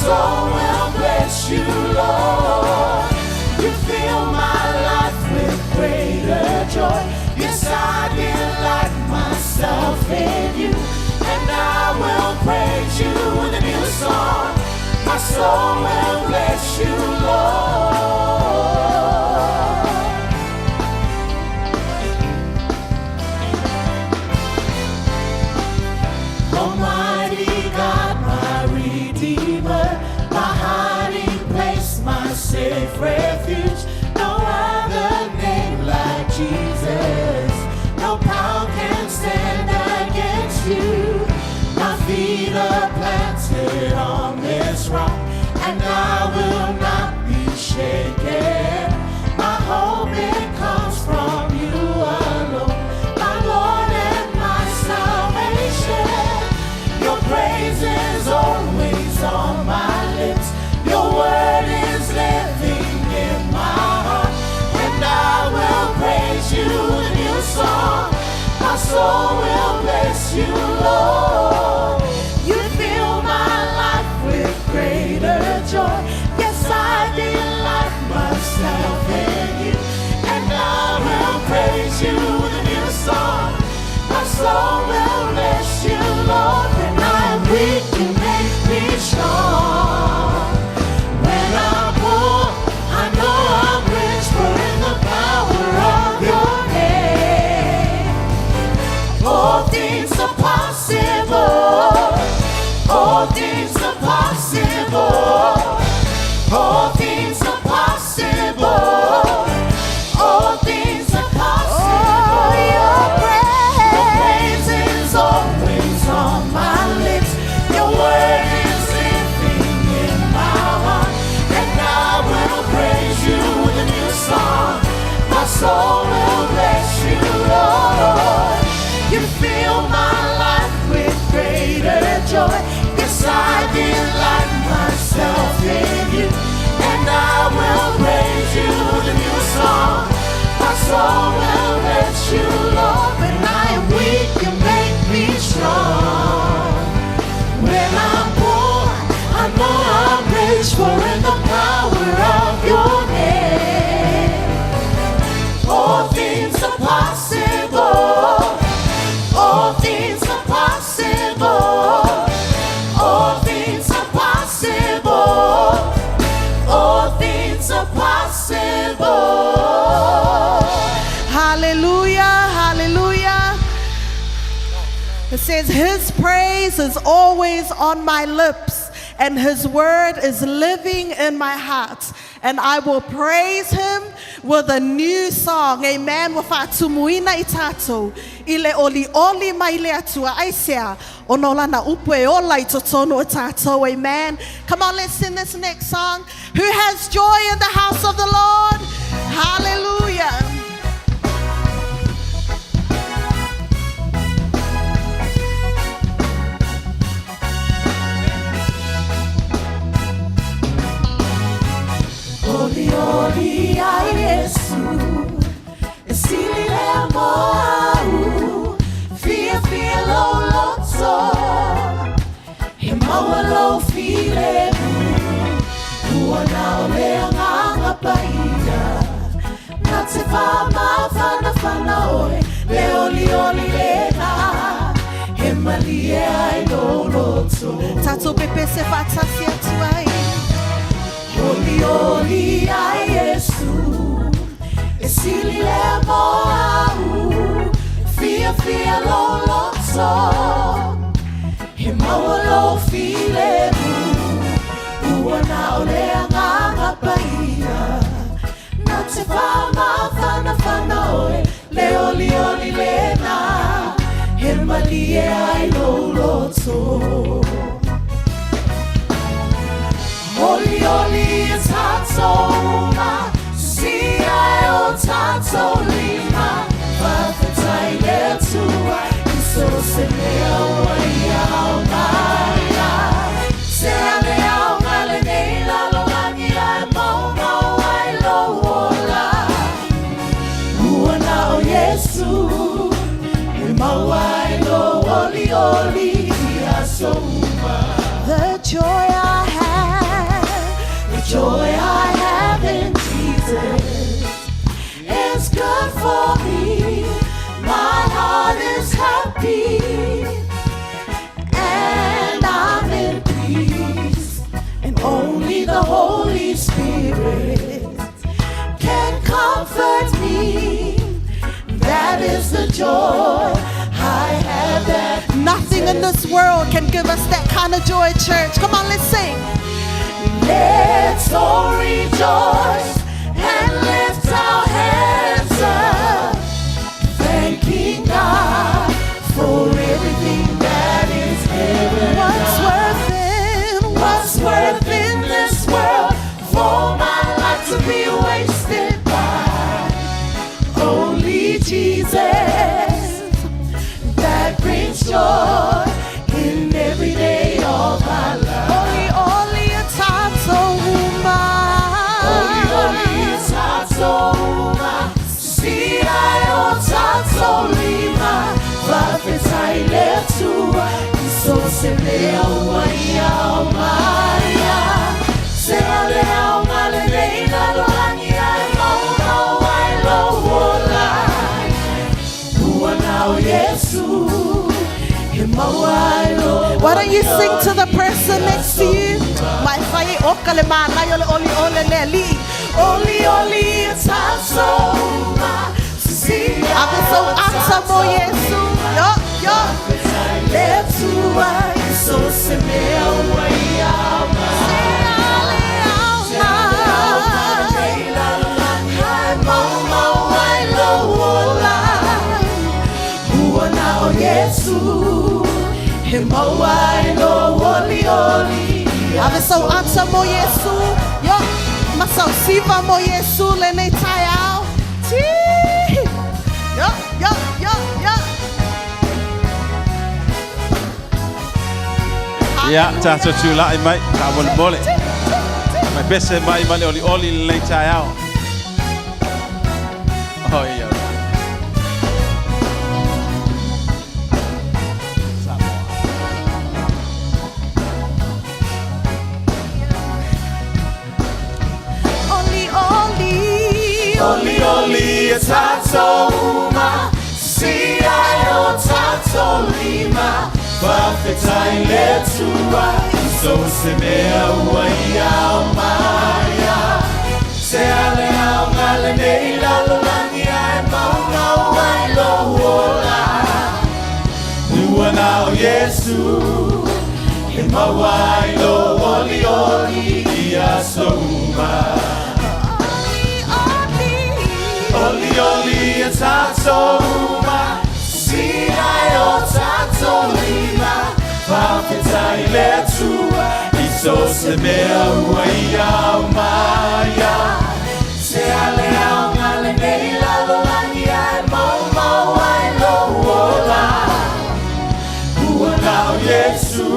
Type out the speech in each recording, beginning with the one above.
soul will bless you, Lord. You fill my life with greater joy. Yes, I delight myself in you, and I will praise you with a new song. My soul will bless you, Lord. Almighty God, my Redeemer, my hiding place, my safe refuge. No other name like Jesus. No power can stand against you. My feet are planted on this rock, and I will not be shaken. My hope, it comes from you alone, my Lord and my salvation. Your praise is always on my lips. Your word is living in my heart, and I will praise you with a new song. My soul will bless you, Lord. You fill my life with greater joy. Yes, I delight myself in you, and I will praise you with a new song. My soul will bless you, Lord. When I'm weak, you make me strong. When I'm poor, I know I'm rich, for in the power of your name, all things are possible. All things are possible. All things are possible. All things are possible. Oh, your Your praise. praise is always on my lips. Your word is living in my heart, and I will praise you with a new song. My soul will bless you, Lord. You fill my life with greater joy. Yes, I delight myself in you, and I will praise you with a new song. My soul will bless you, Lord. When I am weak, you make me strong. When I'm poor, I know I'm rich, for in the power of your name, all things are possible. All things are possible. All things are possible. All things are possible. Hallelujah, hallelujah. It says, His praise is always on my lips, and His word is living in my heart. And I will praise Him with a new song. Amen. Ua faatumuina i tatou. I le olioli mai le Atua. Aisea. Ona o lana upu e ola i totonu o tatou. Amen. Come on, let's sing this next song. Who has joy in the house of the Lord? Hallelujah. Oli oli ai Iesu, e sili lea mo au, fiafia lou loto, e maua lou filemu, ua na o le Agaga Paia, na te faamafanafana oe, le olioli lena, e malie ai lou loto. Tatou pepese faatasi atu ai. Olioli ai Iesu, e sili lea mo au, fiafia lou loto, e maua lou filemu, ua na o le Agaga Paia, na te faamafanafana oe, le olioli lena, e malie ai lou loto. Olioli e tatou uma, sia e o tatou lima, faafetai i le Atua, i so o se mea ua ia aoga ai. Se ane aoga lenei lalolagi ae maumau ai lou ola. Ua na o Iesu, e maua ai lou olioli i aso uma. The joy I have Joy I have in Jesus is good for me. My heart is happy and I'm in peace. And only the Holy Spirit can comfort me. That is the joy I have that Nothing in this world can give us that kind of joy, church. Come on, let's sing. Let's all rejoice and lift our hands up, thanking God for everything that is heaven. What's worth it? What's worth in this world for my life to be wasted by? Only Jesus that brings joy in every day of my life. Oli oli e tatou uma. Oli oli e tatou uma, si ai o tatou lima, faafetai i le Atua, i so o se mea ua ia aumaia. Se ale aoga lenei lalolagi ae maumau ai lou ola. Ua na o Iesu, e maua ai lou Why don't you sing to the person next to you? Mai fai o ka le mānai o le oli ole le li. Oli oli e tatou uma, si Ave sau ata mo Iesu. Yo, yo. Le Atua, i so o se mea ua ia aumaia. Se ale aumaia. Ae maumau ai lou ola. Ua na o Iesu, e maua ai lou olioli. Ave sau ata mo Iesu. Yo, masau siva mo Iesu lenei taeao. Ti. Yo, yo, yo, yo. Ia, tatou tulai mai, faamolemole. Mai pese mai ma le olioli lenei taeao. Oh, ia. Samoa. Oli oli. Oli oli e tatou uma, si ai o tatou lima, faafetai i le Atua, i so o se mea ua ia aumaia. Se ale aoga lenei lalolagi ae maumau ai lou ola. Ua na o Iesu, e maua ai lou olioli i aso uma. Oli Oli oli e tatou uma, si ai o tatou lima, faafetai i le Atua, i so o se mea ua ia aumaia. Se ale aoga lenei lalolagi ae maumau ai lou ola. Ua na o Iesu,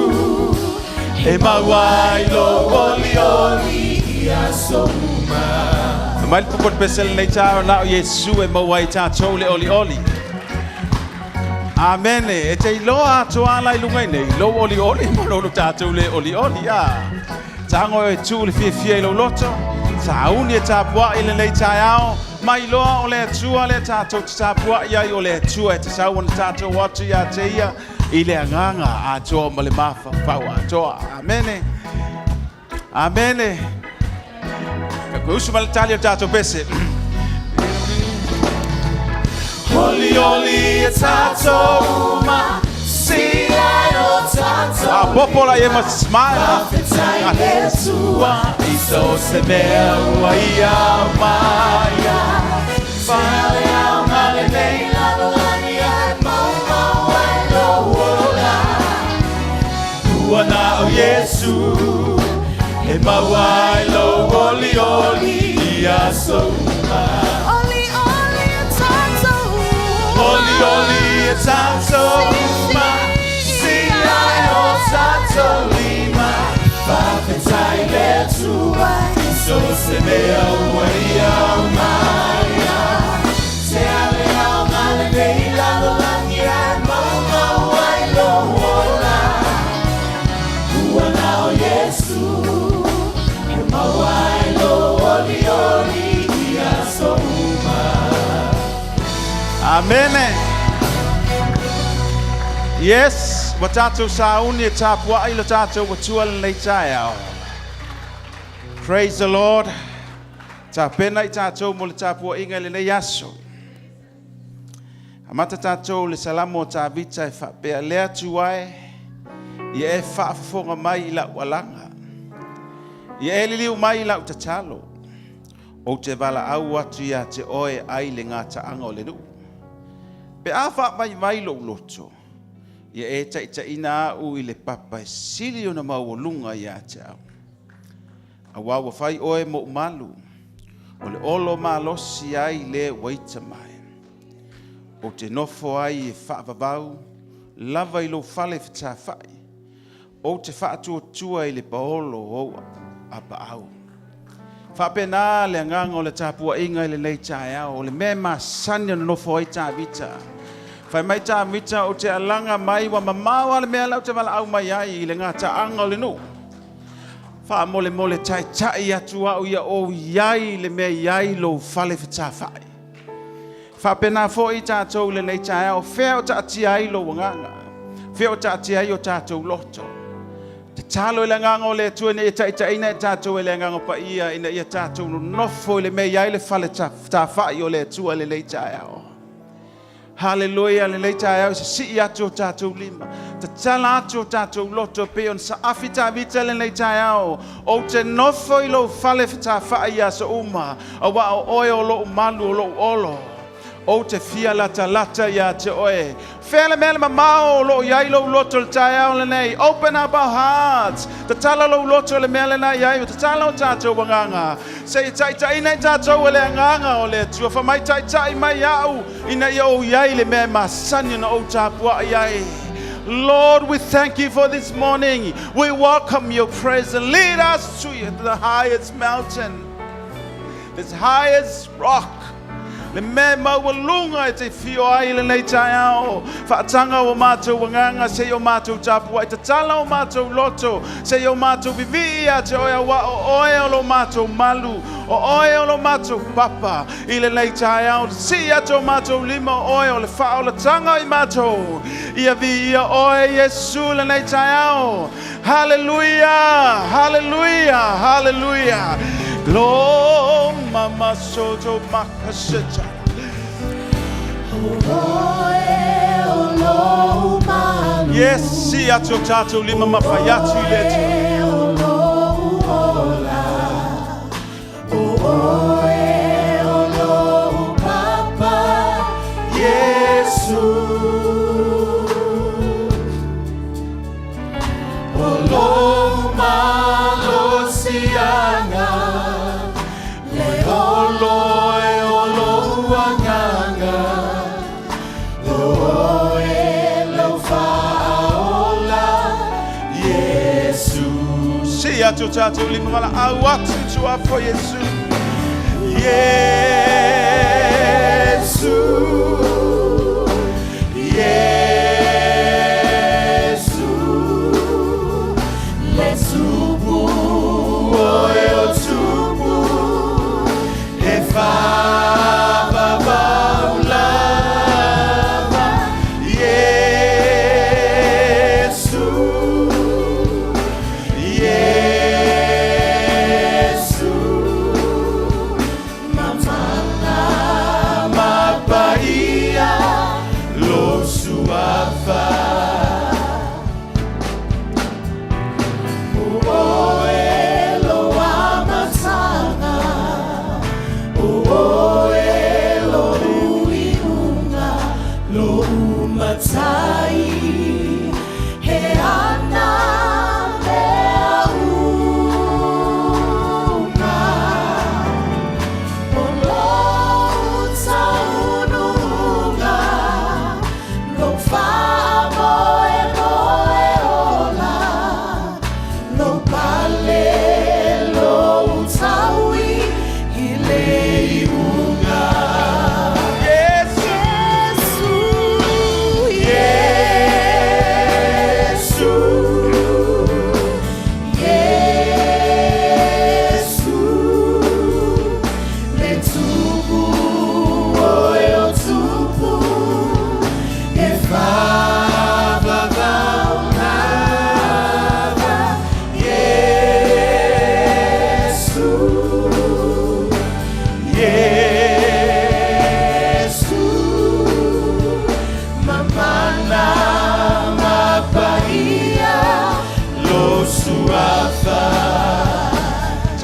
e maua ai lou olioli i aso uma. Mai le pupu pese lenei taeao na o Iesu e maua ai tatou le olioli. Amene. E te iloa atoa ala i luga i nei, lou olioli ma lou tatou le olioli. A. Tago e tu le fiafia i lou loto. Sauni e tapuai lenei taeao. Mai loa o le Atua le tatou te tapuai ai o le Atua e te sau ona tatou atu ia te ia i le agaga atoa ma le mafaufau atoa. Amene. Amene. Ka koe usu ma le tali o tatou pese. Oli oli e tatou uma, si ai o tatou A popo la e ma smile. Faafetai i le Atua, i so o se mea ua ia aumaia. Se ale aoga lenei lalolagi ae maumau ai lou ola. Ua na o Iesu, e maua ai lou olioli i aso uma. Oli oli e tatou. Oli oli e tatou uma, si ai o tatou lima, faafetai i le Atua, i so o se mea ua ia aumaia. Se ale aoga lenei lalolagi ae maumau ai lou ola. Ua na o Iesu, e maua Amene. Yes, ua tatou sauni e tapuai lo tatou Atua lenei taeao. Praise the Lord. Tapena i tatou mo le tapuaiga i lenei aso. Amata tatou le Salamo o Tavita e faapea, Le Atua e, ia e faafofoga mai i lau alaga. Ia e liliu mai i lau tatalo. Ou te valaau atu ia te oe ai le gataaga o le nuu. Pe a faavaivai lou loto, ia e taitaiina au i le papa e sili ona maualuga ia te au. Auā ua fai oe moʻu malu, o le olo malosi ai le ua ita mai. Ou te nofo ai e faavavau lava i lou fale fetafai, ou te faatuatua i le paolo o ou apaau. Faapena le agaga o le tapuaiga i lenei taeao, o le mea e masani ona nofo ai Tavita. Fai mai Tavita, ou te alaga mai ua mamao lava le mea la ou te valaau mai ai i le gataaga o le nuu. Faamolemole taitai atu au ia ou i ai i le mea e i ai lou fale fetafai. Faapena foi tatou i lenei taeao, fea o taatia ai lou agaga, fea o taatia ai o tatou loto. Tatalo i le agaga o le Atua ina ia taitaiina i tatou e le Agaga Paia, ina ia tatou nonofo i le mea e i ai le fale tafai o le Atua i lenei taeao. Haleluia, lenei taeao sisii atu o tatou lima, tatala atu o tatou loto e pei ona saafi Tavita lenei taeao. Ou te nofo i lou fale fetafai i aso uma, auā o oe o lou malu o lou olo. Ou te fia latalata ia te oe. Fea le mea le mamao o loo i ai lou loto i le taeao lenei. Open up our hearts. Tatala lou loto i le mea lena i ai. Tatala o tatou agaga. Se i taitaiina i tatou e le agaga o le Atua. Fai mai taitai mai au ina ia ou i ai le mea e masani ona ou tapuai ai. Lord, we thank you for this morning. We welcome your presence. Lead us to the highest mountain, this highest rock. Le mea maualuga e te fio ai lenei taeao. Faataga o matou agaga se i o matou tapuai. Tatala o matou loto se i o matou vivii ia te oe auā o oe o lo matou malu. O oe o lo matou papa i lenei taeao. Sii atu o matou lima o oe o le faaolataga i matou. Ia viia oe Iesu lenei taeao. Hallelujah, hallelujah, hallelujah. Glory, mama soto makaseta. Oe o lou malu. Yes, sii atu o tatou lima ma fai atu i le Atua. Oe o lou ola. O oe o lou papa, Iesu. O lou malosiaga, le olo e o lou agaga. O oe lou faaola, Iesu. Sii atu o tatou lima valaau atu suafa o Iesu. Iesu. Iesu, le tupu oe o tupu, e faavavau lava. Iesu, Iesu, mamana ma paia.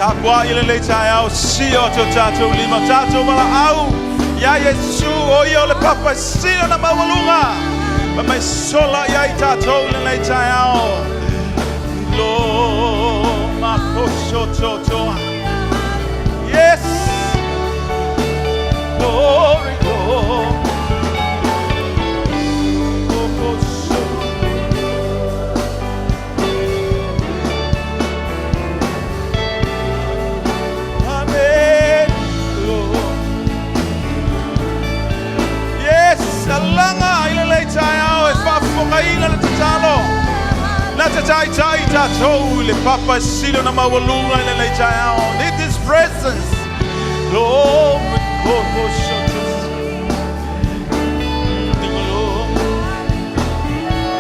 Tapuaʻi lenei taeao, sio atu o tatou lima, tatou valaau iā Iesu, o ia o le papa e sili ona maualuga, ma mai sola i ai tatou i lenei taeao. Lo makosototoa. Yes! Glory, glory. Oh, Amen. Lord. Yes, alaga i lenei taeao e faafofogaina le tatalo. Na te taitai tatou i le papa e sili ona maualuga i lenei taeao. Need this presence. Glory, glory, glory.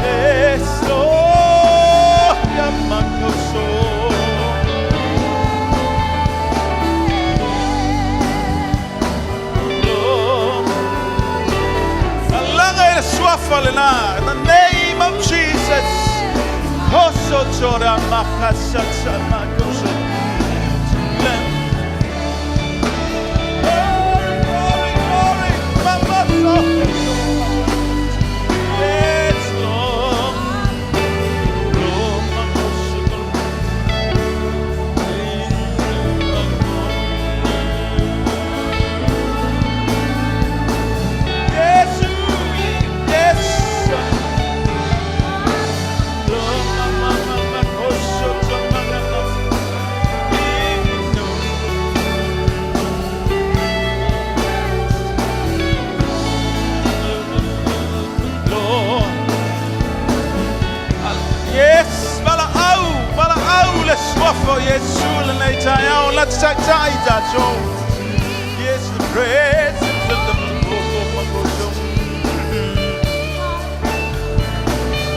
Yes, Lord. Yamakoso. Lord. Alaga i le suafa lena. In the name of Jesus. Koso tora makasata makoso. Glory, glory, glory. Mamaso. Yes, Lord. Lord, makoso. Yes, yes. Lord, mama, mama, koso, mama, Lord. Yes, valaau, valaau le suafa o Iesu lenei taeao, la te taitai tatou. Yes, the presence of the Lord.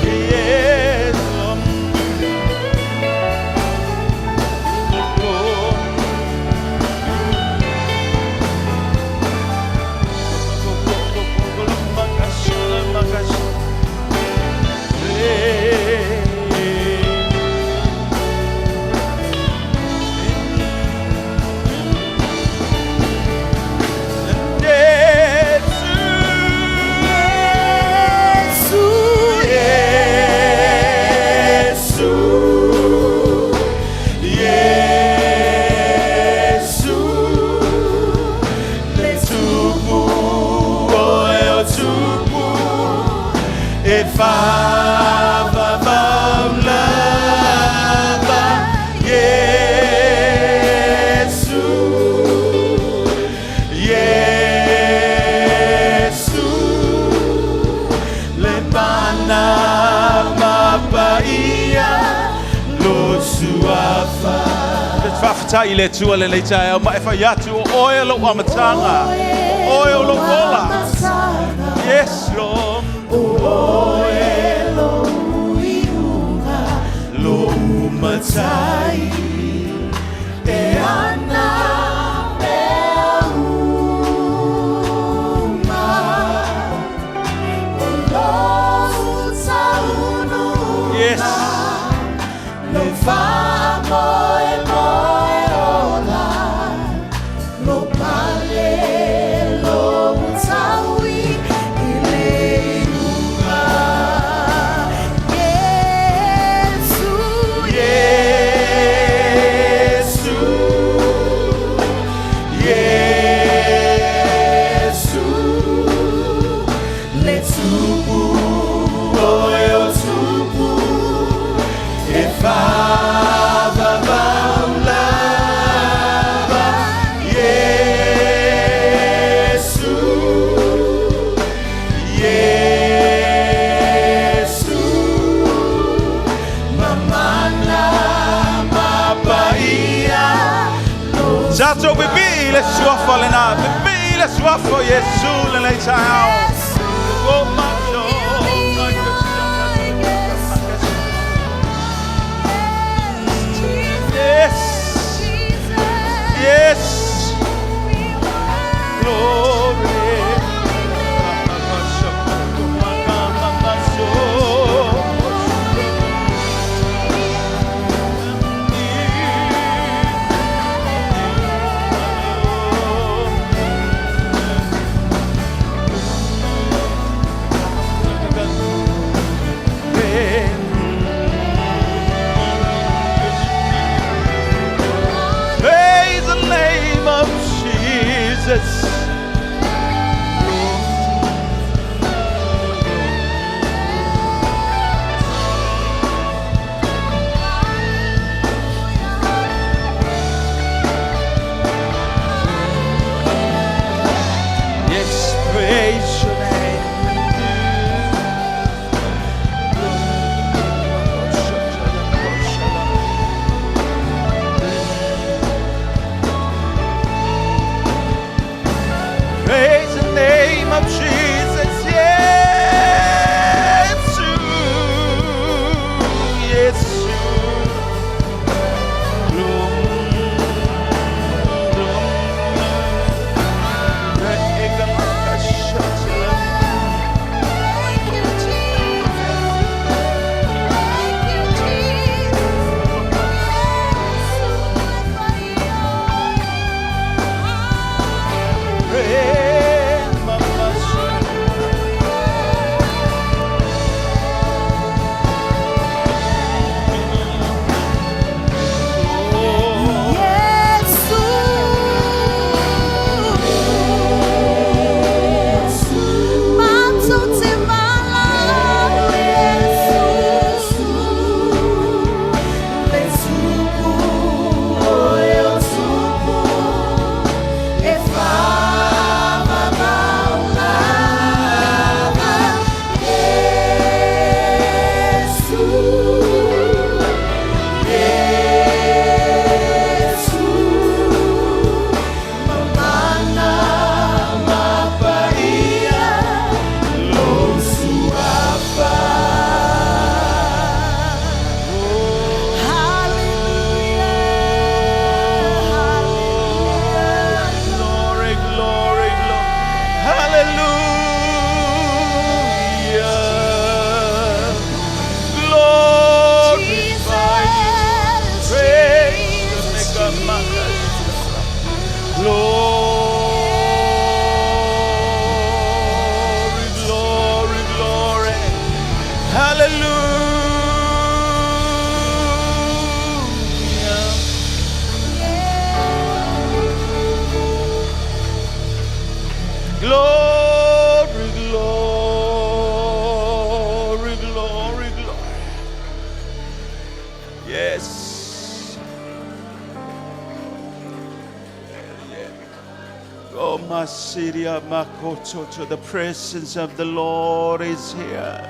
Yes, Lord. Lord. Yesu, Yesu, le tupu o e o tupu e faavavau lava. Iesu, Iesu, le mana ma paia lo suafa. Faafetai i le Atua lenei taeao ma e fai atu o oe lou amataga. O oe o lou ola. Yes, Lord. Oe lou iuga, lou matai e ana mea uma. O lou taunuuga, Lo faamoemoe ola, lo pale lo taui i le iuga. Yesu, Yesu, Yesu, le tupu o e o tupu e faavavau lava. Yesu, Yesu, mamana mapaia. Tatou pipii le suafa lena. Pipii le suafa o Iesu lenei taeao. Oh, my God, my God. Yes. Yes. Glory. Hallelujah. Glory, glory, glory, glory. Yes. Yeah. Oh, Masiria Makoto, the presence of the Lord is here.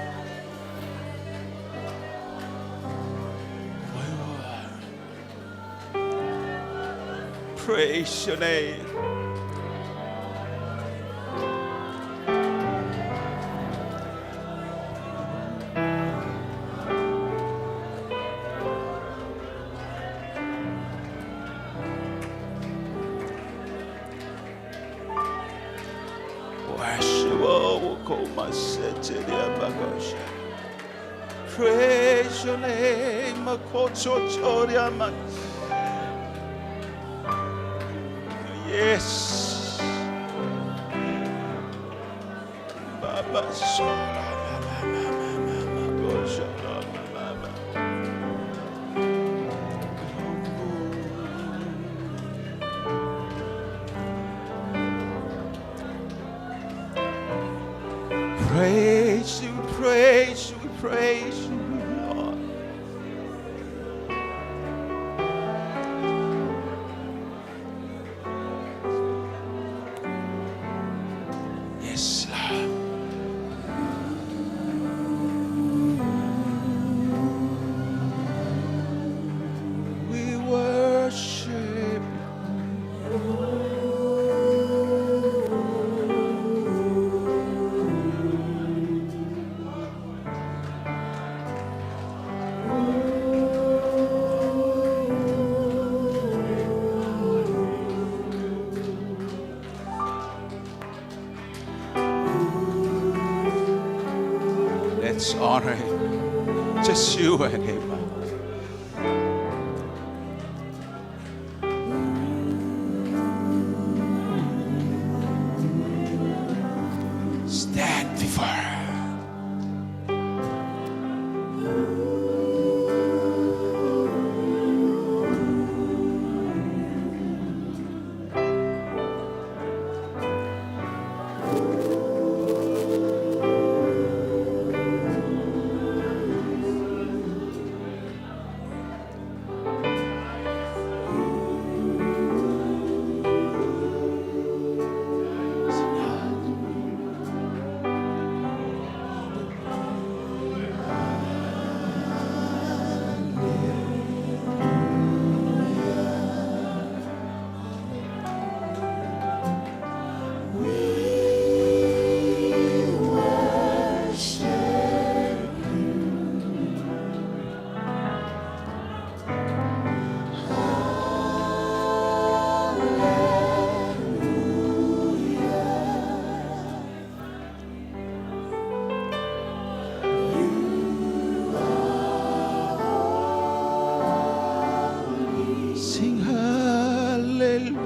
Praise your name. Worship, oh, Komaseteria Bakosha. Praise your name, Makototoria Ma- Yes. Baba Sola, Baba, Baba, Baba, Baba, Baba. Praise you, praise you, praise you, Lord. Yes, Lord. We worship. Let's honor him. Just you and him. Stand before him. Sing hallelujah.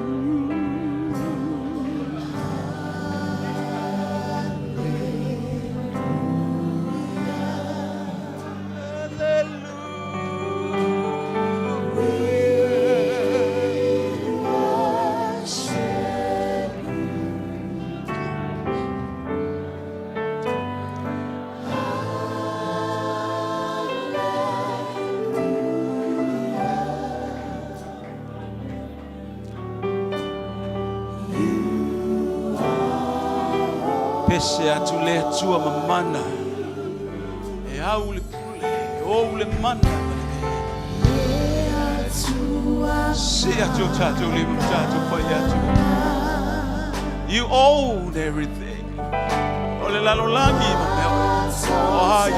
Hallelujah. Pese atu le atua mamana. E au le pule, e ou le mana. Se atu tātou le tātou whai atu. You own everything. O le lalo langi ma mea oe. O hai.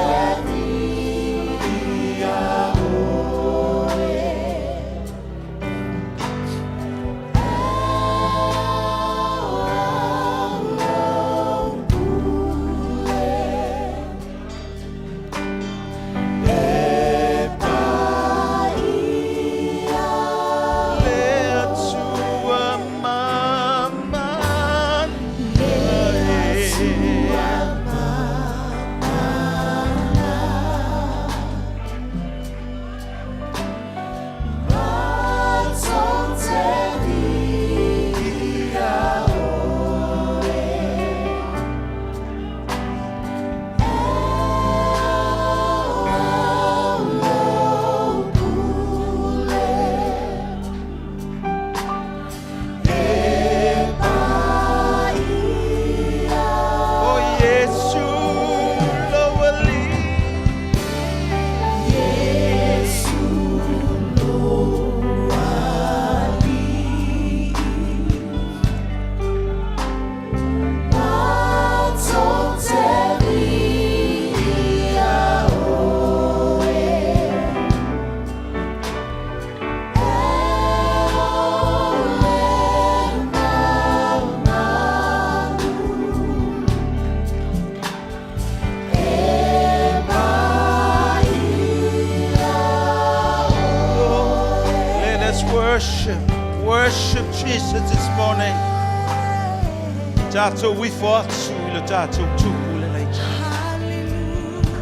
Le atua mamana. E. Worship, worship Jesus this morning. Tatou ifo atu i le tatou tupu le leita. Hallelujah.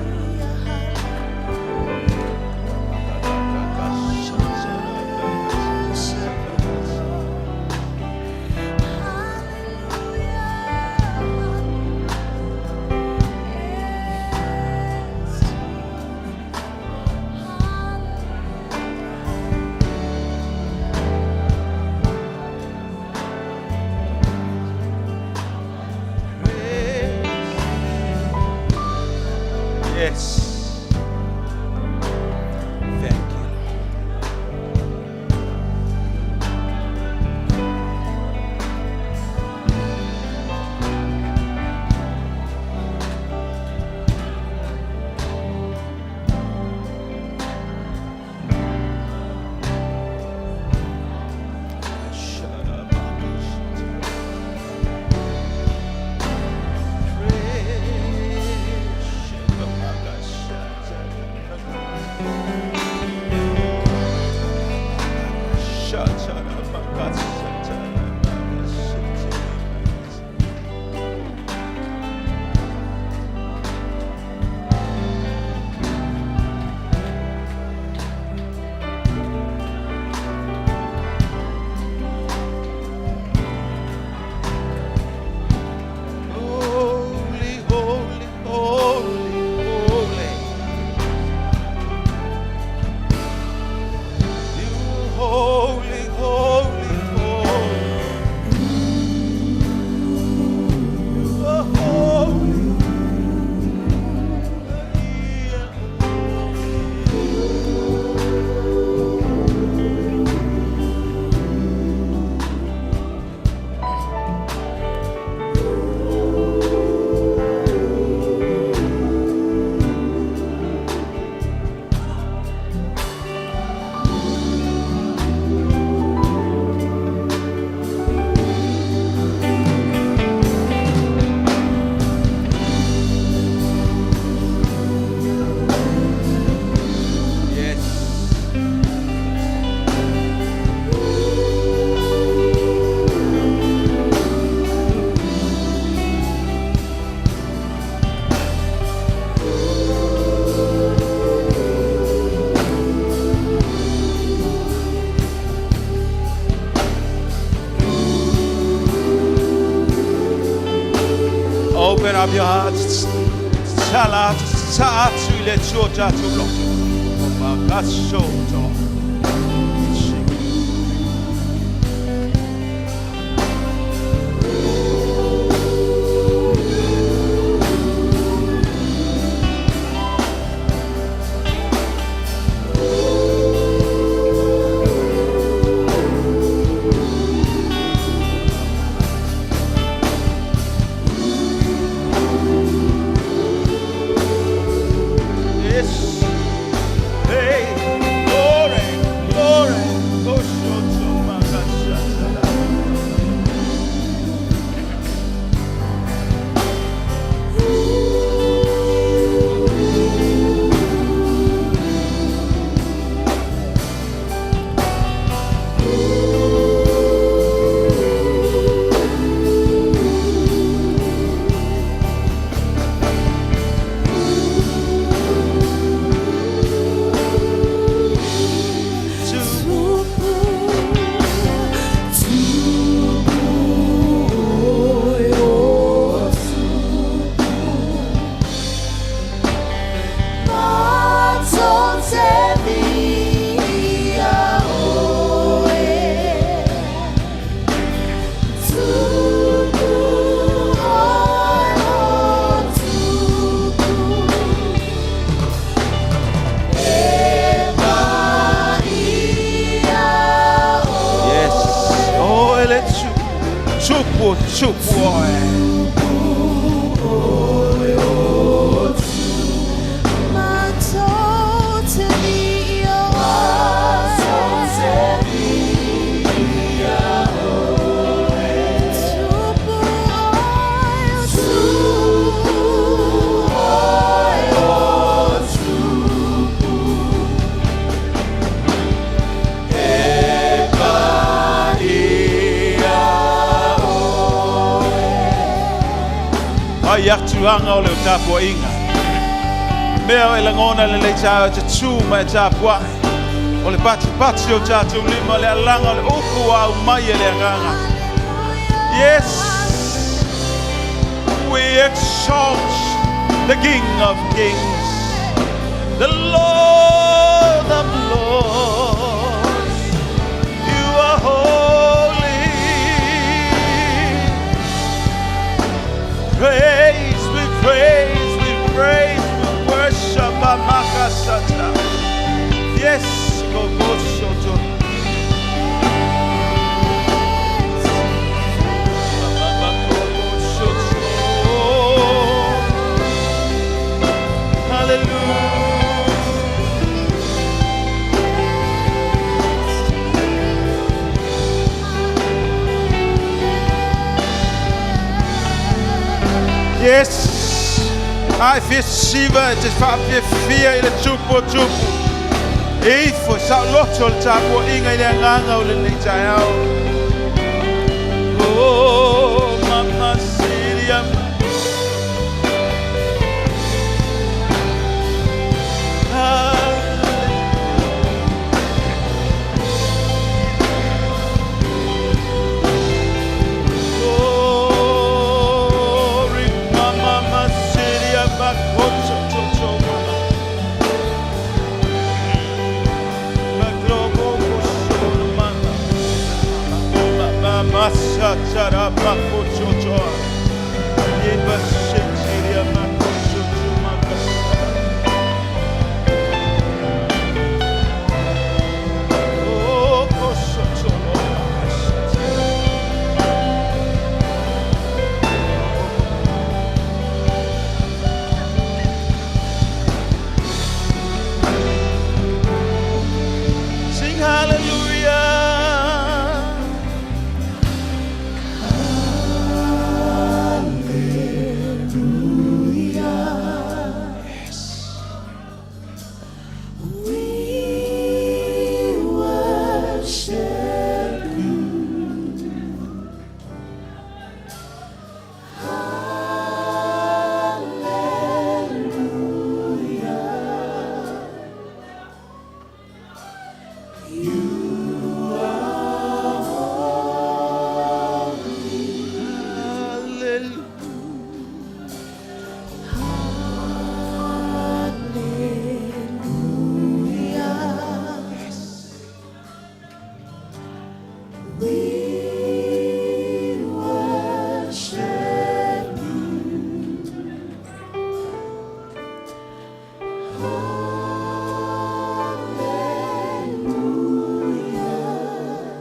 Yes. Thank you, Lord. Holy, holy, holy, holy. You holy, holy, holy. You are holy. Yes. Open up your hearts. Tala sa atu i le tua tatou loto. O makasoto. Yes. Hey, glory, glory. Koshoto makasata. To Yes. Oh, ele tu. Tupu, tupu, oe. ai atu aga o le tapuaiga. Mea o e lagona lenei taeao e te tū ma e tapuai. O le patipati o tatou lima, le alaga o le upu ua aumai e le Agaga. Yes, we exalt the King of Kings, the Lord of Lords. You are holy. Praise, we praise, we praise, we worship Amakasata. Yes, go go shoto. Hallelujah. Yes. Ai fia siva e te whaafiafia i le tupu o tupu. E ifo sa loto o le tapuaiga i le agaga o lenei taeao. Oh, mama siria. Glory, mama siria makoto to to mama. Maglobo kosolo mama. Mama satara makoto to. Yeba siria makoto to makasara. Oh, kosoto lo makasata. Sing hallelujah. We worship you. Hallelujah. You are holy. Hallelujah. Hallelujah. We worship you. Hallelujah.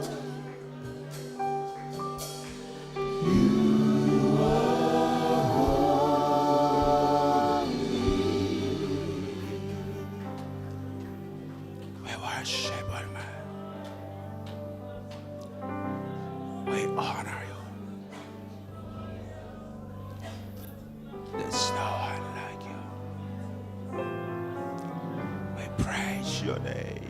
You are holy. We worship you, man. We honor you. There's no one like you. We praise your name.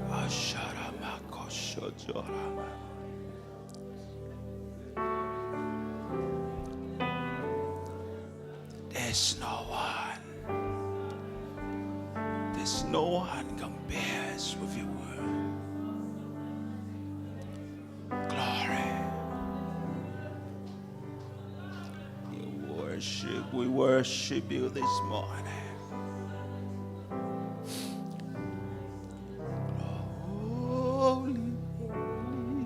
Asharamakoshotorama. There's no one. There's no one compares with your word. Glory. You worship, we worship you this morning. Holy, holy.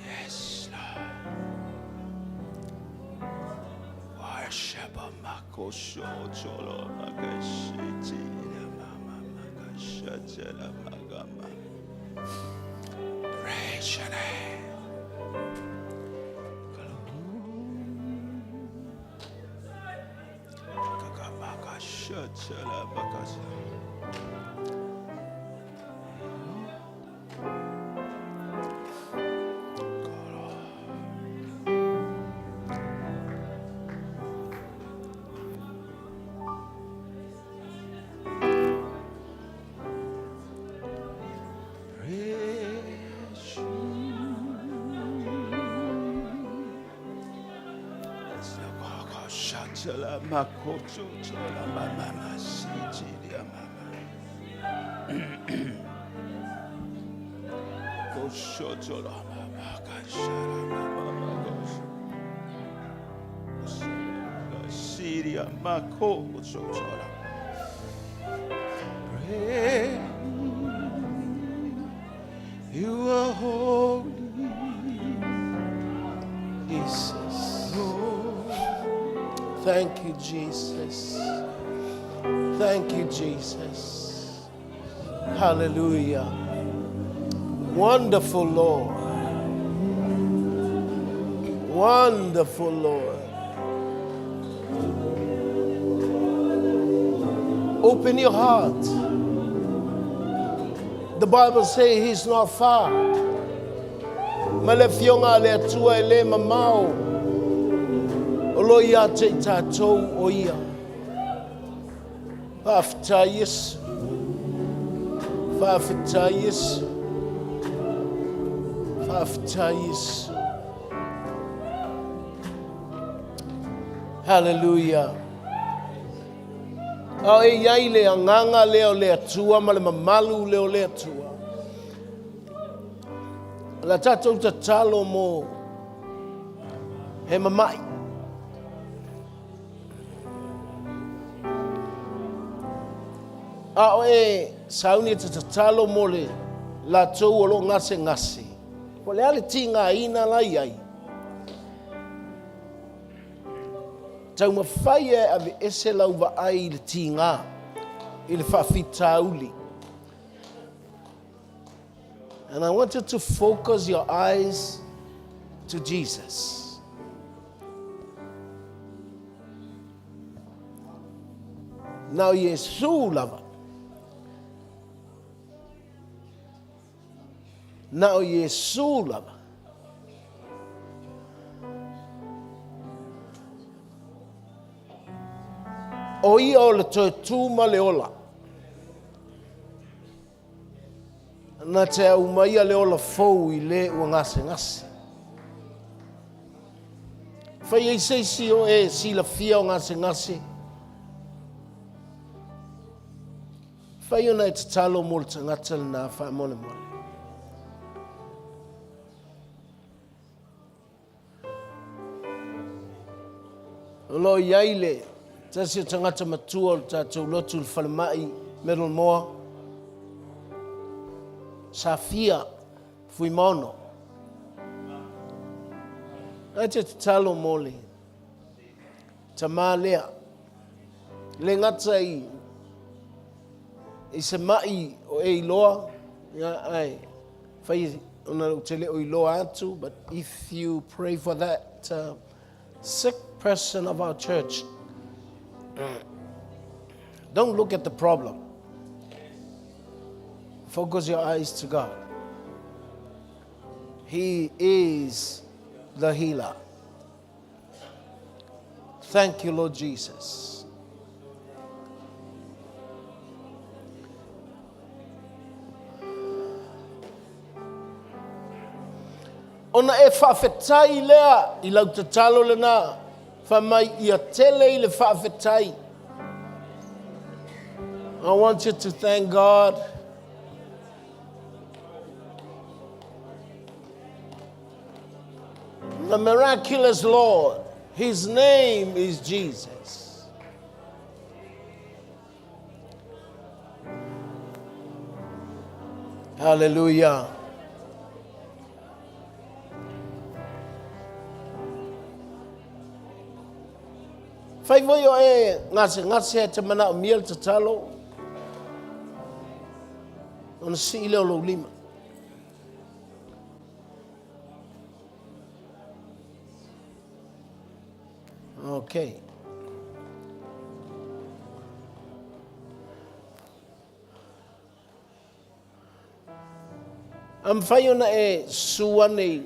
Yes, Lord. Worship Makosho Cholo Makashiti Mama Makashatela Magama. Praise your name. Makashatela Makasha. Chala makoto chala mama siti mama. Kosho chala mama kashara mama kosho. Siria makoto chala. Pray. You are holy. Jesus. Thank you, Jesus. Thank you, Jesus. Hallelujah. Wonderful Lord. Wonderful Lord. Open your heart. The Bible says he's not far. Ma le afioga a le Atua e le mamao, o lo ia te i tātou o ia. Faafetai Iesu. Faafetai Iesu. Faafetai Iesu. Hallelujah. A e i ai le agaga lea o le Atua ma le mamalu lea o le Atua. O le a tatou tatalo mo he mama'i. A o e sauni e te tatalo mo le latou o lo o gasegase, po o le a le tigaina la i ai, Taumafai e aveese lau vaai i le tiga, i le faafitauli. And I want you to focus your eyes to Jesus. Na o Iesu lava. Na o Iesu lava. O ia o le toe tū ma le ola. Na te aumaia le ola fou i le ua gasegase. Fai ai se isi o e silafia o gasegase. Fai ona e tatalo mo le tagata lena faamolemole. O lo o i ai le tasi o tagata matua o le tatou lotu i le falemai Middlemore, Safia Fuimaono. E te tatalo mo le tamā lea. Le gata i i se ma'i o e iloa, ia, ae fai ona ou te le o iloa atu, but if you pray for that uh, sick person of our church, don't look at the problem. Focus your eyes to God. He is the healer. Thank you, Lord Jesus. Ona e faafetai lea i lau tatalo lena, fai mai ia tele i le faafetai. I want you to thank God. The miraculous Lord, His name is Jesus. Hallelujah. Fai foi o e gasegase e te manaomia le tatalo, ona sii lea o lou lima. Okay. A mafai ona e susu ane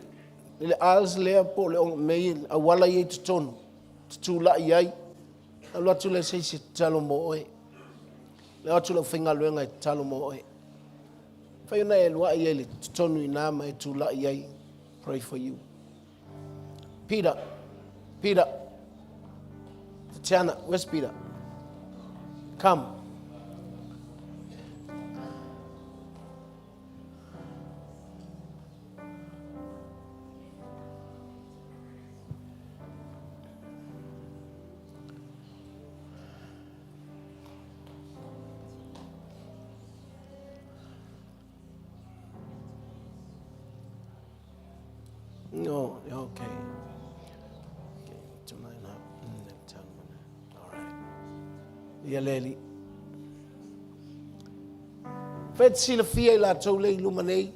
i le aisle lea po o le mea auala ia i totonu, tutulai ai, alu atu lea se isi e tatalo mo oe. Le o atu le aufaigaluega e tatalo mo oe. Mafai ona e alu ai i le totonu i ina ma e tulai ai. Pray for you. Peter, Peter. Tatiana, where's Peter? Come. No, okay. Okay, All right. Ia le alii. Fai te silafia i latou lea i luma nei,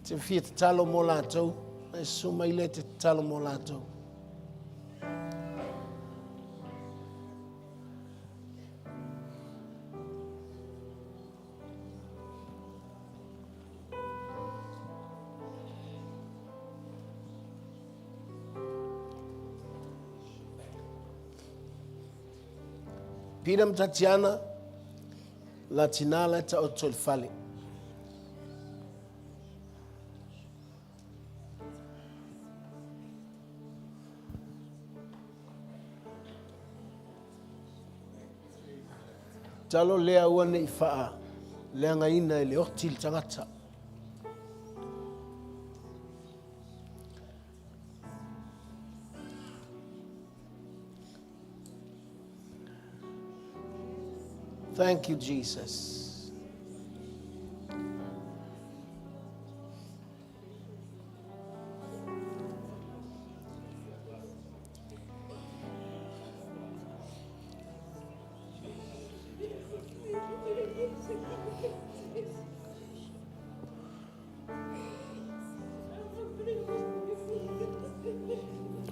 te fia tatalo mo latou, e susu mai lea te tatalo mo latou. Peter ma Tatiana, la tina la taoto i le fale. Talo lea aua ne i faa leagaina e le oti le tagata. Thank you, Jesus.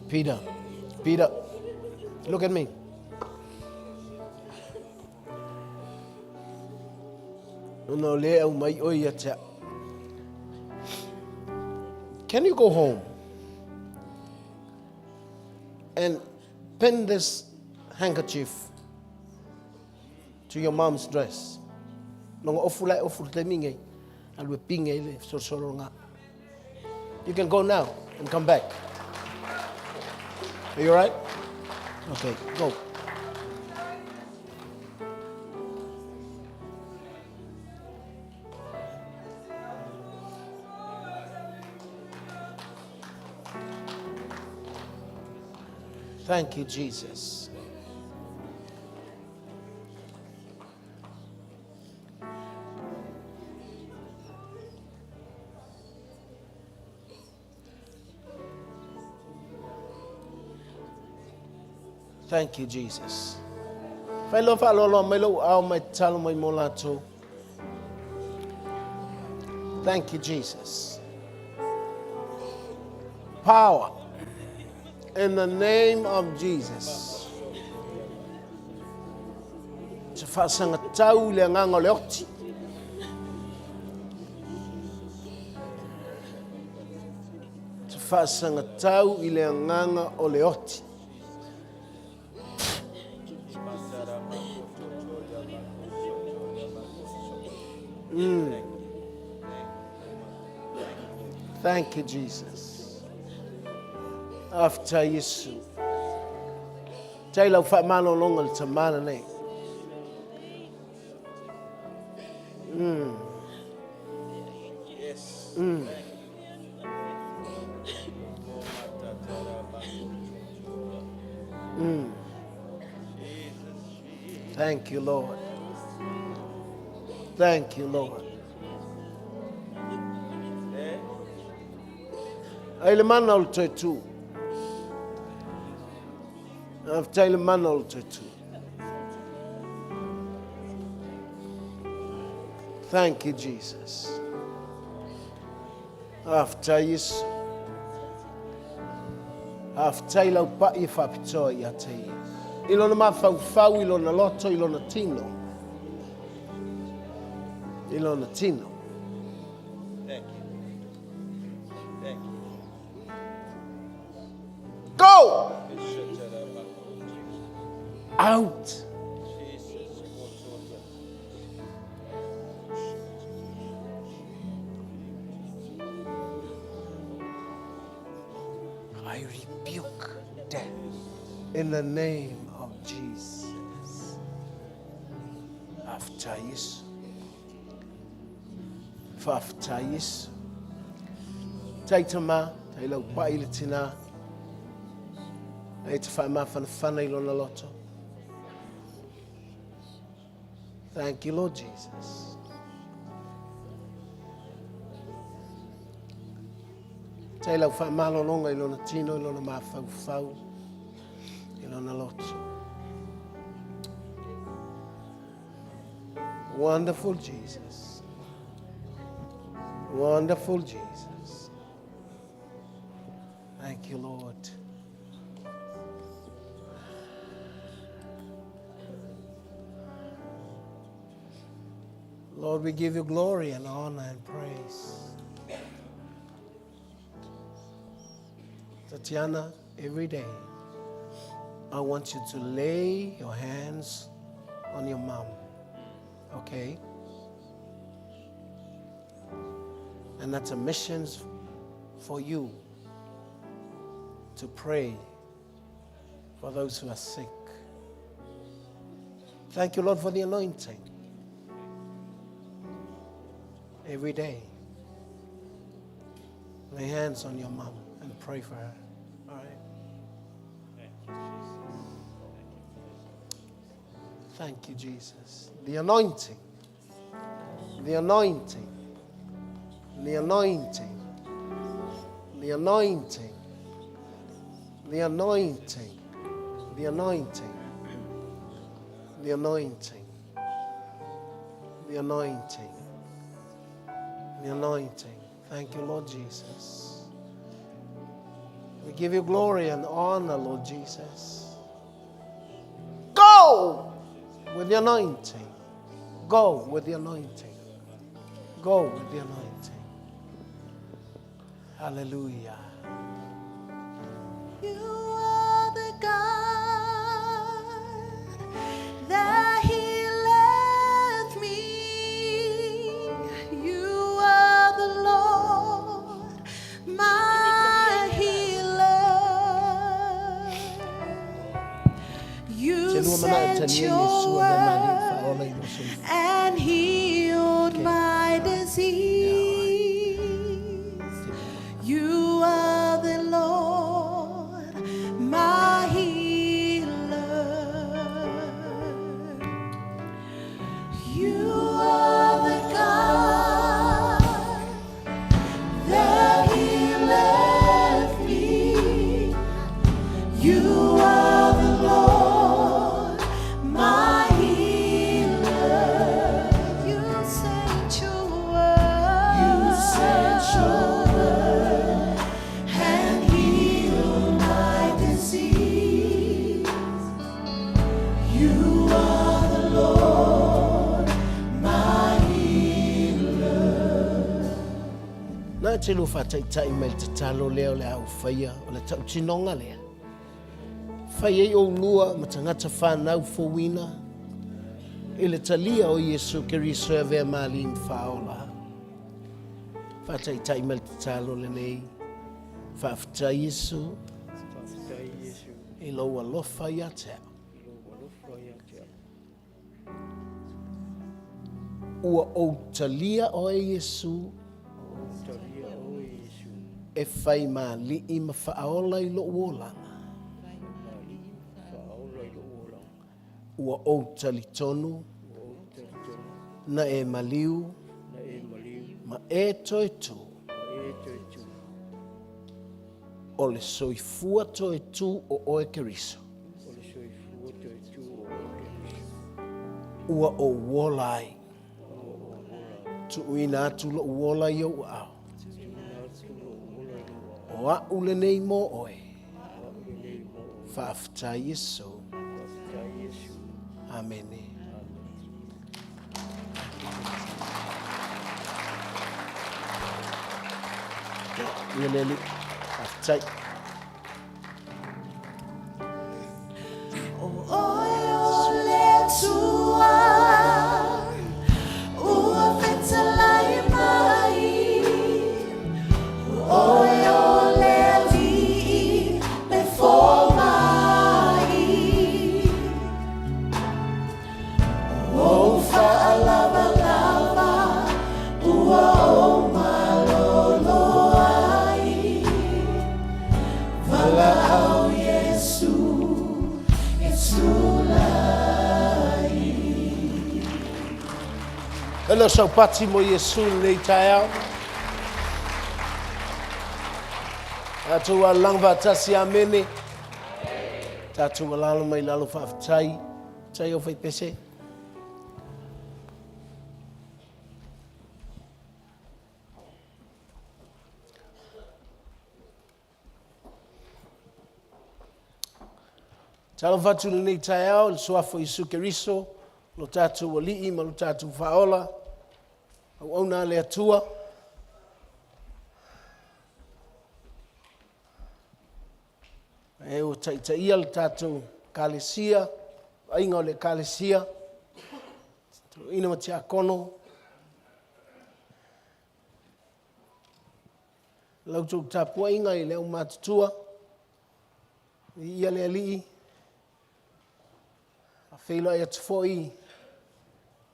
Peter, Peter, look at me. Ona o lea e aumai oe ia te au. Can you go home and pin this handkerchief to your mom's dress? Longa ofu lai ofu le taimi nei. Alu e pinge i le fesolosologa. You can go now and come back. Are you alright? Okay, go. Thank you, Jesus. Thank you, Jesus. Fai loa faaloaloa mai lou ao mai tatalo mai mo latou. Thank you, Jesus. Power in the name of Jesus. Se faasagatau i le agaga o le oti. Se faasagatau i le agaga o le oti. Mm. Thank you, Jesus. After Yesu. Tai lau faamalologa le tama lenei. Mm. Mm. Mm. Thank you, Lord. Thank you, Lord. Ai le mana o le toe tū. Faafetai le mana o le toe tū. Thank you, Jesus. Faafetai Iesu. Faafetai lau pai e faapitoa ia te ia. I lona mafaufau, i lona loto, i lona tino. I lona tino. Thank you. Thank you. Go! Out! I rebuke death in the name of Jesus. Faafetai Iesu. Faafetai Iesu. Tai tama, tai lau pai le tina. E te whaamafanafana i lona loto. Thank you, Lord Jesus. Tai lau whaamalolonga i lona tino, i lona mafaufau, i lona loto. Wonderful Jesus. Wonderful Jesus. Thank you, Lord. Lord, we give you glory and honor and praise. Tatiana, every day, I want you to lay your hands on your mom, okay? And that's a mission for you to pray for those who are sick. Thank you, Lord, for the anointing. Every day. Lay hands on your mom and pray for her. All right. Thank you, Jesus. The anointing. The anointing. The anointing. The anointing. The anointing. The anointing. The anointing. The anointing. The anointing. Thank you, Lord Jesus. We give you glory and honor, Lord Jesus. Go with the anointing. Go with the anointing. Go with the anointing. Hallelujah. You are the God that healeth me. You are the Lord, my healer. You sent your word and healed my disease. You are the Lord, my healer. You are the God that healeth me. You are the Lord, my healer. You sent your word. You sent your word and healed my disease. You are the Lord, my healer. Na te lo whataitai mai te talo lea o le au whaia o le tautinonga lea. Whai ei o lua ma tangata whanau fōwina i le talia o Iesu Keriso e avea mali ma whaola. Whataitai mai te talo le nei. Whaafetai Iesu i lou alofa ia te au. Ua ou talia oe Iesu e whai mali'i ma whaaola i lou olaga. Ua ou talitonu na e maliu ma e toe tu. O le soifua toe tu o oe Keriso. Ua ou ola ai. Tuuina atu lou ola i ou aao. O a'u lenei mo oe. Faafetai Iesu. Amene. Ia le Alii. Faafetai. O oe o le Atua, ua fetalai mai. O oe o le Alii, le fomai. E le o saupati mo Iesu lenei taeao. Tatou alalaga faatasi, amene. Tatou alala mai lalo faafetai. Tai au faipese. Talofa atu i lenei taeao i le suafa o Iesu Keriso, lo tatou Alii ma lo tatou Faaola, auauna a le Atua. E ua taitaia le tatou Ekalesia, vaaiga o le Ekalesia, toeaina ma tiakono, la outou tapuaiga i le aumatutua, Viia le Alii. E faafeiloai atu foi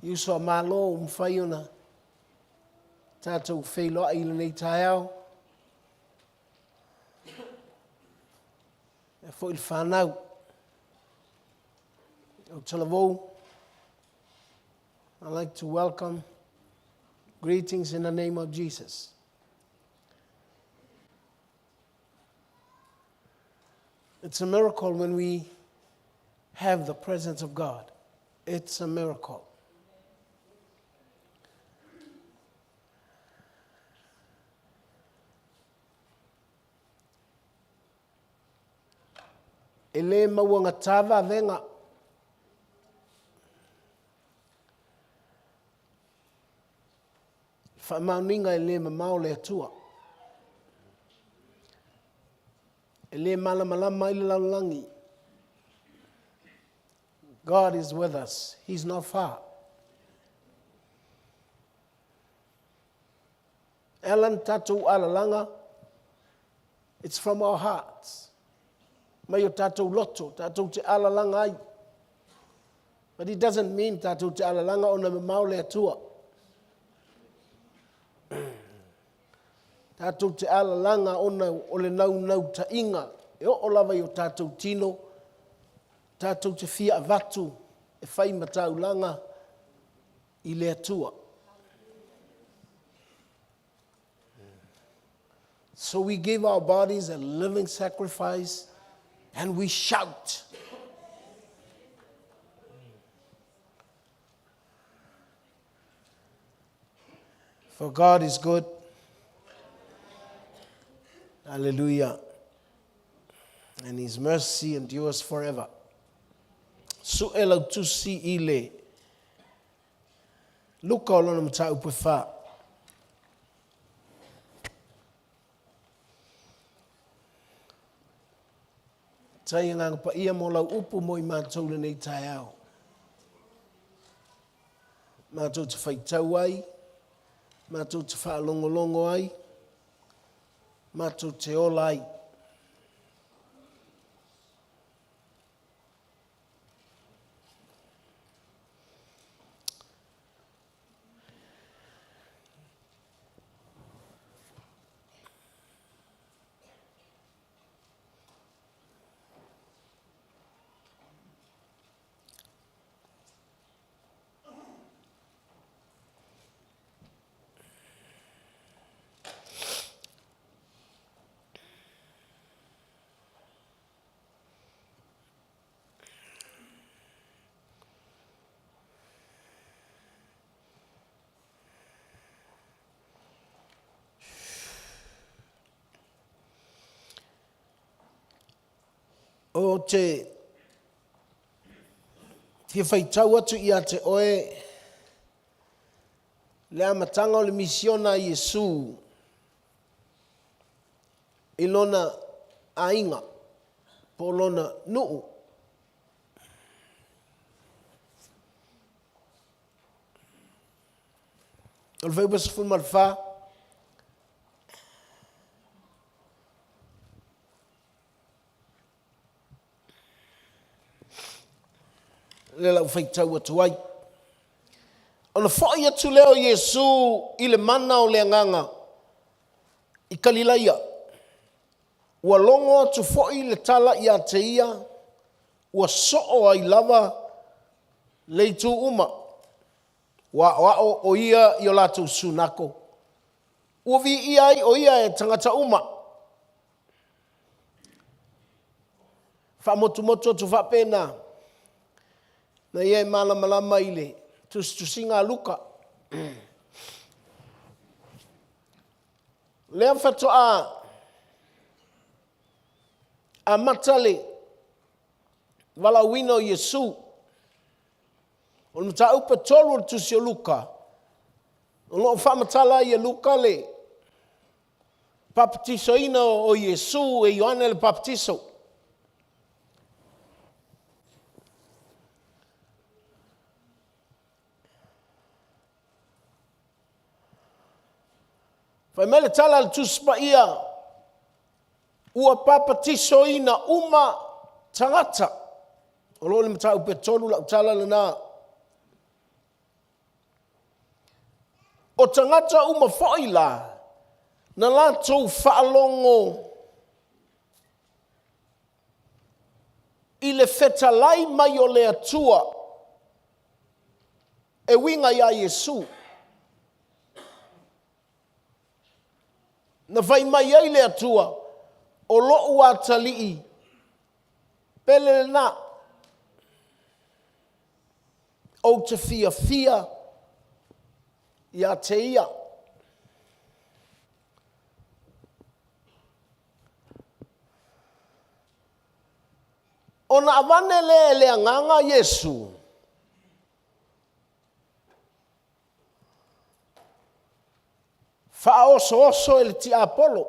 i uso a Malo ua mafai ona tatou feiloai i lenei taeao. E foi le fanau. O Talavou, I'd like to welcome greetings in the name of Jesus. It's a miracle when we have the presence of God. It's a miracle. E lē mauagatā vavega. Faamaoniga e lē mamao le Atua. E lē malamalama ai le lalolagi. God is with us. He's not far. E ala na tatou alalaga, it's from our hearts. Mai o tatou loto, tatou te alalaga ai. But it doesn't mean tatou te alalaga ona mamao le Atua. Tatou te alalaga ona o le naunautaiga e oo lava i o tatou tino, tatou te fia avatu e fai ma taulaga i le Atua. So we give our bodies a living sacrifice and we shout. For God is good. Hallelujah. And his mercy endures forever. Su'e lau tusi i le Luka o lona mataupu e whā. Tai ngā paia mō lau upu mo i mātou lenei taeao. Mātou te whaitau ai, mātou te whaalongolongo ai, mātou te ola ai. O te fia faitau atu ia te oe le amataga o le misiona a Iesu i lona aiga po o lona nuu. O le fuaiupu 14, lea lau faitau atu ai. Ona foi atu lea o Iesu i le mana o le Agaga i Kalilaia. Ua logo atu foi le tala ia te ia, ua soo ai lava le itu uma. Ua aʻoaʻo ʻo ia i o latou sunako, ua viia ai ʻo ia e tagata uma. Faamotumotu atu faapena, na ia e malamalama i le tusitusiga a Luka. Lea faatoa amata le valaauina o Iesu. O le mataupu e tolu o le tusi o Luka, o lo o faamatala ai e Luka le papatisoina o Iesu e Ioane le Papatiso. Fai mai le tala a le Tusi Paia, ua papatisoina uma tagata. O lo o le mataupu e tolu lau tala lena. O tagata uma foi la, na latou faalogo i le fetalai mai o le Atua e uiga iā Iesu. Na fai mai ai le Atua, O loʻu atalii pele lena, ou te fiafia iā te ia. Ona avane lea e le Agaga Iesu, Faaosooso e le tiapolo.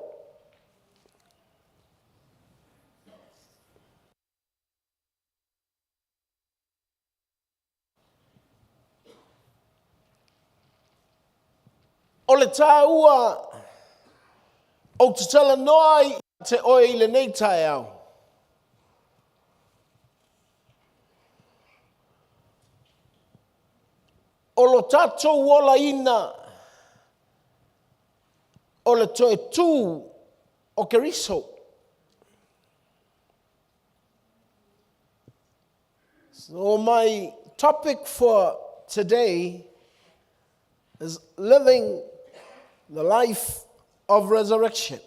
O le taua ou te talanoa ai ia te oe i lenei taeao, o lo tatou olaina o le toe tu o Keriso. So my topic for today is living the life of resurrection.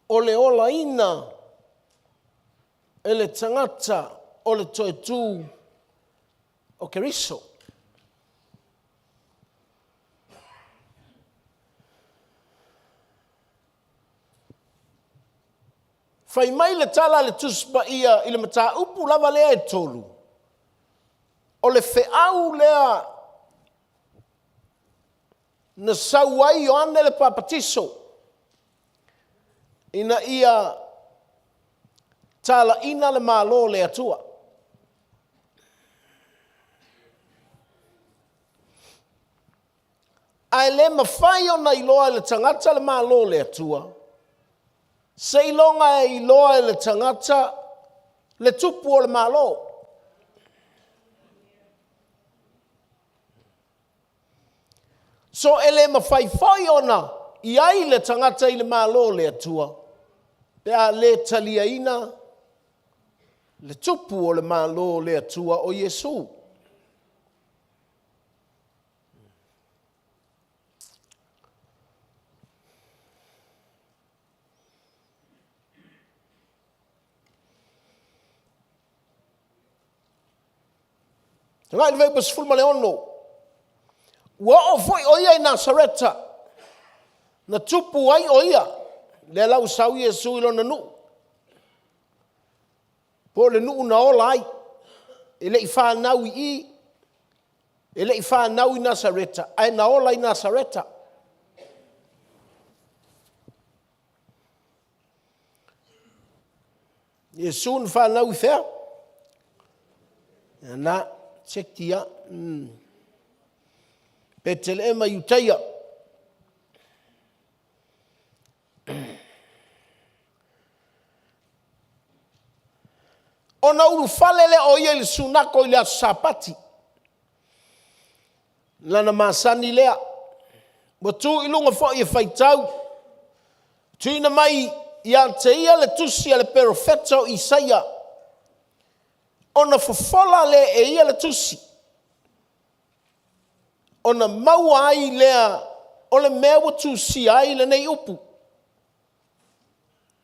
O le olaina e le tagata o le toe tū o Keriso. Fai mai le tala a le Tusi Paia i le mataupu lava lea e tolu, o le feau lea na sau ai Ioane le Papatiso ina ia talaiina le Malo o le Atua. Ae le mafai ona iloa e le tagata le Malo o le Atua, seiloga e iloa e le tagata le tupu o le Malo. So e le mafai foi ona i ai le tagata i le Malo o le Atua pe a le taliaina le tupu o le Malo o le Atua o Iesu. Tagai i le fuaiupu 16. Ua oo foi ʻo ia i Nasareta, na tupu ai ʻo ia. Lea la ua sau Iesu i lona nuu. Po o le nuu na ola ai. E le i fanau i i, e le i fanau i Nasareta, ae na ola i Nasareta. Iesu na fanau i fea? Na, seki ia. Peteleema Iutaia. Ona ulufale lea o ia i le sunako i le aso Sapati. Lana masani lea. Ua tu i luga foi e faitau. Tuuina mai ia te ia le tusi a le perofeta o Isaia. Ona fofola lea e ia le tusi, ona maua ai lea o le mea ua tusia ai lenei upu.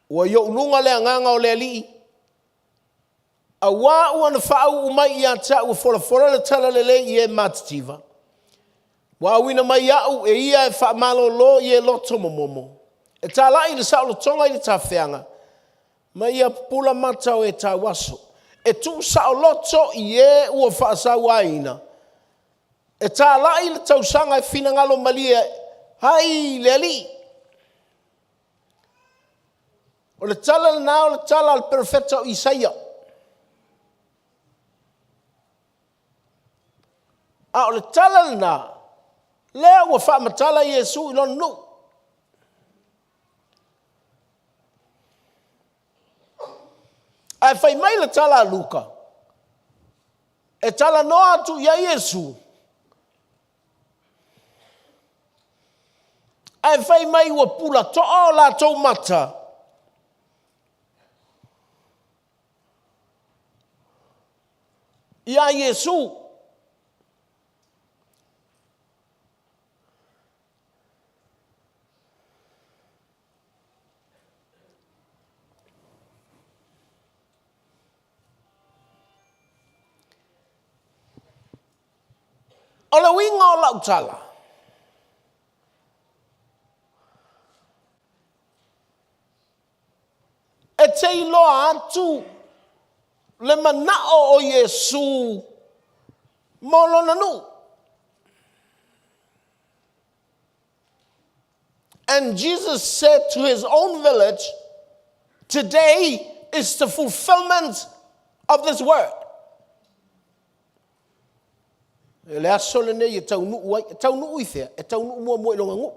Ua i ou luga le agaga o le Alii, auā ua na faauu mai ia te au e folafola le talalelei i e matitiva. Ua auina mai au e ia e faamalōlō i e loto momomo, e talai le saolotoga i le tafeaga, ma ia pupula mata o e tauaso, e tuusaoloto i e ua faasauaina, e talai le tausaga e finagalo malie ai le Alii. O le tala lena o le tala a le perofeta o Isaia. A o le tala lena, lea ua faamatala Iesu i lona nuu. Ae fai mai le tala a Luka, e talanoa atu i ai Iesu, ae fai mai ua pulatoa o latou mata iā Iesu. O le uiga o lau tala, e te iloa atu le manao o Iesu mo lona nuu. And Jesus said to his own village, Today is the fulfillment of this word. E le aso lenei e taunuu ai, e taunuu i fea? E taunuu muamua i lona nuu.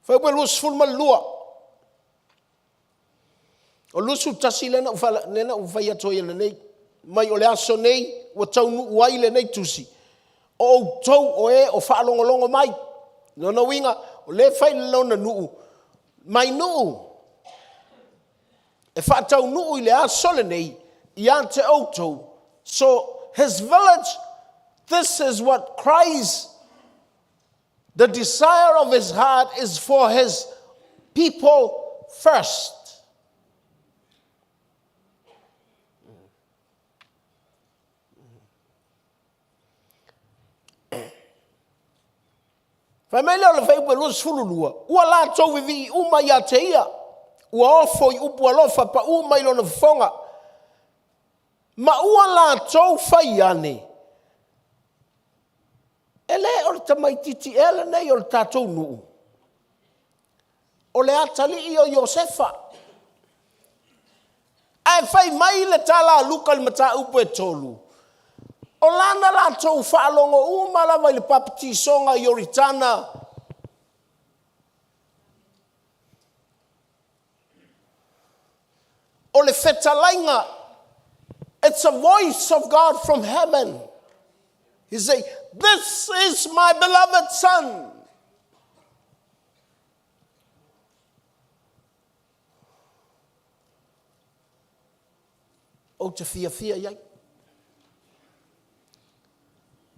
Fuaiupu e 22. O le 21 lea na ou, lea na ou fai atu ai nei, mai o le aso nei ua taunuu ai lenei tusi, o outou o e o faalogologo mai. Lona uiga, o lea e fai le lona nuu, mai nuu, e faataunuu i le aso lenei ia te outou. So, his village, this is what Christ The desire of his heart is for his people first. Fai mai lea o le fuaiupu e 22, ua latou vivii uma ia te ia, ua ofo i upu alofa paū mai lona fofoga, ma ua latou fai ane, E le o le tamaitiiti ea lenei o le tatou nuu, o le atalii o Iosefa? Ae fai mai le tala a Luka i le mataupu e 3, o lana latou faalogo uma lava i le papatisoga i Ioritana, O le fetalaiga, it's a voice of God from heaven. He say, this is my beloved son. Ou te fiafia i ai.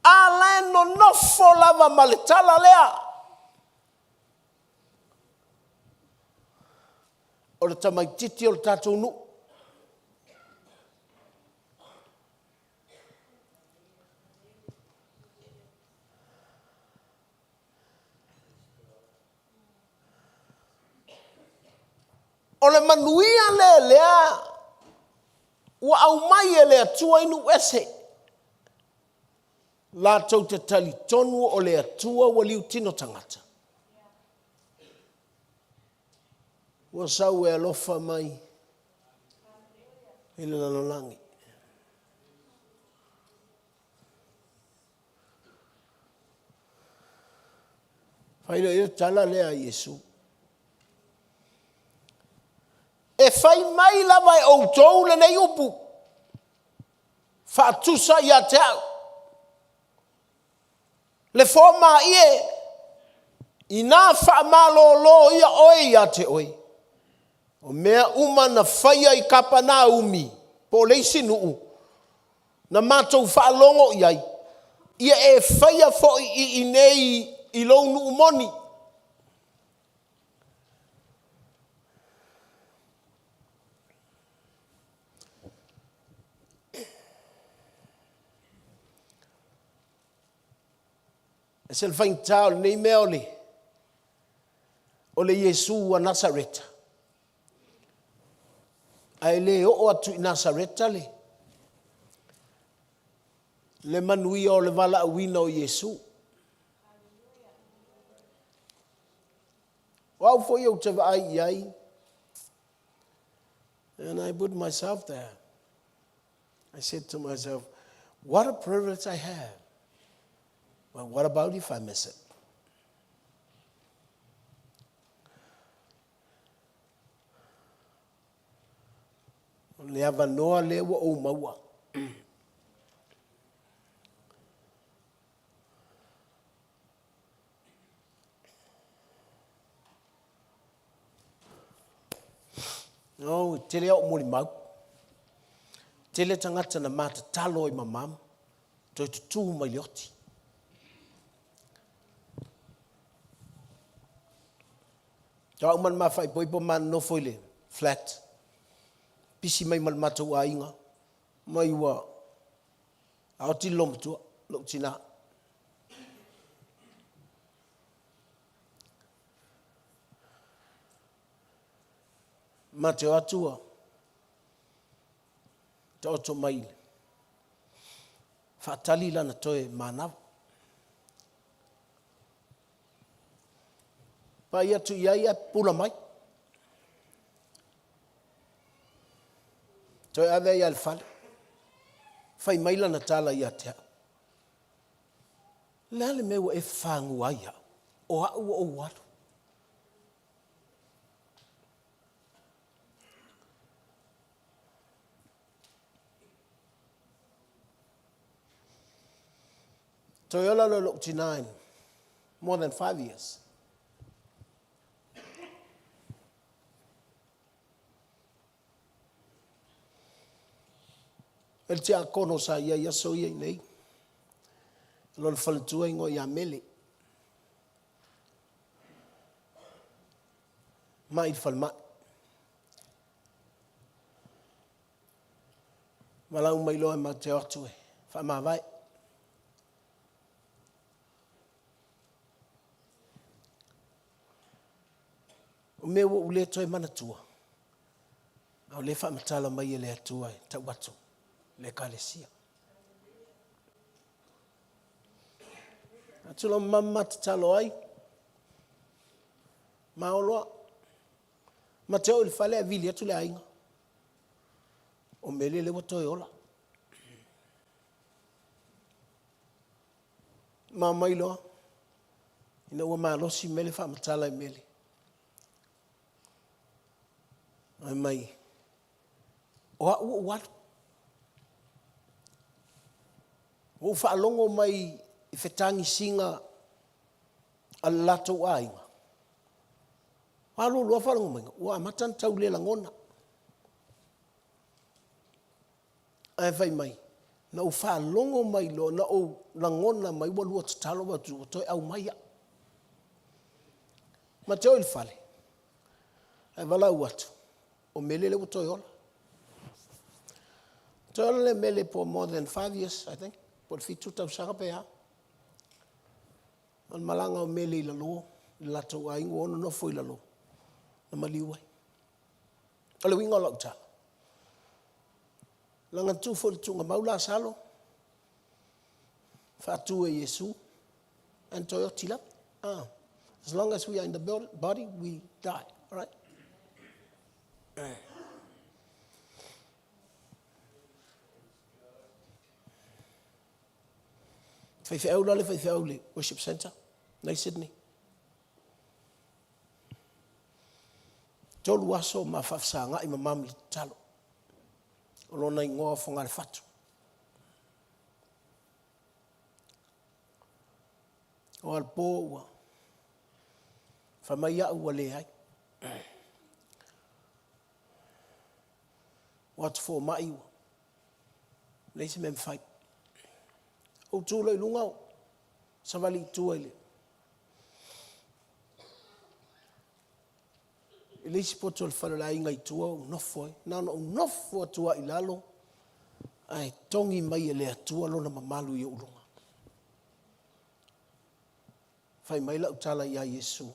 A la e nonofo lava ma le tala lea. O le tamaititi o le tatou nuu. O le manuia lea lea ua aumai e le Atua i nuu ese. Latou te talitonu o le Atua ua liutino tagata. Ua sau e alofa mai i le lalolagi. Fai lea le tala lea a Iesu. E fai mai lava e outou lenei upu, faatusa ia te au. Le fomaie, inā faamalōlō ia oe iā te oe, o mea uma na faia i Kapanaumi, po o le isi nuu, na matou faalogo i ai, ia e faia foi i inei i lou nuu moni. E se le faigata o lenei mea o le o le Iesu a Nasareta. Ae le oo atu i Nasareta le le manuia o le valaauina o Iesu. O au foi ou te vaai i ai, and I put myself there. I said to myself, what a privilege I have. But what about if I miss it? O le avanoa lea ua ou maua. Oh, e tele au molimau. Tele tagata na ma tatalo ai ma mam, toe tutū mai le oti. Tau au ma le mafaipoipo ma nofo i le flat. Pisi mai ma le matou aiga, mai ua a oti le loomatua, lou tinā. Ma te o atu ua taoto mai faatali lana toe manawa. Pai atu i ai ae pupula mai. Toe ave ai lava i le fale. Fai mai lana tala ia te au. O le a le mea ua e fafagua ai au? O au ua ou alu. Toe ola loa lou tinā in more than 5 years. E le tiakono sa i ai aso ia i nei. Lona faletua ingoa ia Mele. Mai i le falemai. Valaau mai loa matou te o atu e faamavae. O mea ua ou le toe manatua, a o lea e faamatala mai e le Atua e tau atu le Ekalesia. Atu loa mama tatalo ai, ma o loa. Ma te oo i le fale ae vili atu le aiga. O Mele lea ua toe ola. Ma omai loa, ina ua malosi Mele faamatala i Mele. Fai mai, o au ua ou alu. Ua ou faalogo mai i fetagisiga a le latou aiga. Ua alu faalogo mai, ua amata ona tau le lagona. Ae fai mai, na ou faalogo mai loa, na ou lagona mai ua lua tatalo atu ua toe aumai au. Ma te oo i le fale, ae valaau atu, o Mele lea ua toe ola. Toe ola le Mele for more than 5 years, I think, po o le 7 tausaga pe a. O le malaga o Mele i lalo, i le latou aiga ua ono nofo i lalo, na maliu ai. O le uiga o lau tala, leaga na tu foi i le tuugamau Lasalo, faatu e Iesu, ae na toe oti lava. Ah, as long as we are in the body, we die. All right? Faifeau la le faifeau i le worship center nei Sydney. 3 aso ma faafesagai ma mami tatalo. O lona igoa o Fogalefatu. O a le pō ua fai mai au ua leai. Ua atu fomai ua leai se mea e mafai. Ou tu loa i luga ou savali i tua i le i le isi poto o le fale o le aiga i tua ou nofo ai. Na ona ou nofo atu lava i lalo ae togi mai e le Atua lona mamalu i ou luga. Fai mai lau tala ia Iesu,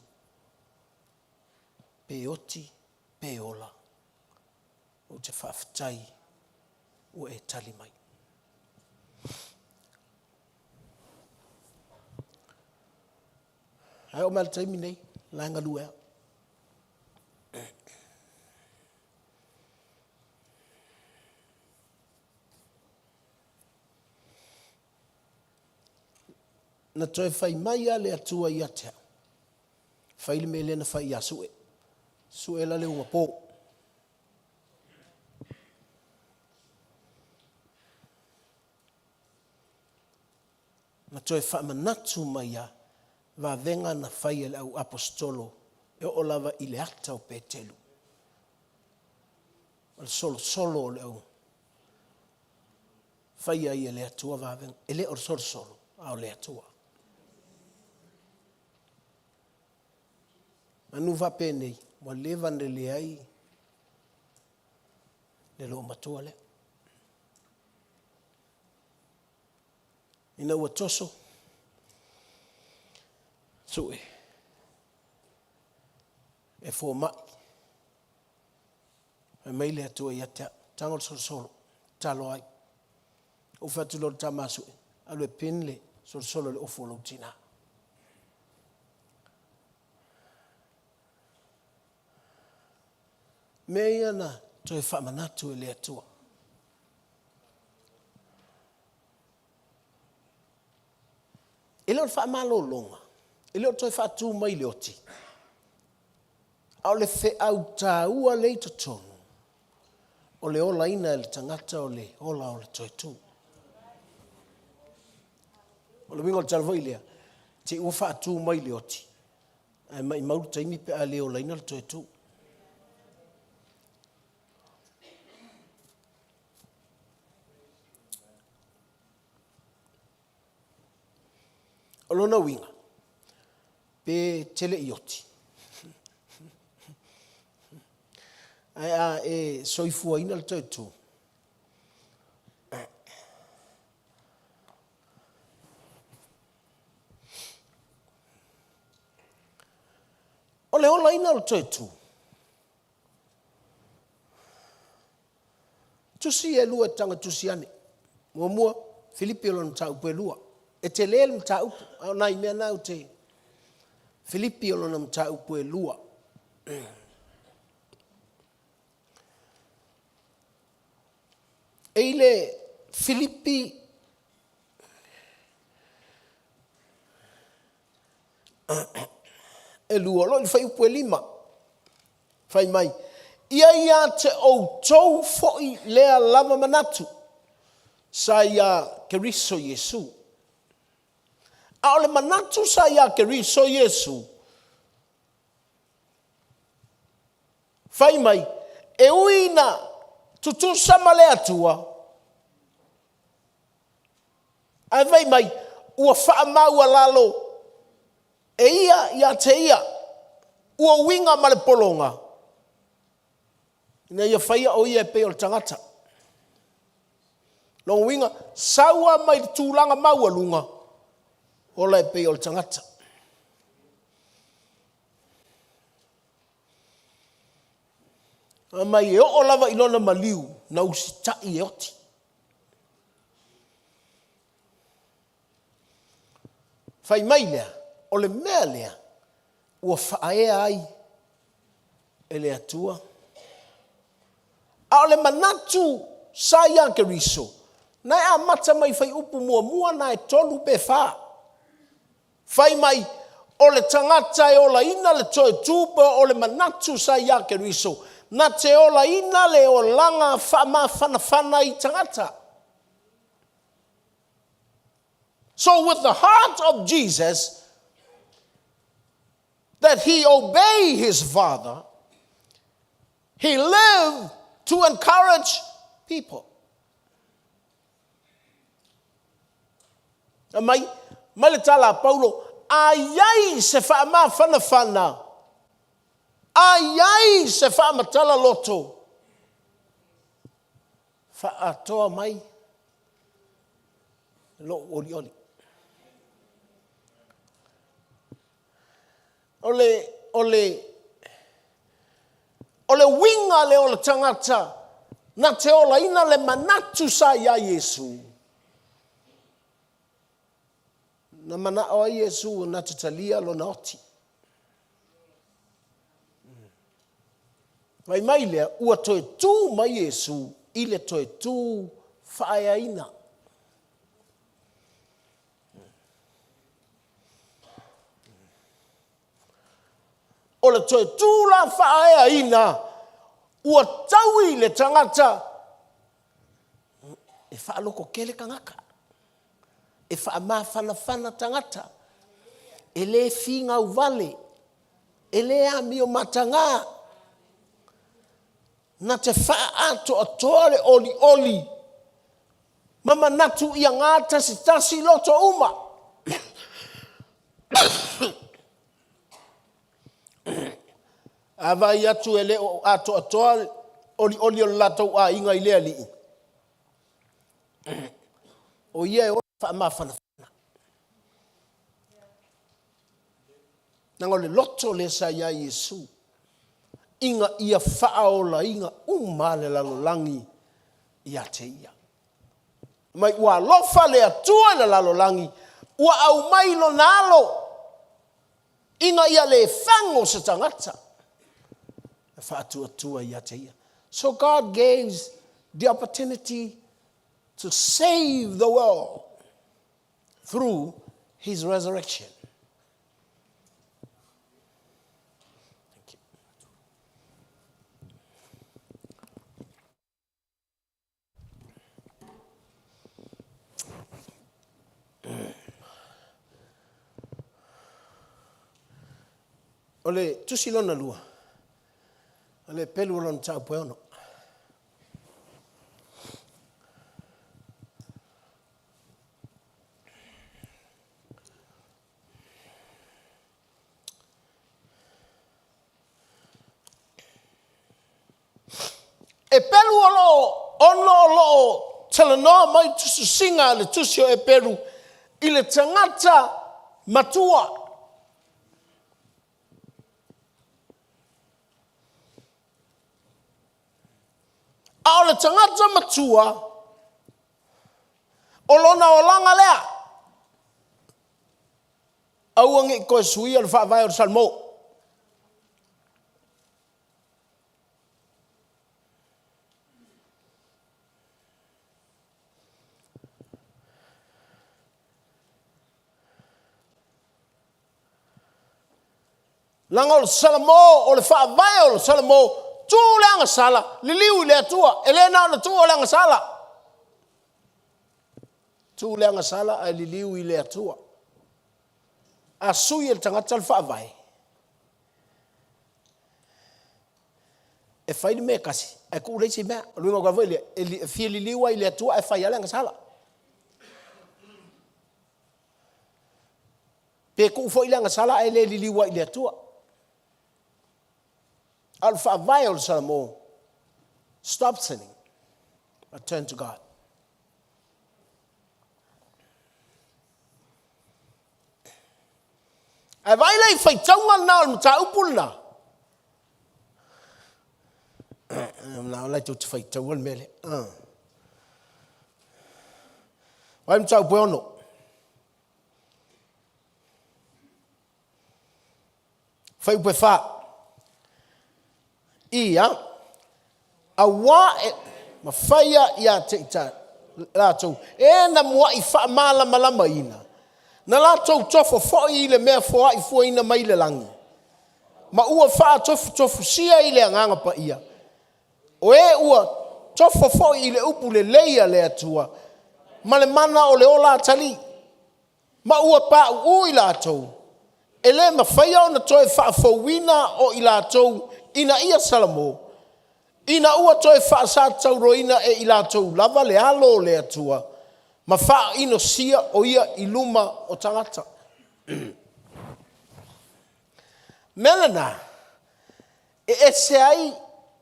pe oti pe ola, ou te faafetai ua e tali mai. Ae oo mai lava i le taimi nei, o la e galue lava. Na toe fai mai lava le Atua ia te au, fai le mea lea na fai ia Sue. Sue la le ugapo. Na toe faamanatu mai a vavega na fai e le au Aposetolo e oo lava i le ata o Petelu. O le solosolo o le au faia ai e le Atua vavega. E le o le solosolo, a o le Atua. Manu faapenei, ua leva ona leai le loomatua lea. Ina ua toso, sue, e fomai, fai mai le Atua ia te au, tago le solosolo, tatalo ai. Ou fai atu loa i le tama a Sue, alu e pin le solosolo i le ofu o lou tina. Mea ia na toe faamanatu e le Atua. E le o le faamalologa, e le o toe faatu mai le oti, a o le feau taua lea i totonu, o le olaina e le tagata o le ola o le toe tu. O le uiga o le tala foi lea, te i ua faatu mai le oti, ae maumau le taimi pe a le olaina le toe tu. O lona uiga, pe te le i oti, ae a e soifuaina le toe tu, O le olaina o le toe tu, Tusi e lua e taga tusi ane. Muamua, Filipi o lona mataupu e lua. E tele le mataupu, a o nai mea na ou te... Filipi o lona mataupu e lua. E i le Filipi e lua, o lo o i le fuaiupu e 5. Fai mai, Ia ia te outou foi lea lava manatu sa iā Keriso Iesu. A o le manatu sa iā Keriso Iesu, fai mai, e ui ina tutusa ma le Atua, ae fai mai, ua faamaualalo e ia ia te ia, ua uiga ma le pologa, ina ia faia o ia e pei o le tagata. Lona uiga, sau lava mai le tulaga maualuga, ola e pei o le tagata. Fai mai e oo lava i lona maliu na usitai e oti. Fai mai lea, o le mea lea ua faaea ai e le Atua. A o le manatu sa ia Keriso, na e amata mai fuaiupu muamua na e tolu pe fa. Fai mai, o le tagata e olaina le toe tu po o le manatu sa ia Keriso, na te olaina le olaga faamafanafana i tagata. So with the heart of Jesus, that he obeyed his father, he lived to encourage people. Mai, mai le tala a Paulo, a iai se faamafanafana, a iai se faamatala loto, faaatoa mai lou olioli. O le, o le, o le uiga lea o le tagata na te olaina le manatu sa iā Iesu. Na manao ai Iesu na te talia lona oti. Fai mai lea, ua toe tū mai Iesu i le toe tū faaeaina. O le toe tū la faaeaina, ua taui le tagata e faalototele tagata, e faamafanafana tagata, e le finau vale, e le amio mataga, na te faaatoatoa le olioli ma manatu ia gatasitasi loto uma. A vaai atu e le o atoatoa le olioli o le latou aiga i le alii, o ia e ola faamafanafana. Leaga o le loto lea sa iā Iesu, ina ia faaolaina uma le lalolagi ia te ia. Mai ua alofa le Atua i le lalolagi, ua aumai lona alo, ina ia le fago se tagata e faatuatua ia te ia. So God gave the opportunity to save the world through his resurrection. Thank you. O le tusi lona lua, o le pelu o lona mataupu e ono. E pelu o lo o ono o lo o talanoa mai tusitusiga a le tusi o Eperu i le tagata matua. A o le tagata matua, o lona olaga lea. Aua ne i toe suia le faavae o le Salmo. Leaga o le Salamo, o le faavae o le Salamo, tu le agasala, liliu i le Atua. E le na ona tuu o le agasala. Tu le agasala ae liliu i le Atua. A sui e le tagata le faavae, e fai le mea e tasi, ae tuu le isi mea. O le uiga foi lea, e fia liliu ai i le Atua ae fai lava le agasala. Pe tuu foi le agasala ae le liliu ai i le Atua. A o le faavae o le Salamo, stop sinning, but turn to God. Ae vaai la i faitauga lena o le mataupu lena. Na o la tou te faitaua le mea lea. Vai mataupu e ono. Fuaiupu e fa. Ia, auā e mafaia ia te i latou e na muaʻi faamalamalamaina, na latou tofo foi i le mea foai fuaina mai le lagi, ma ua faatofutofusia i le Agaga Paia, o e ua tofo foi i le upu lelei a le Atua ma le mana o le ola atalii, ma ua pauu i latou E le mafaia ona toe faafouina o i latou ina ia salamo, ina ua toe faasatauroina e i latou lava le alo o le Atua, ma faainosia o ia i luma o tagata. Mea lena, e ese ai,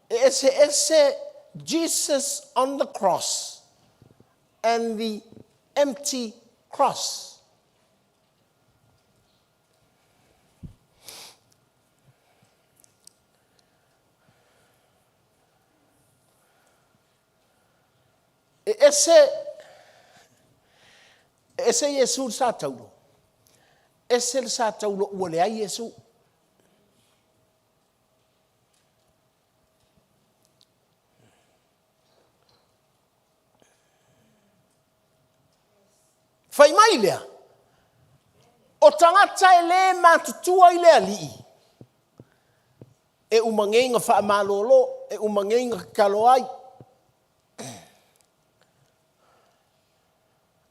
e eseese Jesus on the cross and the empty cross. E ese, e ese Iesu le sa taulo, ese le sa taulo ua leai Iesu. Fai mai lea, o tagata e le matutua i le alii, e umageiga faamalolo, e umageiga tatalo ai,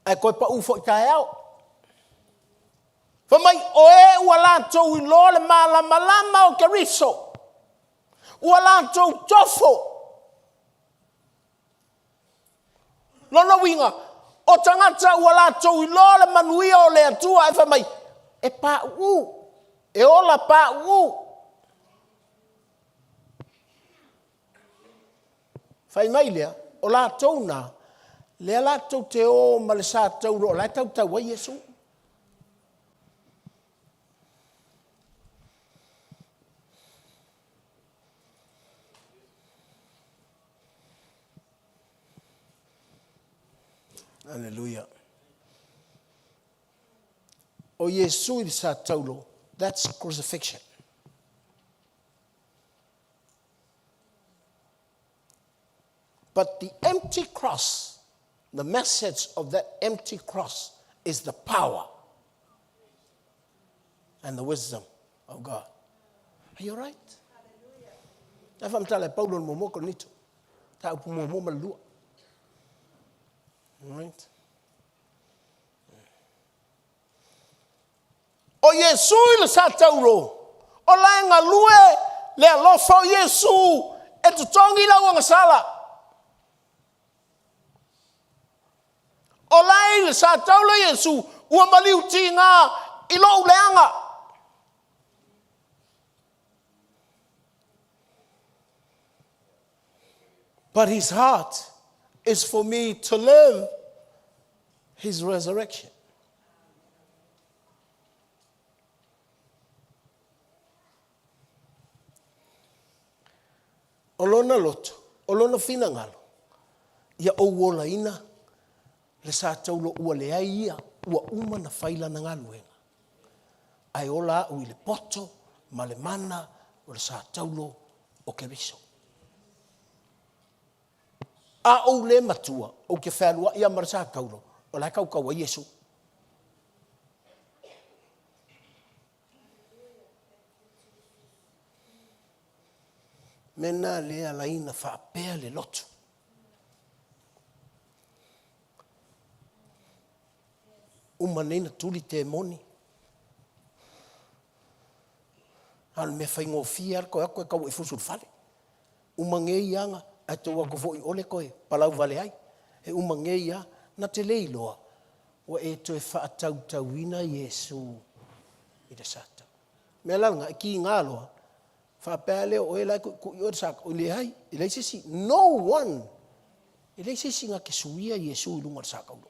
ae toe pau foi taeao. Fai mai, o e ua latou iloa le malamalama o Keriso, ua latou tofo. Lona uiga, o tagata ua latou iloa le manuia o le Atua ae fai mai, e pauu, e ola pauu. Fai mai lea, o latou na, lea latou te o ma le sa tauro o la e tautau ai Iesu. Aleluia. O Iesu i le sa taulo, that's crucifixion. But the empty cross, the message of that empty cross is the power and the wisdom of God. Are you right? Na whamtala e Paulo mo mo nito. Ta upu mo mo malua. Right? O Iesu i le sa tauro, o la e galue le alofa o Iesu e totogi lau agasala. O la e i le sa tauro Iesu, ua maliu tiga i lou leaga. But his heart is for me to live his resurrection. O lona loto, o lona finagalo, ia ou olaina le sa taulo ua leai ia, ua uma na fai lana galuega. Ae ola au i le poto ma le mana o le sa taulo o Keriso. A ou le matua, ou te fealuai lava ma le sa taulo, o la e tautau ai Iesu. Mea lena lea e ala ai ona faapea le lotu. Uma nei na tuli temoni. A o le mea faigofie lava le toe atu e tau i fusu i le fale. Uma nei aga, ae tou atu foi ole toe palau vale ai. E uma nei a, na te le iloa, ua e toe faatautauina Iesu i le Sata. Mea la lena, e kiga loa, faapea lea o oe la e tuitui oe le Sata. Oi leai, e leai se isi, no one, e leai se isi na te suia Iesu i luga o le Sata ulo.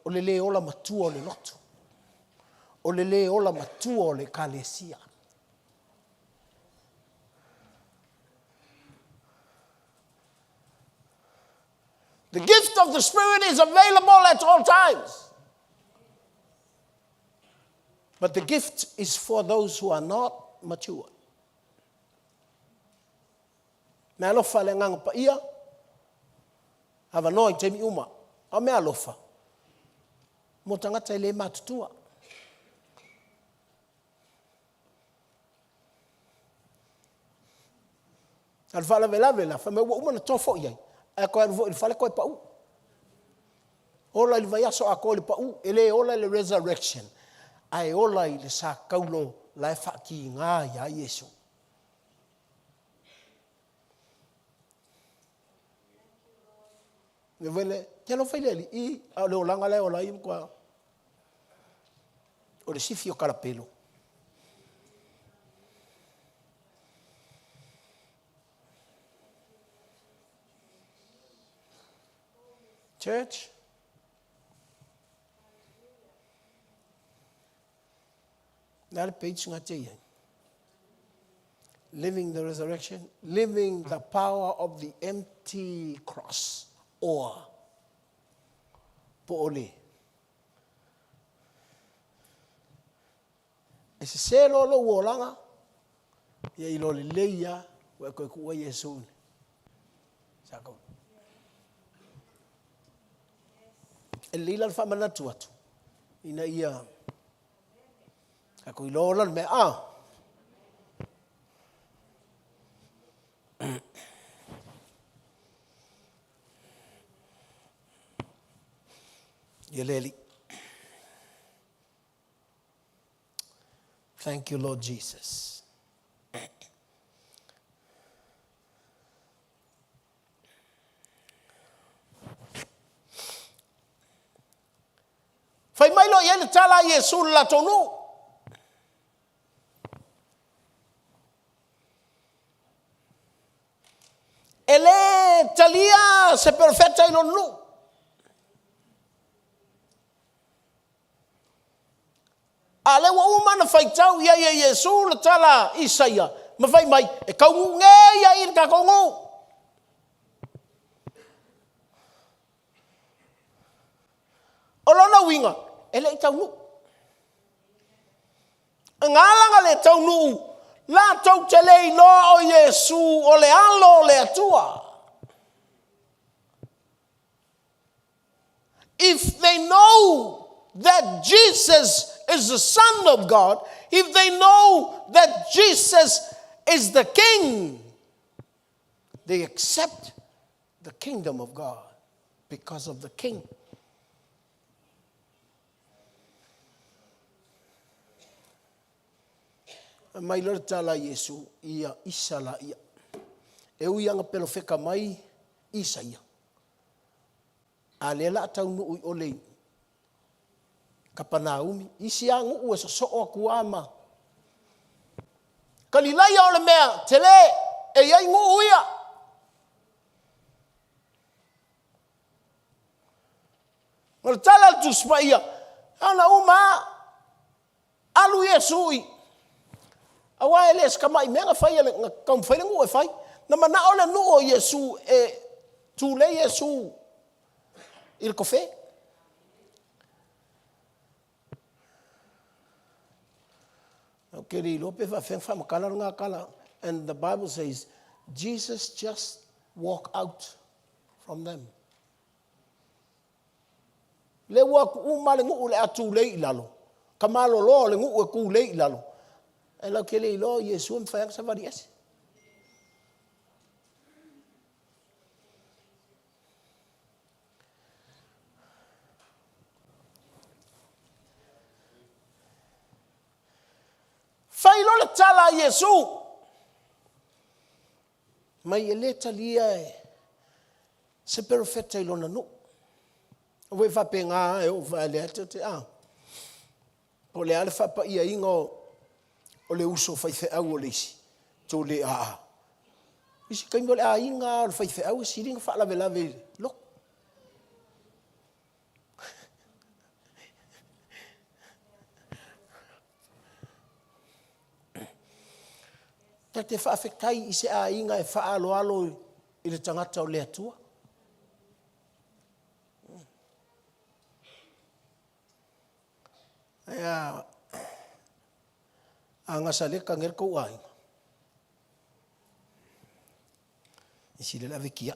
O le le ola matua o le lotu. O le le ola matua o le ekalesia. The gift of the Spirit is available at all times. But the gift is for those who are not mature. Mea alofa le Agaga Paia, avanoa i taimi uma. A o mea alofa, mo tagata e le matutua. A o le faalavelave la, fai mai ua uma ona tofo i ai, ae toe alu foi i le fale toe pau. Ola i le vaiaso atoa i le pau, e le ola i le resurrection, ae ola i le sataulo la e faakiga iā Iesu. Le wele, te alofa i le Alii, a o le olaga la e ola ai e matua o le sifi o kalapelo. Church, le a le page nga te iai? Living the resurrection, living the power of the empty cross, or po o le. E sesē loa lou olaga, ia iloa lelei lava ua e toe tuua Iesu i le sakaula. E lelei la le faamanatu atu, ina ia tatou iloa ola le mea. Ah! Ia le Alii. Thank you, Lord Jesus. Fai mai loa i ai le tala a Iesu i le latou nuu. E lē talia se perofeta i lona nuu. A o lea ua uma ona faitau i ai e Iesu le tala a Isaia ma fai mai, e taunuu nei ia i le tatou nuu. O lona uiga, e le i taunuu. E gala na le taunuu, latou te le iloa o Iesu o le Alo o le Atua. If they know that Jesus is the Son of God, if they know that Jesus is the King, they accept the kingdom of God because of the King. Aumai loa le tala a Iesu, ia isa laia. E ui lava na pelofeka mai Isaia, a lea la a taunuu i o le Kapanaumi, isi lava nuu e sosoo atu lava ma Kalilaia o le mea tele e i ai nuu ia. O le tala a le Tusi Paia, ana uma lava, alu Iesu i, aua e le o se tamai mea na fai, na taumafai le nuu e fai. Na manao le nuu o Iesu e tulei Iesu i le tofe. Ou te le iloa pe faafefea ona faamatala lena tala. And the Bible says, Jesus just walk out from them. Lea ua atu uma le nuu o le a tulei i lalo, ka malolo o le nuu e tulei i lalo. Ae latou te le iloa o Iesu e mafai lava ona savali ese. Fai loa le tala a Iesu, mai e le talia e se perofeta i lona nuu. Aua e faapena e oo lea tou te a. Po o le a le faapaiaina o le uso faifeau o le isi, tou le aa. Isi taimi o le aiga lava o le faifeau e sili ona faalavelave i le lotu. Ta te faafetai i se aiga e faaaloalo i le tagata o le Atua. Ae a, a Nasaleta nei le tou aiga, e sili le ave tiai.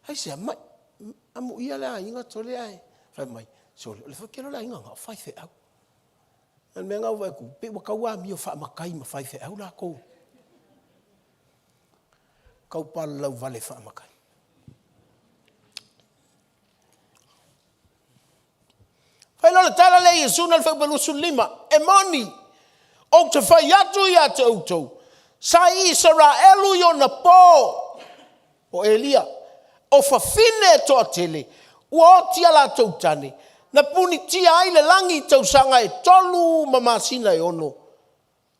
Aisea mai, amuia le aiga tole ae fai mai, sole, o le tele o le aiga na o faifeau. O le mea na ou vaai atu, pei ua tau amio faamatai ma faifeau latou. Kaupalalau vale faamakai. Fai loa le tala lea a Iesu na le fuaiupu 25, E moni, ou te fai atu ia te outou, sa i Isaraelu i ona po o Elia, o fafine e toatele, ua oti a latou tane, na punitia ai le lagi i tausaga e tolu ma masina e ono,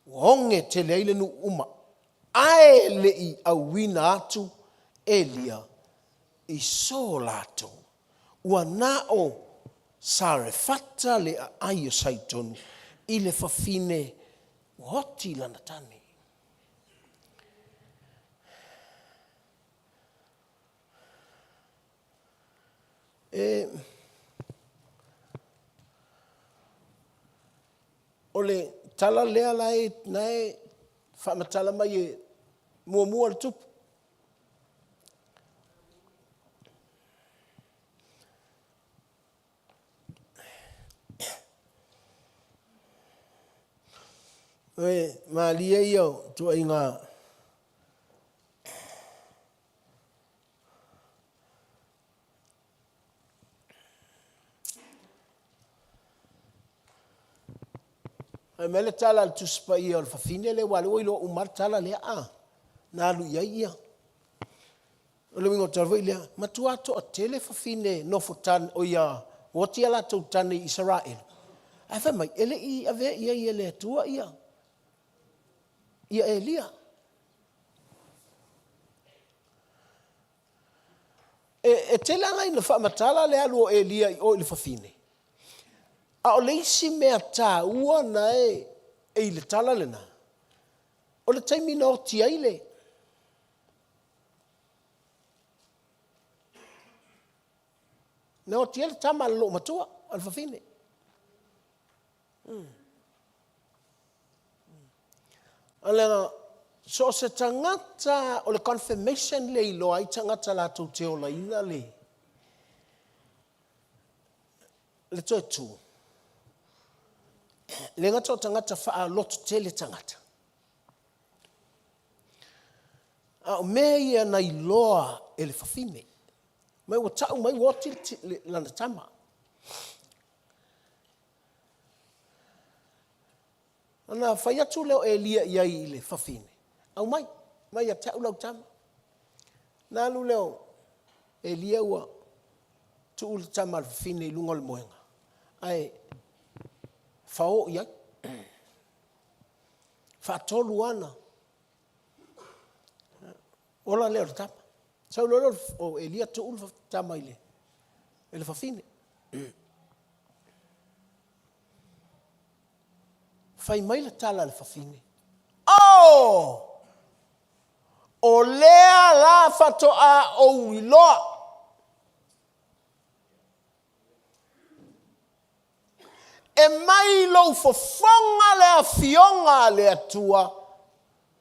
ua oge tele ai le nuu uma, ae le i auina atu Elia i so latou. Ua na o Sarefata le aai o Saitonu i le fafine ua oti lana tane. E, o le tala lea la e, na e faamatala mai e muamua le tupu. E malie ia o tuaiga Fai mai le tala a le Tusi Paia o le fafine lea, aua o lea ua iloa uma lava le tala lea, a, na alu i ai ia. O le uiga o le tala foi lea, matua toatele fafine nofo tane, o ia, ua oti a latou tane i Isaraelu, ae fai mai, e le i avea i ai e le Atua ia, ia Elia. E, e tele lava ina faamatala le alu o Elia i o i le fafine, a o le isi mea taua na e, e i le tala lena, o le taimi na oti ai le, Na oti ai le tama a le loomatua, a le fafine. Mm. A leaga, so o se tagata o le confirmation le iloa ai tagata latou te olaina le, le toe tu. Le gata o tagata faalototele tagata. A o mea ia na iloa e le fafine. Mai ua tau mai ua oti lana tama. Ona fai atu lea o Elia i ai i le fafine, aumai, mai ia te au lau tama. Na alu lea o Elia ua tuu le tama a le fafine i luga o le moega, ae fao i ai. Faatolu ana ola lea o le tama. Sau loa lea o Elia tuu le tama i le fafine. Fai mai le tala a le fafine, Oh! O lea la faatoa ou iloa. E mai lou fofoga le afioga a le Atua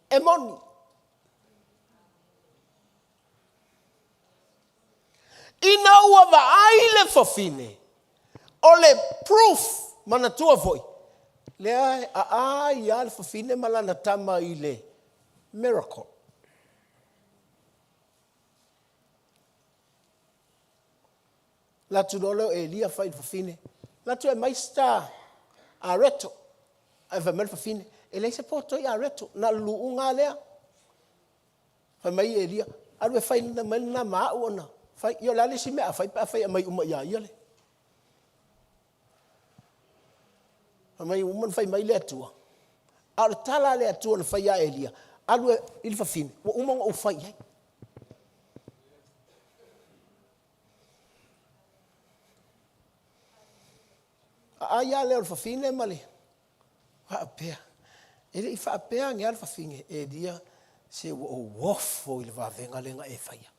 e moni. Ina ua vaai le fafine, o le proof, manatua foi, lea e aai lava le fafine ma lana tama i le miracle. Alu atu loa lea o Elia fai i le fafine, Alu atu e aumai si ta areto. Ae fai mai le fafine, E leai se poto i areto, na o le luuga lava lea. Fai mai Elia, Alu e fai mai lena ma au ona fai. Ia o le a le isi mea a fai pe afai e aumai uma ia ia le. Fai mai ua uma ona fai mai le Atua. A o le tala a le Atua na fai ia Elia, alu i le fafine, ua uma ona ou fai i ai. Aai lava lea o le fafine ma le faapea. E le i faapea ane lava le fafine, Elia, se ua ou ofo i le vavega lea na e faia.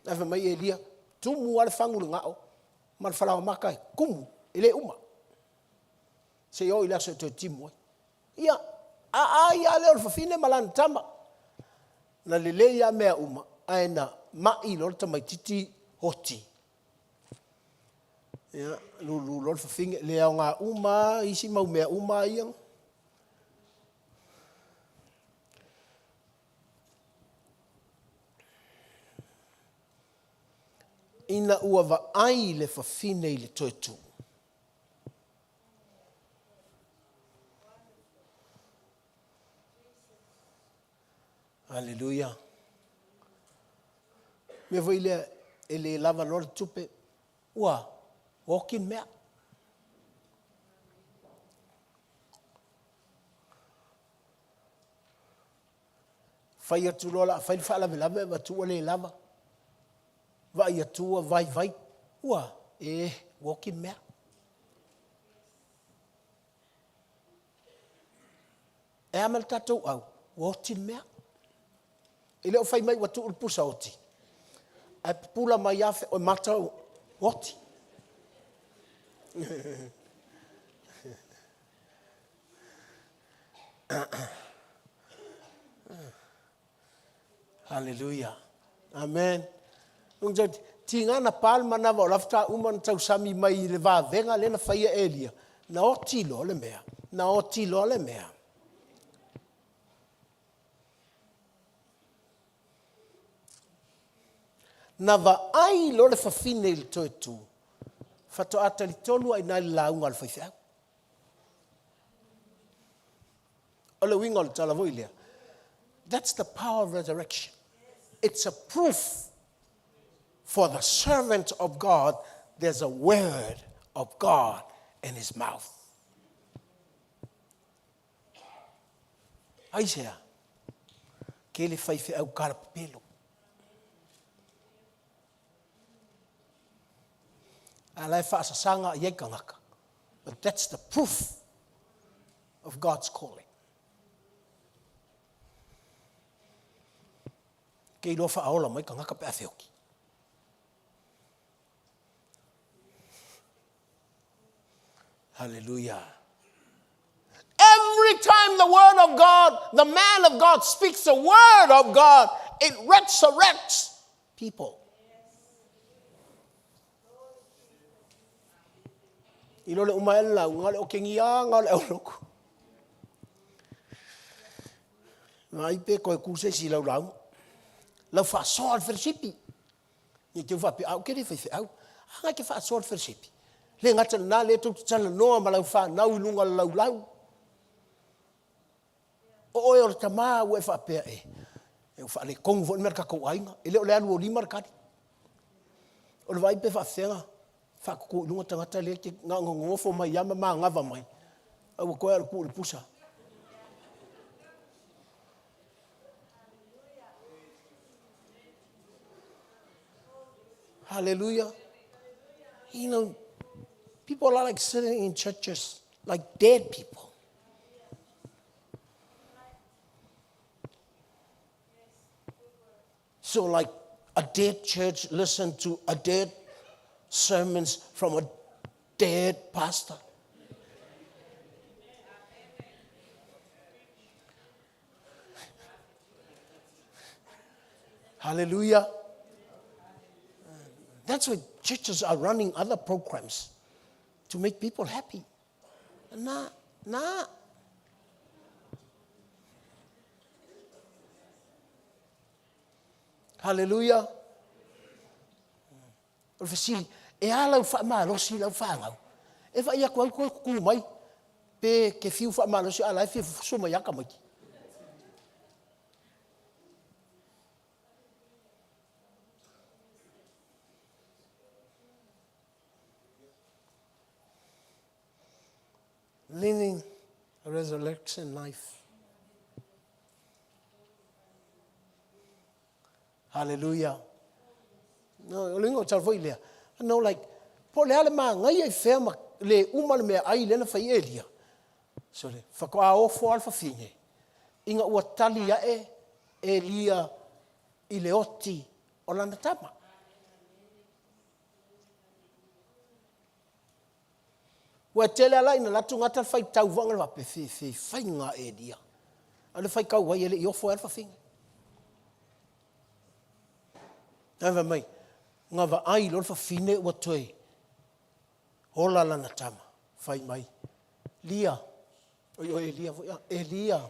Ae fai mai Elia, tumu lava le fagu i le gao ma le falaoamata e tumu, e le uma. Seia oo i le aso e toe timu ai. Ia, aai lava lea o le fafine ma lana tama. Na lelei lava mea uma, ae na mai loa le tamaitiiti oti. Ia, lulu loa le fafine, le aoga uma lava isi mau mea uma ia. Ina ua vaai le fafine i le toe tu. Aleluia. Mea foi lea e le lava loa le tupe, ua oti le mea. Fai atu loa o le a fai le faalavelave avatu ua le lava. Vaai atu ua vaivai, ua, e, ua oti le mea. E a ma le tatou au? Ua oti le mea. E le o fai mai ua tuu le pusa oti, ae pupula mai lava o mata ua oti. Hallelujah. Amen. Tiga na pa le manava o la faatoa uma ona tausami mai i le vavega lea na faia e Elia, na oti loa le mea, na oti loa le mea. Na vaai loa le fafine i le toe tu, faatoa talitonu lava i ina i le lauga a le faifeau. O le uiga o le tala foi lea, that's the power of resurrection. It's a proof for the servant of God, there's a word of God in his mouth. Aisea? Ke le faifeau kalapapelo. A la e faasasaga i ai tagata. But that's the proof of God's calling. Ke iloa faaola mai tagata pe a feoki. Hallelujah. Every time the word of God, the man of God speaks the word of God, it resurrects people. I lo le uma e lau, nga le o kengi a, nga le au loku. Nga i pe koe kuse si lau lau. Lau whaasoa al whirisipi. Ne i te faapea, a ou ke le faifeau. A ngai ke faasoa le fellowship. Le gata lena, lea tou te talanoa ma lau fanau i luga o le laulau. O oe o le tama ua e faapea e, e ua faaletonu foi le mea a le tatou aiga. E le o le alu o lima le tali. O le vaai pe faafefea faatutu i luga tagata lea ke na ona nonofo mai lava ma manava mai, a ua toe lava o le tuu i le pusa. Hallelujah. You know, people are like sitting in churches like dead people. So like a dead church listen to a dead sermons from a dead pastor. Hallelujah. That's why churches are running other programs to make people happy. Na, na. Hallelujah. O le fesili, e a lau faamalosi i lau fanau? E vaai atu ai koe kukū mai, pe ke fiu faamalosi a la e fia fusu mai a tamaiti. Living a resurrection life. Hallelujah. No, o le ingoa o tala foi lea. No, like, po o le a le manaia i fea ma le uma le meaai lea na fai e Elia. So le, faatoa ofo lava le fafine, ina ua tali ae Elia i le oti o lana tama. Ua tele lava la ina alu atu gata le faitau foi lea faapea, fe faiga a Elia. A o le faitau ai e le i ofo ai le fafine. Ae fai mai, na vaai loa le fafine ua toe ola lana tama, fai mai, Lia, oi o Elia foi, Elia.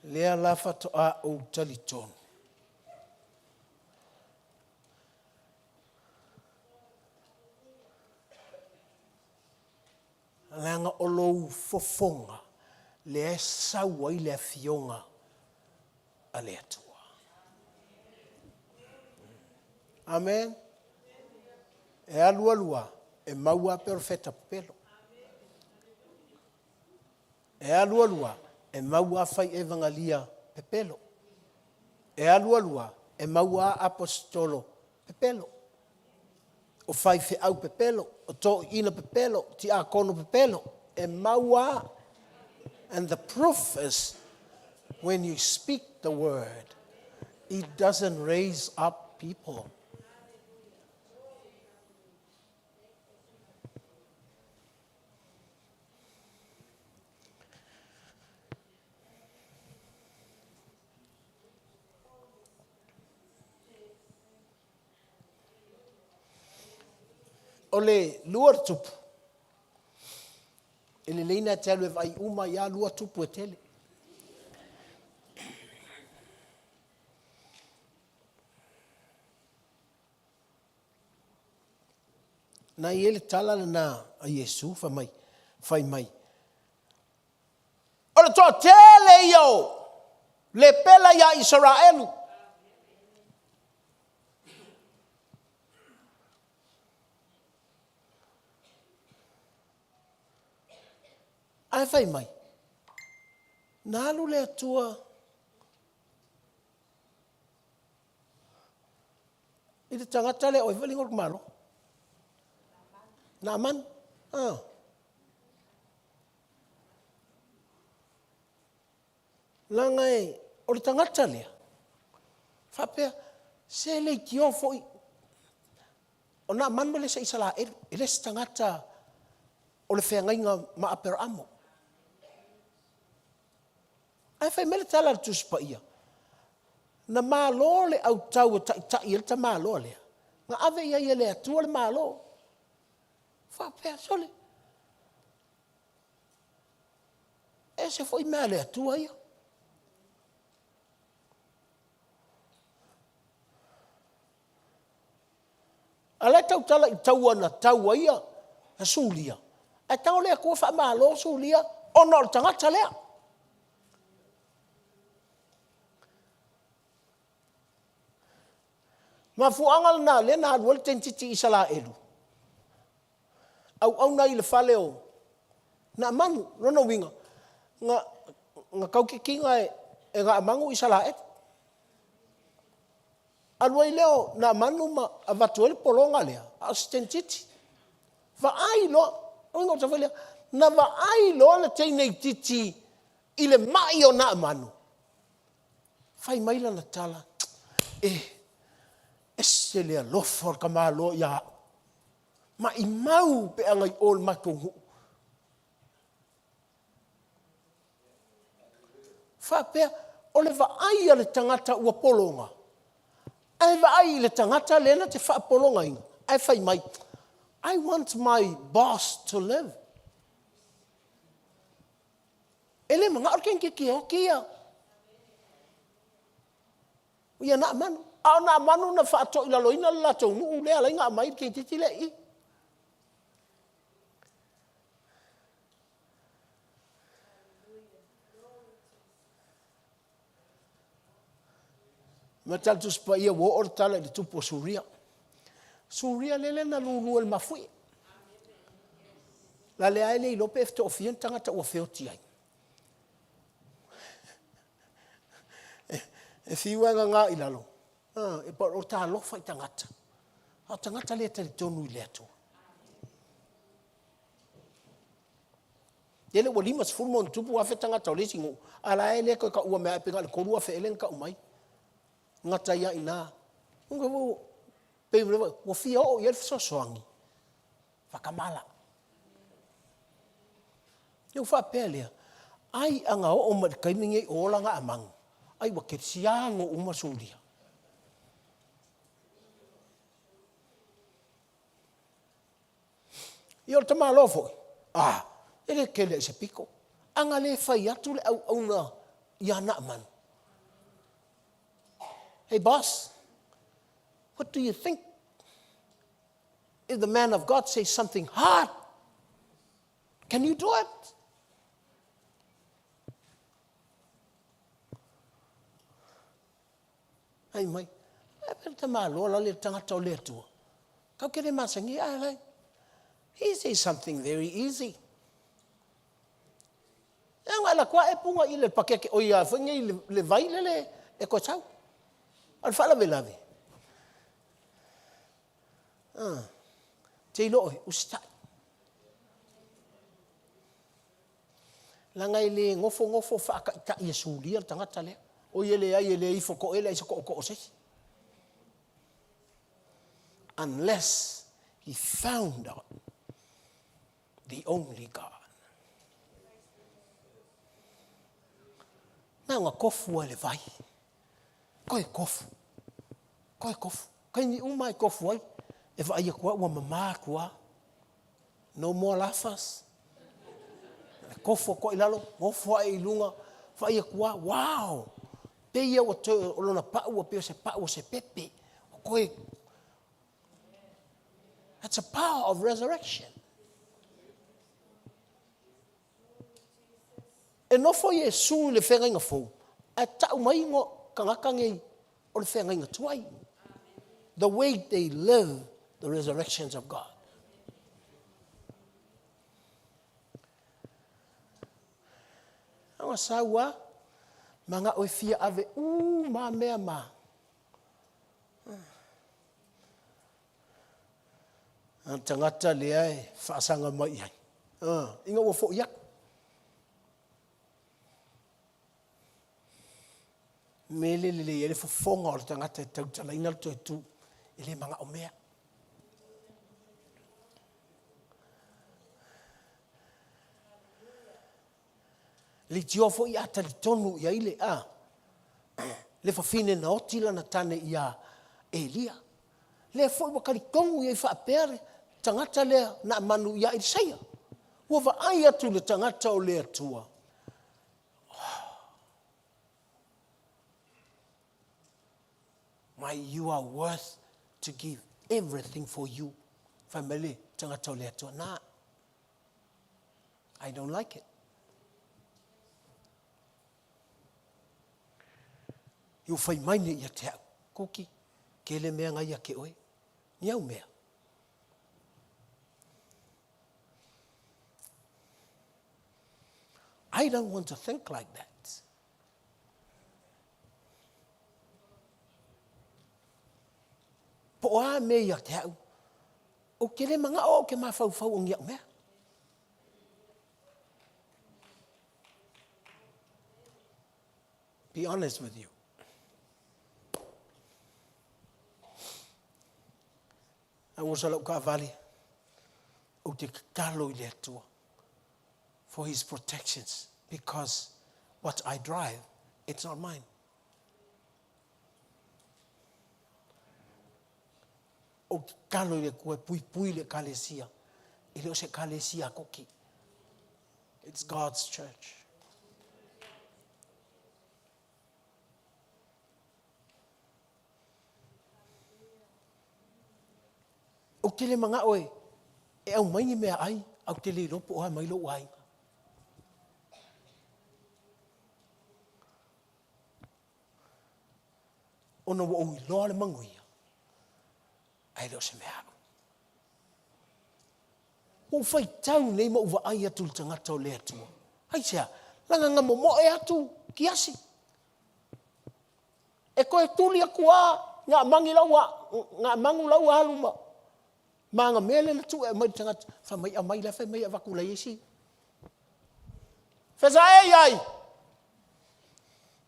Lea la faatoa ou talitonu. Leaga o lou fofoga lea e sau ai le Afioga a le Atua. Amen. E alu alu lava, e mau lava perofeta pepelo. E alu alu lava, e mau lava fai evagalia pepelo. E alu alu lava, e mau lava aposetolo pepelo. O faifeau pepelo, o toeaiina pepelo, o tiakono pepelo, e mau lava. And the proof is when you speak the word, it doesn't raise up people. O le lua o tupu, e lelei na te alu e vaai uma ia lua tupu e tele. Na i ai le tala lena a Iesu fai mai, fai mai, O le toatele ia o lepela iā Isaraelu. Ae fai mai, na alu le Atua i le tagata lea o ai foi le igoa o le tamaloa? Naamani. Ah. Leaga e, o le tagata lea, faapea, se leitioa foi, o Naamani ma le se Isaraelu, e le se tagata o le feagaiga ma Aperaamo. Ae fai mai le tala a le Tusi Paia, na malo le autau e taitai ai le tamaloa lea, na ave i ai e le Atua le malo. Faapea, sole, ese foi mea a le Atua ia. A la e tautala i taua na tau ai a Sulia, ae tago le Atua faamalo Sulia ona o le tagata lea. Mafuaaga lena lea na alu ai le teinititi Isaraelu auauna ai i le fale o Naamanu. Lona uiga, na, na tau titina e, e Naamanu Isaraelu. Alu ai lea o Naamanu ma avatu ai le pologa lea, a o se teinititi. Vaai loa, uiga o lea, na vaai loa le teineitiiti i le mai o Naamanu, fai mai lana tala, e, ese le alofa o le tamaloa ia au. Maimau pe ana i o i le matou nuu. Faapea, o le vaai a le tagata ua pologa, ae vaai i le tagata lea na te faapologaina, ae fai mai, I want my boss to live. E le manao le teinititi e oti ia. Ia Naamanu. A o Naamanu na faatoilaloina le latou nuu lea alai na aumai le teinititi lea i i. Ma tala Tusi Paia ua oo le tala i le tupu o Suria. Suria lele na lulu e le mafuie. La lea e le iloa pe toafia ni tagata ua feoti ai. E fiu e gaga i lalo, e o talofa i tagata. A o tagata le talitonu i le Atua. Lele ua 50 ma ona tupu afe tagata o le isi nuu, a la e le toe taua mea pe na o le 3,000 ea lea na tau mai. Gata ai lava i ina. Pei ua fia oo i ai le fesoasoani, faatamala. Ia ua faapea lea, ai a na oo mai i le taimi lenei o ola Naamanu, ai ua kerisiano uma Suria. Ia o le tamaloa foi, a, e le kele i se pito. A na le fai atu le auauna iā Naamanu. Hey boss, what do you think if the man of God says something hard? Can you do it? Ai mai, e pere te māloa la le tangata o le atua. Kau ke le masangi, ai lai. He says something very easy. E nga la kua e punga i le pakeke o ia foi nei le vai le le e koe sau. O le faalavelave. Ah. Te ilo oe, usitai. Leaga e le gofogofo faataitai e Sulia le tagata lea. O ia leai e le ifo toele ai se tootoo o se isi. Unless he found out the only God. Na ona tofu ai le vai. Koe tofu. Koe tofu. Kaimi uma e tofu ai, e vaai atu ai ua mama atu lava. No more lafas. E tofu atu ai i lalo, nofo ae i luga, vaai atu lava, wow! Pei ia ua toe, o lona pau ua pei o se pau o se pepe. Ua toe, that's a power of resurrection. E nofo Iesu i le feagaiga fou, ae tau mai igoa tagata nei o le feagaiga tuai. The way they live the resurrections of God. Aua sau a, mana'o e fia ave uma mea ma. A le tagata lea e faasaga mai i ai, ina ua foi atu. Mea le lelei ai le fofoga o le tagata e tautalaina le toe tu, e le manao mea. Leitioa foi a talitonu i ai le, a, le fafine na oti lana tane iā Elia. Lea foi ua talitonu i ai faapea le tagata lea na manu iā Elisaia. Ua vaai atu le tagata o le Atua. Oh. My, you are worth to give everything for you. Fai mai le tagata o le Atua, na, I don't like it. I o fai mai nei ia te au, Kuki, ke le mea ngai ake oe, ni au mea. I don't want to think like that. Po o a mea ia te au, Ou te le manao au ke mafaufau o ni au mea. Be honest with you. A ua sa lau kaavale, ou te tatalo i le Atua for his protections because what I drive, it's not mine. Ou te tatalo i le Atua e puipui le Ekalesia, e le o se Ekalesia a Koki. It's God's church. Ou te le manao e, e aumai ni mea ai, au te le iloa po o a mai lou aiga. Ona ua ou iloa le manuia, ae le o se mea aʻu. Ua ou faitau nei ma ou vaai atu i le tagata o le Atua. Aisea? Leaga na momoe atu kiasi. E toe tuli atu a na magi lau a, na manu lau alu ma ma na mea lea na tuu e aumai le tagata. Fai mai aumai la fai mai avatu lai isi. Fesa e iai.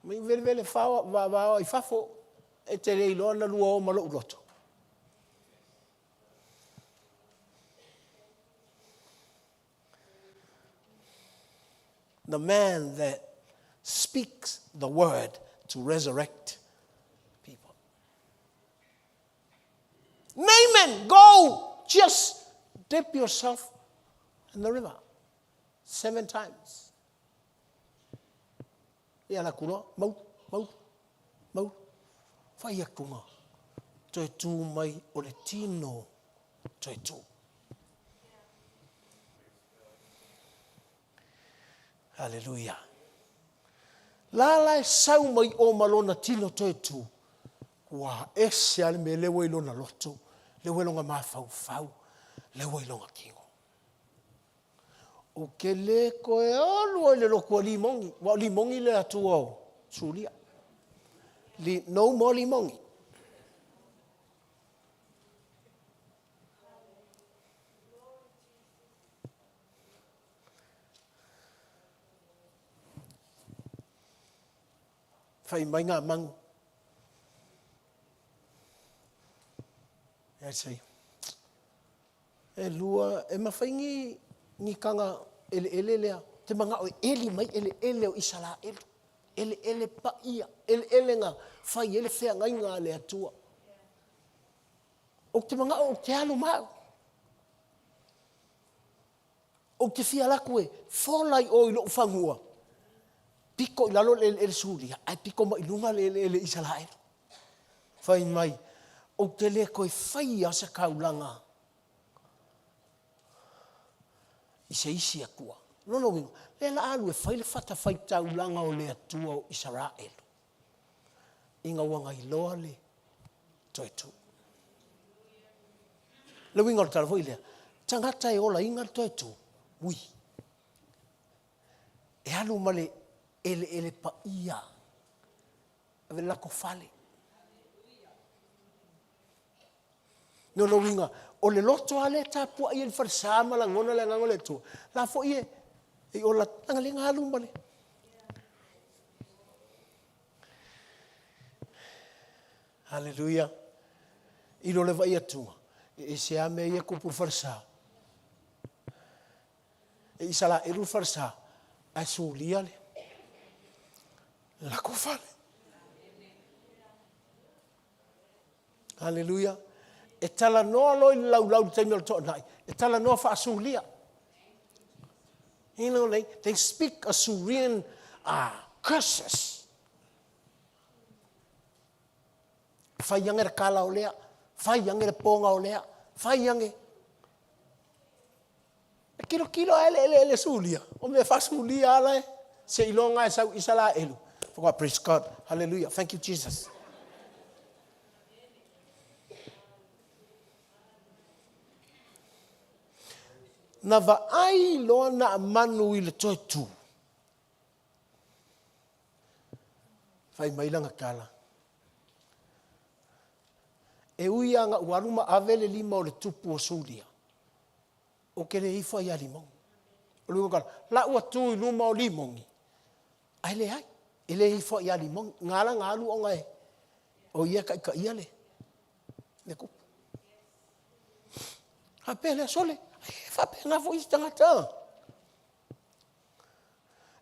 Mai velevele fao vavao i fafo e te le iloa na lua o ma lou loto. The man that speaks the word to resurrect people. Naaman, go! Just dip yourself in the river seven times. Ia ala atu loa, mau, mau, mau. Fai atuga, toe tū mai o le tino toe tū. Haleluia. La la e sau mai o ma lona tino toe tū, ua ese a le mea lea ua i lona loto, lea ua i lona mafaufau, lea ua i lona tino. Ou te le toe alu ai i le lotu a Limogi, aua o Limogi le atua o Sulia. Li, no more Limogi. Fai mai ngā mangu. Ia sei. E lua, e mafai ni, ni taga eleele lea, te manao e eli mai eleele o Isaraelu, eleele paia, eleele na fai ai le feagaiga a le Atua. Ou te manao ou te alu ma au. Ou te fia alu atu e fola i o i lou fanua, pito i lalo le eleele Suria, ae pito mai i luga le eleele Isaraelu. Fai mai, ou te le toe faia se taulaga i se isi Atua. Lona uiga, lea la alu e fai le fatafaitaulaga o le Atua o Isaraelu, ina ua na iloa le toe tu. Le uiga o le tala foi lea, tagata e olaina le toe tu, ui, e alu ma le eleele paia ave le latou fale. Lona uiga, o le loto lava lea e tapuai ai le falesa ma lagona le agaga o le Atua, la foi e i ola atu, leaga lea na alu ma le... Haleluia. I lo le vaai atuga, e ese lava mea ia e tupu i le falesa. E Isaraelu le falesa, ae Suria le latou fale. Haleluia. E talanoa loa i le laulau i le taimi o le toanai, e talanoa faa-Suria. You know, they speak a Surian curses. Fai age le kala o lea, fai age le poga o lea, fai age. E kilokilo ae le eleele Sulia, o mea faa-Sulia ala e, seiloga e sau Isaraelu. Whakawā, praise God, hallelujah, thank you Jesus. Na vaai loa Naamanu i le toe tū. Fai mai lana tala, E ui lava na ou alu ma ave le lima o le tupu o Suria, ou te le ifo ai ia Limogi. O le uiga o le tala, la ua tu i luma o Limogi, ae leai, e le ifo ai ia Limogi. Na ala ona alu ona e, o ia e taitaia le, le tupu. Faapea lea, sole, e faapena foi isi tagata.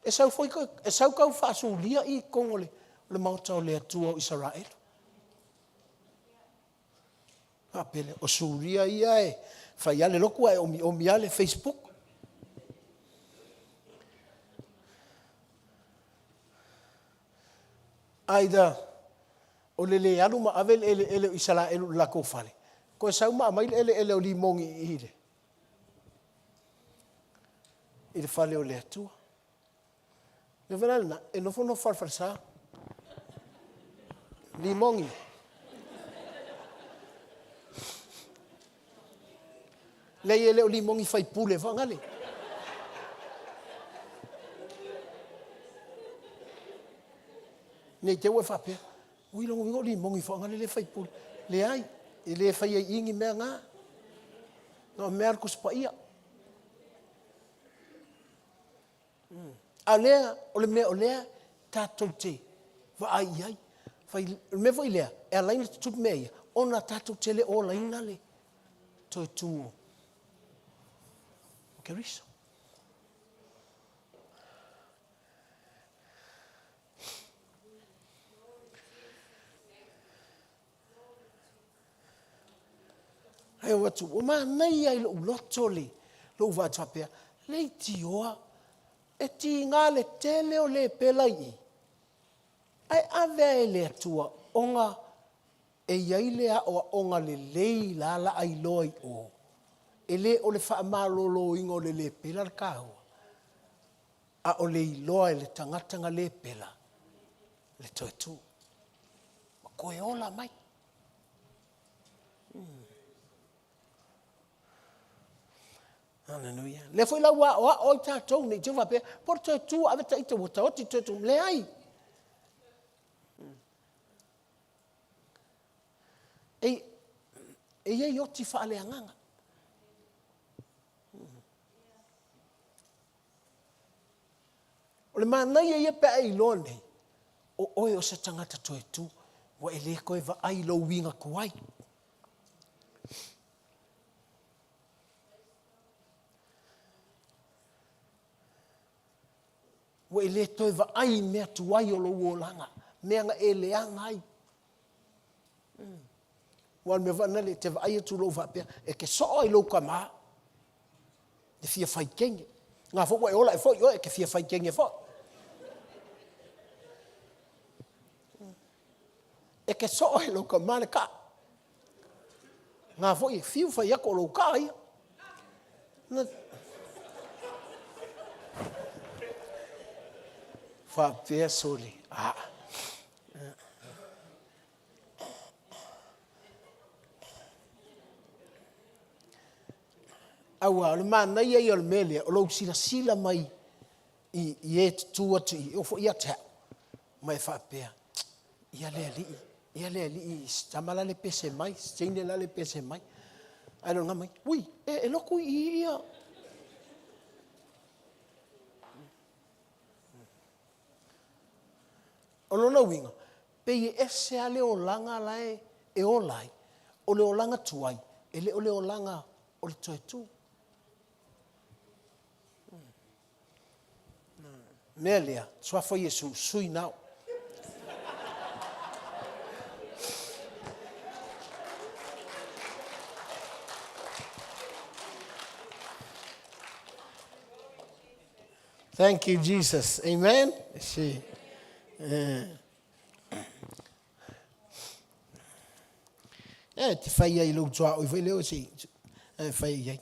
E sau foi, e sau tau faasulia i totonu o le, o le maota o le Atua o Isaraelu. Faapea lea, o Suria ia e fai lava le lotu ae omiomi lava le Facebook. Either o le le alu ma ave le eleele o Isaraelu i le latou fale, toe sau ma aumai le eleele o Limogi i le i le fale o le Atua. Le mea la lena, e nofonofo lava i le falesa. Limogi. Leai e le o limogi faipule faagale. Ne i te i ua e faapea, Ui lona uiga o limogi faagale le faipule. Leai, e le faia i i ni mea na. Na o mea a le Tusi Paia. A o lea, o le mea o lea tatou te vaai i ai. Fai, o le mea foi lea, e ala ai ona tutupu mea ia, ona tatou te le o olaina le toe tu o Keriso. Ae ou atu, ua manaia i lou loto le lou vaai atu faapea, leitioa, e tiga le tele o lepela i i. Ae ave e le Atua ona e i ai le aoaoga lelei la la ailoa i o, e le o le faamaloloina o le lepela le taua, a o le iloa e le tagata na lepela le toe tu ma toe ola mai. Haleluia. Lea foi la ua aoao ai tatou nei te faapea, po o le toe tu ave ta ita ua taoti toe tu. Leai. E, e i ai oti faaleagaga. O le manaia ia pe a e iloa nei, o oe o se tagata toe tu, ua e le toe vaai i lou uiga tuai. Ua e le toe vaai i mea tuai o lou olaga, mea na e leaga ai. Aua o le mea foi lena e te vaai atu loa faapea, e te soa i lou tama e fia fai teine. Na foi ua e ola ae foi oe e te fia fai teine foi. E te soa i lou tama le kaa. Na foi e fiu fai atu o lou kaa ia. Na... Faapea sole. Ah. Aua o le manaia ia o le mea lea, o lou silasila mai i, i e tutū atu i, e oo foi ia te au, ma e faapea, ia le alii, ia le alii, si tama la le pese mai, si teine la le pese mai. Ae lona mai, ui, e, e lotu i i ia. O lona uiga, pei e ese lava le olaga la e ola ai, o le olaga tuai, e le o le olaga o le toe tu. Mea lea, suafa o Iesu, sui nao. Thank you, Jesus. Amen. See. E te whai ai lou tuaoi foi leo se e whai ai.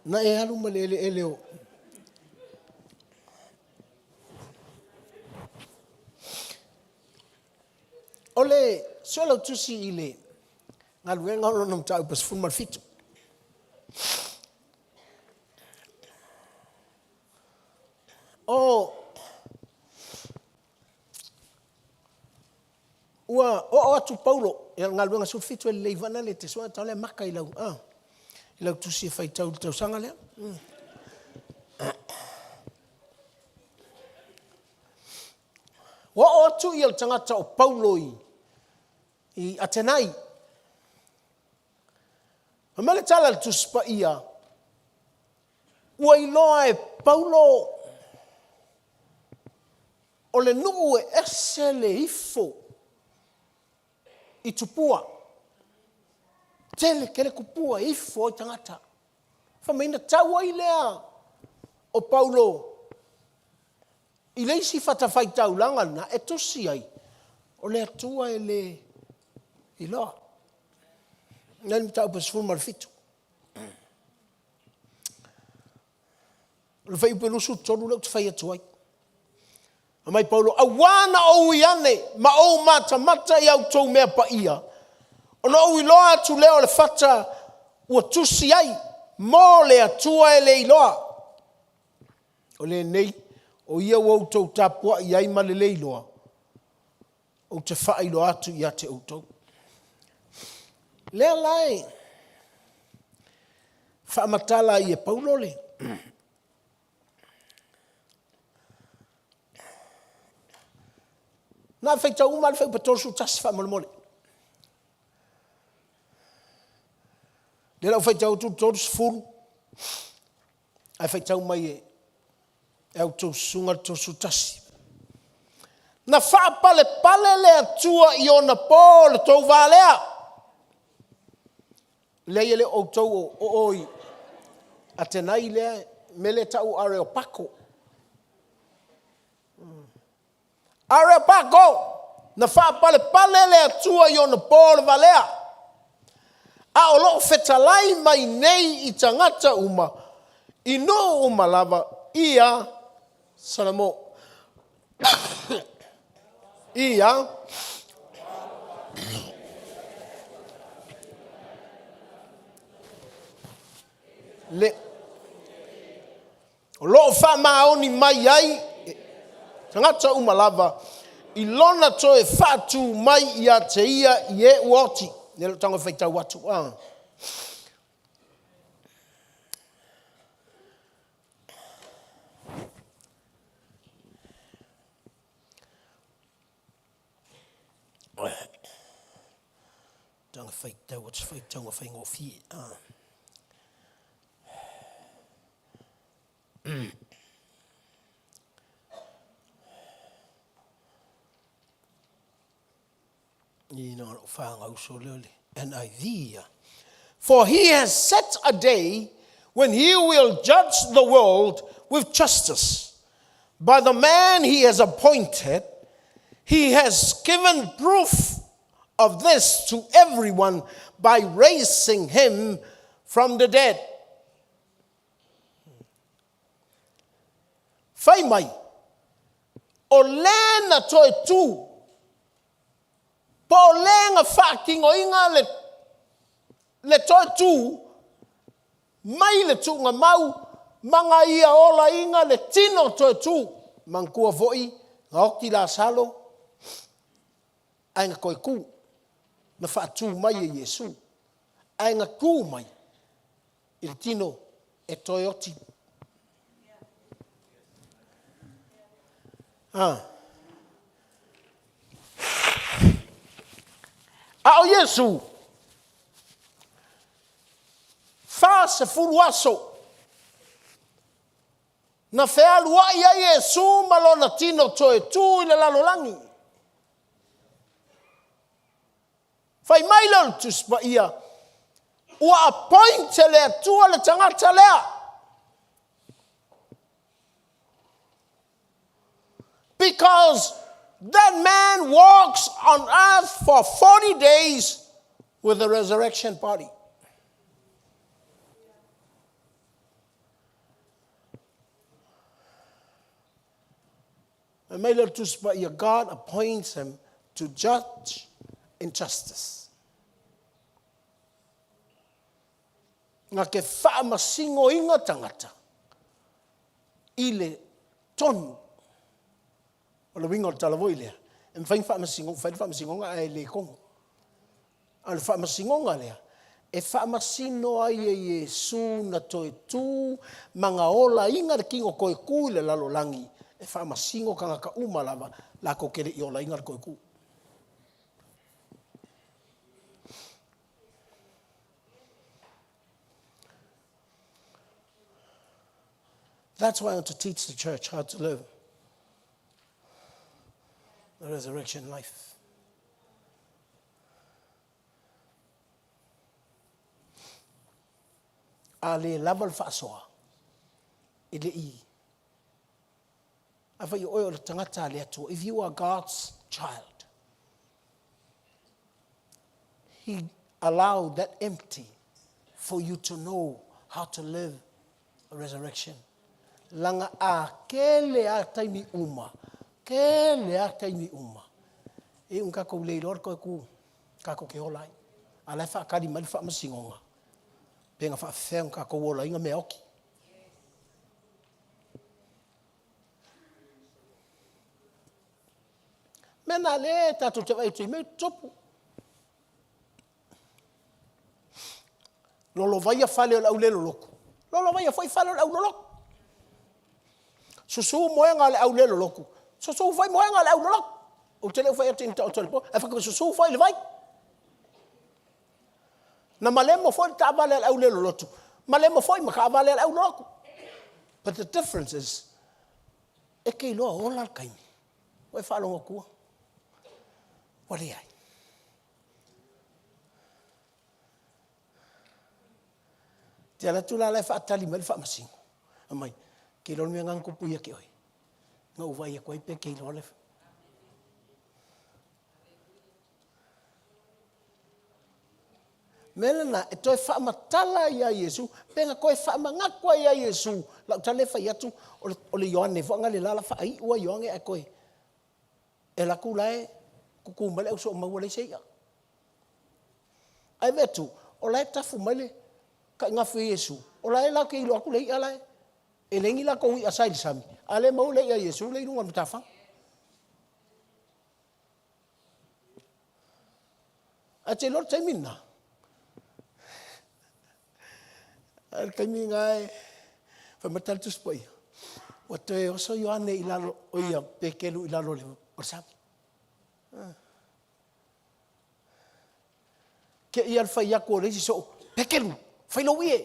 Na e alu ma le eleele o O le Suelautusi i le galuega o lona mataupu 17. O ua oo atu Paulo i le galuega 17 e lelei vana le te sua tau le maka i lau a i lau tusi e faitau i le tausaga lea. Ua oo atu ia le tagata o Paulo i, i Atenai. Fai mai le tala a le Tusi Paia, ua iloa e Paulo o le nuu e ese le ifo i tupua. Tele tele tupua e ifo ai tagata. Fai mai na tau ai lea o Paulo I le isi fatafaitaulaga lena e tusi ai, o le Atua e le iloa. Lea le mataupu e 17. O le fuaiupu e 23 lea ou te fai atu ai. Fai mai Paulo, auā na ou ui ane ma ou matamata i a outou mea paia, ona ou iloa atu lea o le fata ua tusi ai mo le Atua e le iloa. O lenei, o ia ua outou tapuai ai ma le le iloa, ou te faailoa atu ia te outou. Lea la e faamatala ai e Paulo le Na faitau uma le fuaiupu 31 faamolemole. Lea la ua faitau atu le 30, Ae faitau mai e a outou susuga le 31. Na faapalepale le Atua i ona po le tou va lea. Leai e le o outou o o i Atenai lea mele tau Areopago. Areopago, na faapalepale le Atua i ona po o le valea, a o loo fetalai mai nei i tagata uma, i nuu uma lava, ia Salamo. Ia le o loo faamaoni mai ai tagata uma lava i lona toe faatū mai ia te ia i e ua oti. Lea lou tago e faitau atu. Ah. Taga faitau atu faitauga faigofie. Ah. NIV. For he has set a day when he will judge the world with justice. By the man he has appointed, he has given proof of this to everyone by raising him from the dead. Fai mai, o le na toe tū, po o le na faatinoina le, le toe tū, mai le tuuga mau, ma na ia olaina le tino toe tū. Manatua foi, na oti Lasalo, ae na toe tū, na faatū mai e Iesu, ae na tū mai i le tino e toe oti. Ah. A o Iesu, 40 aso, na fealuai ai Iesu ma lona tino toe tū i le lalolagi. Fai mai lea o le Tusi Paia, ua appoint e le Atua le tagata lea. Because that man walks on earth for 40 days with the resurrection body. Fai mai lea o le Tusi Paia, God appoints him to judge in justice. Na ke faamasinoina tagata i le tonu. O le uiga o le tala foi lea, e mafai ona faamasino, fai le faamasinoga ae le tonu. A o le faamasinoga lea, e faamasino ai e Iesu na toe tu ma na olaina le tino toe tu i le lalolagi, e faamasino tagata uma lava latou te le i olaina le toe tu. That's why I want to teach the church how to live the resurrection life. A le lava le faasoa i le i. Afai o oe o le tagata a le Atua, if you are God's child, He allowed that empty for you to know how to live a resurrection. Langa a kele a taimi uma, kele a taimi uma. E un kakou le iloa le koe ku, kakou ke ola ai. A la e whaakari mai le whaamasingonga. Pe nga whaafea un kakou ola inga mea oki. Mea nā le tātou te vai tui mea tupu. Lolovaia fale o le aulelo loku. Lolovaia foi fale o le auloloku. Susu moega o le aulelo loku. Susu foi moega o le auloloku. Ou te le o fai atu i ta o le po. Ai whakama susu foi le vai. Na malemo foi le taavale a le aulelo lotu. Malemo foi ma taavale a le auloloku. But the difference is, e ke iloa ola le taimi. Ua e faalogo atua. Ua leai. Te ala atu la la e faatali mai le faamasino. Fai mai, Ke iloa le mea na na tupu ia te oe, na ou vaai atu ai pe e te iloa le. Mea lena e toe faamatala ai ia Iesu, pe na toe faamanatu ai ia Iesu, lau tala lea e fai atu, o le Ioane foi na le la la faaiu lava Ioane ae toe e alu atu la e tutu mai le ausoomaua ua leai se i'a. Ae vaai atu, o la e tafu mai le taigafu e Iesu, o la e latou te iloa atu le i'a la e, e leai ni latou i'a sa i le sami, a o lea e maua le i'a a Iesu lea e i luga o le matafaga. Ae e te iloa le taimi lena, a o le taimi lena e fai mai le Tala Tusi Paia, ua toe oso Ioane i lalo, oia Peteru i lalo o le sami. Te i lava le fai atu o le isi soo, Peteru, fai lou ie,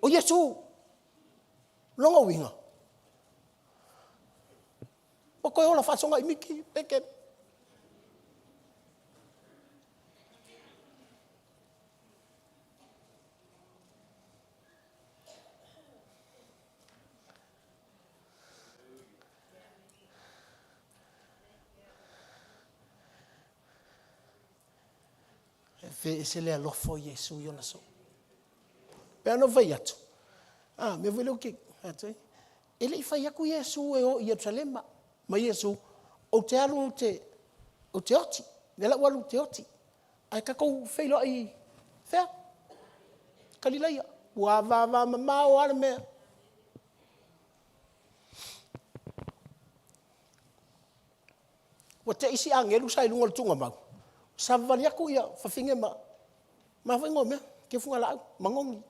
o Iesu. O lona uiga, ua toe ola faasogaiminti Peteru. E feese le alofa o Iesu i ona soo. E pei ona ou fai atu, a mea foi lea ou te fai atu ai, e le i fai atu Iesu e o i Ierusalema. Fai mai Iesu, ou te alu ou te oti, o lea o le a ou alu ou te oti. Ae tatou feiloai i fea? Kalilaia. Ua avava mamao lava le mea. Ua te i isi agelu sa i luga o le tuugamau, savavali atu ia fafine ma a foi igoa o mea, teu fugalaau, manogi.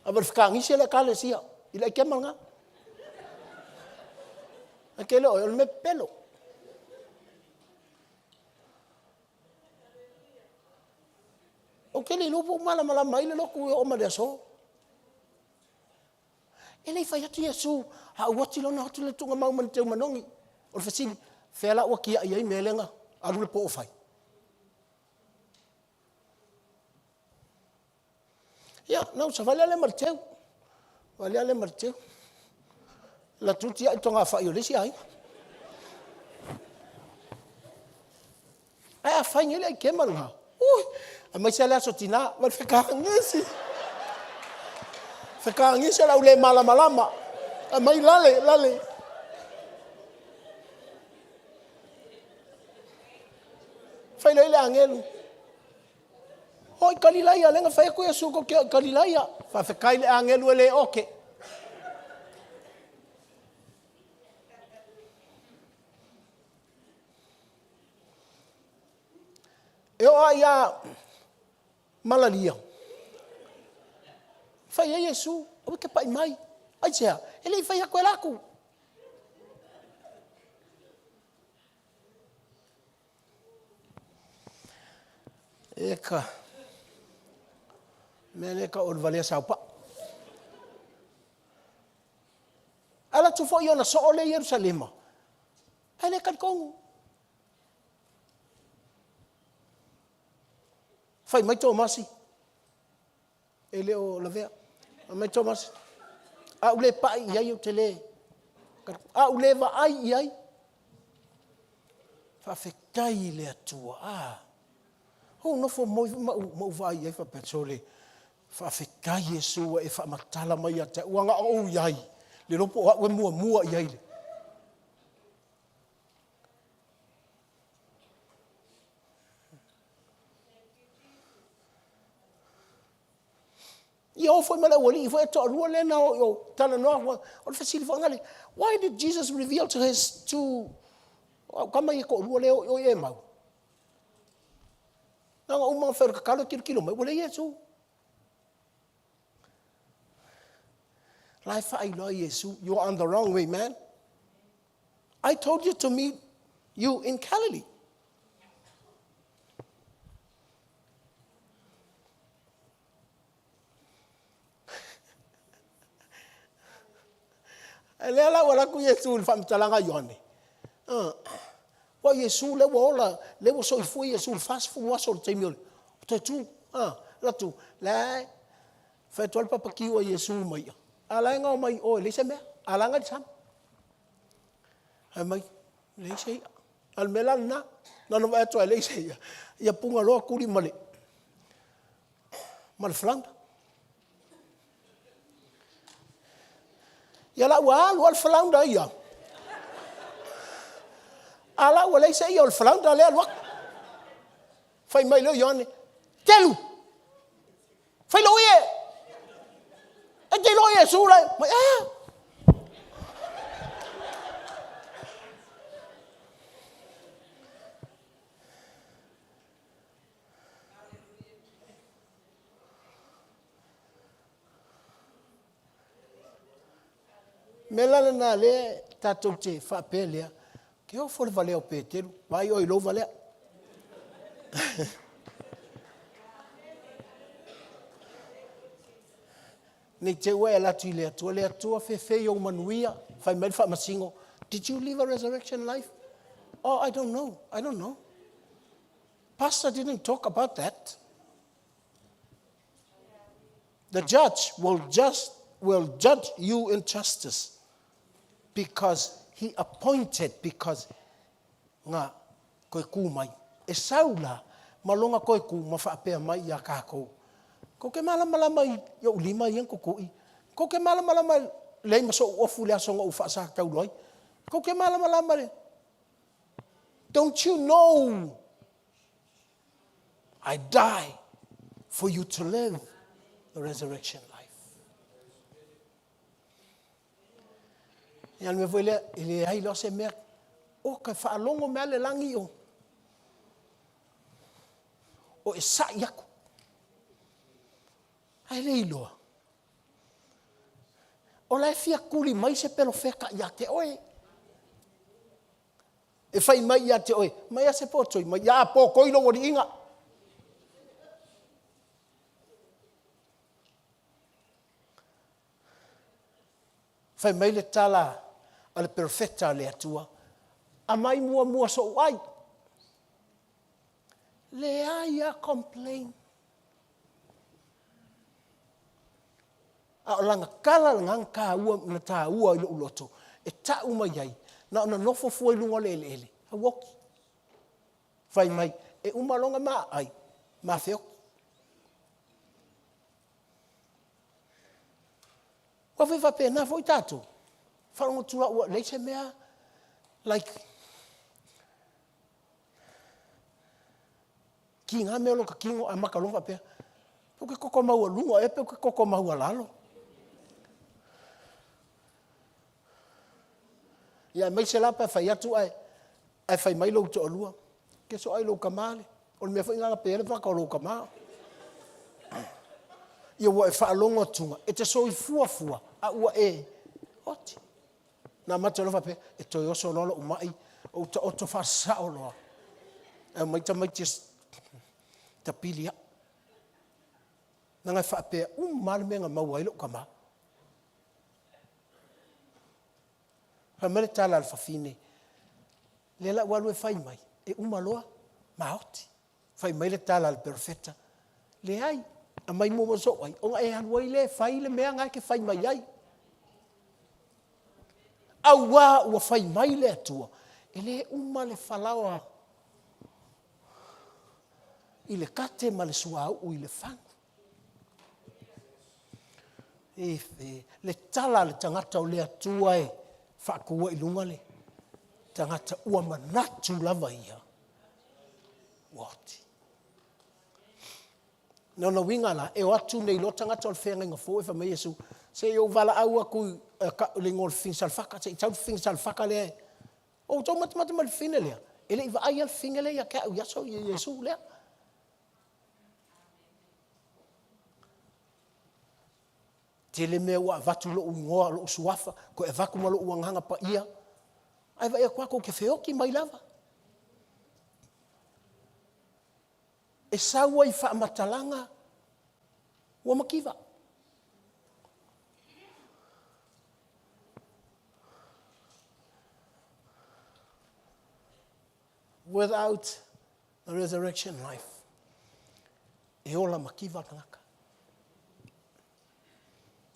Ae o le fetagisi le ekalesia i le aikema lena. Ae te le o, o le mea pepelo. Ou te le iloa po o malamalama ai le lotu e oo mai i le aso. E le i fai atu Iesu, a ou oti loa ona oti lea i le tuugamau ma le teu manogi. O le fesili, o fea la ua tiai ai mea lea na alu le po o fai? Ia, ona ou savali lava lea ma le teu, savali lava lea ma le teu. Alu atu tiai le togafai o le isi aiga. Ae a fai nei le aikema lena, ui, aemaise lava le aso Tina, ma le fetagisi, fetagisi o le au le malamalama. Aumai lale, lale. Fai loa i ai le agelu, O i Kalilaia, lea na fai atu Iesu tou te o i Kalilaia. Faafetai i le agelu e le ote. E oo lava ia malalia, fai ai Iesu, aua e te pai mai. Aisea? E le i fai atu e alu atu. Eka, mea lea e tau o le valea saopao. Alu atu foi ona soo lea i Ierusalema, ae le talitonu. Fai mai Tomasi, e le o lavea. Fai mai Tomasi, a ou le pai i ai ou te le, a ou le vaai i ai, faafetai i le Atua. A, ou nofo moi foi ma ou vaai i ai faapea, sole, faafetai Iesu ua e faamatala mai ia te au, ua na o ou i ai, le iloa po o au e muamua i ai. Ia o foi ma le aualii foi e toalua lea na o i o, talanoa, o le fesili foi lea, why did Jesus reveal to his two, au tama ia e toalua lea e o i o i Emau? Na ona uma ona fai o le tatalo tilotilo mai, ua leai Iesu. La e faailoa Iesu, you are on the wrong way, man. I told you to meet you in Galilee. Ae lea la ua alu atu Iesu i le faamatalaga a Ioane. Uh, ua Iesu lea ua ola, lea ua soifua Iesu i le 40 aso o le taimi o le toe tu. Uh, alu atu, la Fai atu ai le papakiu a Iesu ma i'a, A la e gao mai i o e leai se mea, a laga i le sami. Fai mai, leai se i'a. A o le mea la lena, na ona vaai atu lava e leai se i'a, ia puna loa tuli ma le flounder. Ia la ua alu lava le flounder ia, a o la ua leai se i'a o le flounder lea e alu atu. Fai mai lea o Ioane, Telu! Fai lou ie! E te iloa o Iesu la e… Fai mai, ae a? O le mea la lena o lea tatou te faapea lea, ou te ofo i le valea o Peteru, vaai oe i lou valea. Ne i te i ua e alu atu i le Atua, le Atua fefe i ou manuia, fai mai le Faamasino, did you live a resurrection life? Oh, I don't know, I don't know. Pastor didn't talk about that. The judge will just will judge you in justice because he appointed because nga koe ku mai. E sau la ma lona koe ku ma faapea mai ia kakou, Kou te malamalama i ou lima ia na tutu'i? Kou te malamalama e leai ma so'u ofu i le aso na ou faasataulo ai? Kou te malamalama i le Don't you know I die for you to live the resurrection life? Ia le mea foi lea, e leai loa se mea. Oka, e faalogo mai lava le lagi o, o e sa'i atu. Ae le iloa. O la e fia tuli mai se perofeta ia te oe. E fai mai ia te oe, mai a se potoi mai, ia a potoi lou aliiga. Fai mai le tala a le perofeta a le Atua, Aumai muamua so'u ai. Leai lava complain. A o lana tala lena na taua, na taua i lou loto, e ta'u mai ai, na ona nofo fua i luga o le eleele, ae ua oti. Fai mai, e uma loa ona ma ai, ma feoti. Aua foi e faapena foi tatou, faalogo atu loa ua leai se mea, like, tiga mea o lota tino, amata loa ona faapea, pe ou te toto maualuga ea pe ou te toto maualalo. Ia aemaise la pe a fai atu ae fai mai lou toalua, ke so ai lou tama le, o le mea foi lena na pe ai le vata o lou tama. Ia ua e faalogo atuga, e te soifua fua, a ua e oti. Na amata loa faapea, e toe oso loa lou mai, ou taoto faasao loa. Ae omai tamaiti e tapili au. Leaga e faapea uma lava le mea na maua ai lou tama. Fai mai le tala a le fafine, lea la ua alu e fai mai, e uma loa maoti. Fai mai le tala a le perofeta, Leai, aumai muamua sou ai, ona e alu ai lea e fai le mea lena e te fai mai ai. Auā ua fai mai le Atua, e le uma le falaoa i le kate ma le suauu i le fagu. E, e, le tala a le tagata o le Atua e faatua i luga le tagata ua manatu lava ia ua oti. Lona uiga la, e o atu nei loa tagata o le feagaiga fou ae fai mai Iesu, se i ou valaau atu i le igoa o le fafine Salefata, se i sau le fafine Salefata lea e... O outou matamata mai i le fafine lea? E le i vaai lava le fafine lea ia te au i aso ia Iesu lea. Tele mea ua avatu lou igoa, lou suafa, toe avatu ma lou agaga paia. Ae vaai atu lava tou te feoti mai lava. E sau ai i faamatalaga ua mativa. Without the resurrection life, e ola mativa le tagata.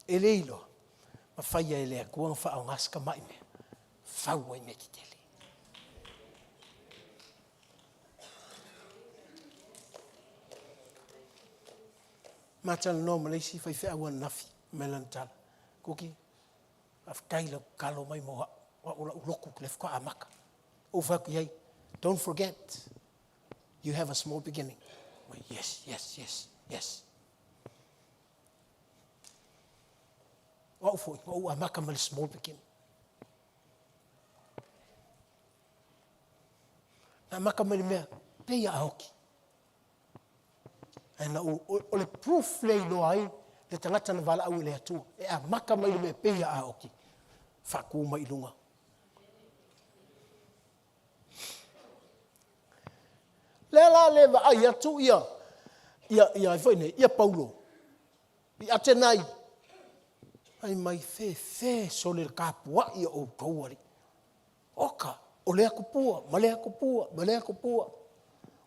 E le iloa, mafai e le Atua ona faaaoga si tamai mea, fau ai mea tetele. Ma talanoa ma le isi faifeau ananafi mai lana tala, Kuki, faafetai i lau tatalo mai mo au, o au o la'u lotu lea faatoa amata. Ou fai atu i ai, don't forget, you have a small beginning. Yes, yes, yes, yes. O au foi, na ou amata mai le small beginning. Na amata mai le mea, pei a aoki. Ae na ou, o le proof lea iloa ai le tagata na valaau e le Atua, e amata mai le mea pei a aoki, faatu mai i luga. Lea la le vaai atu ia, ia, ia, ai foi nei, ia Paulo, i Atenai, fai mai fefe sole le tapuai a outou alii. Oka, o lea tupua, ma lea tupua, ma lea tupua.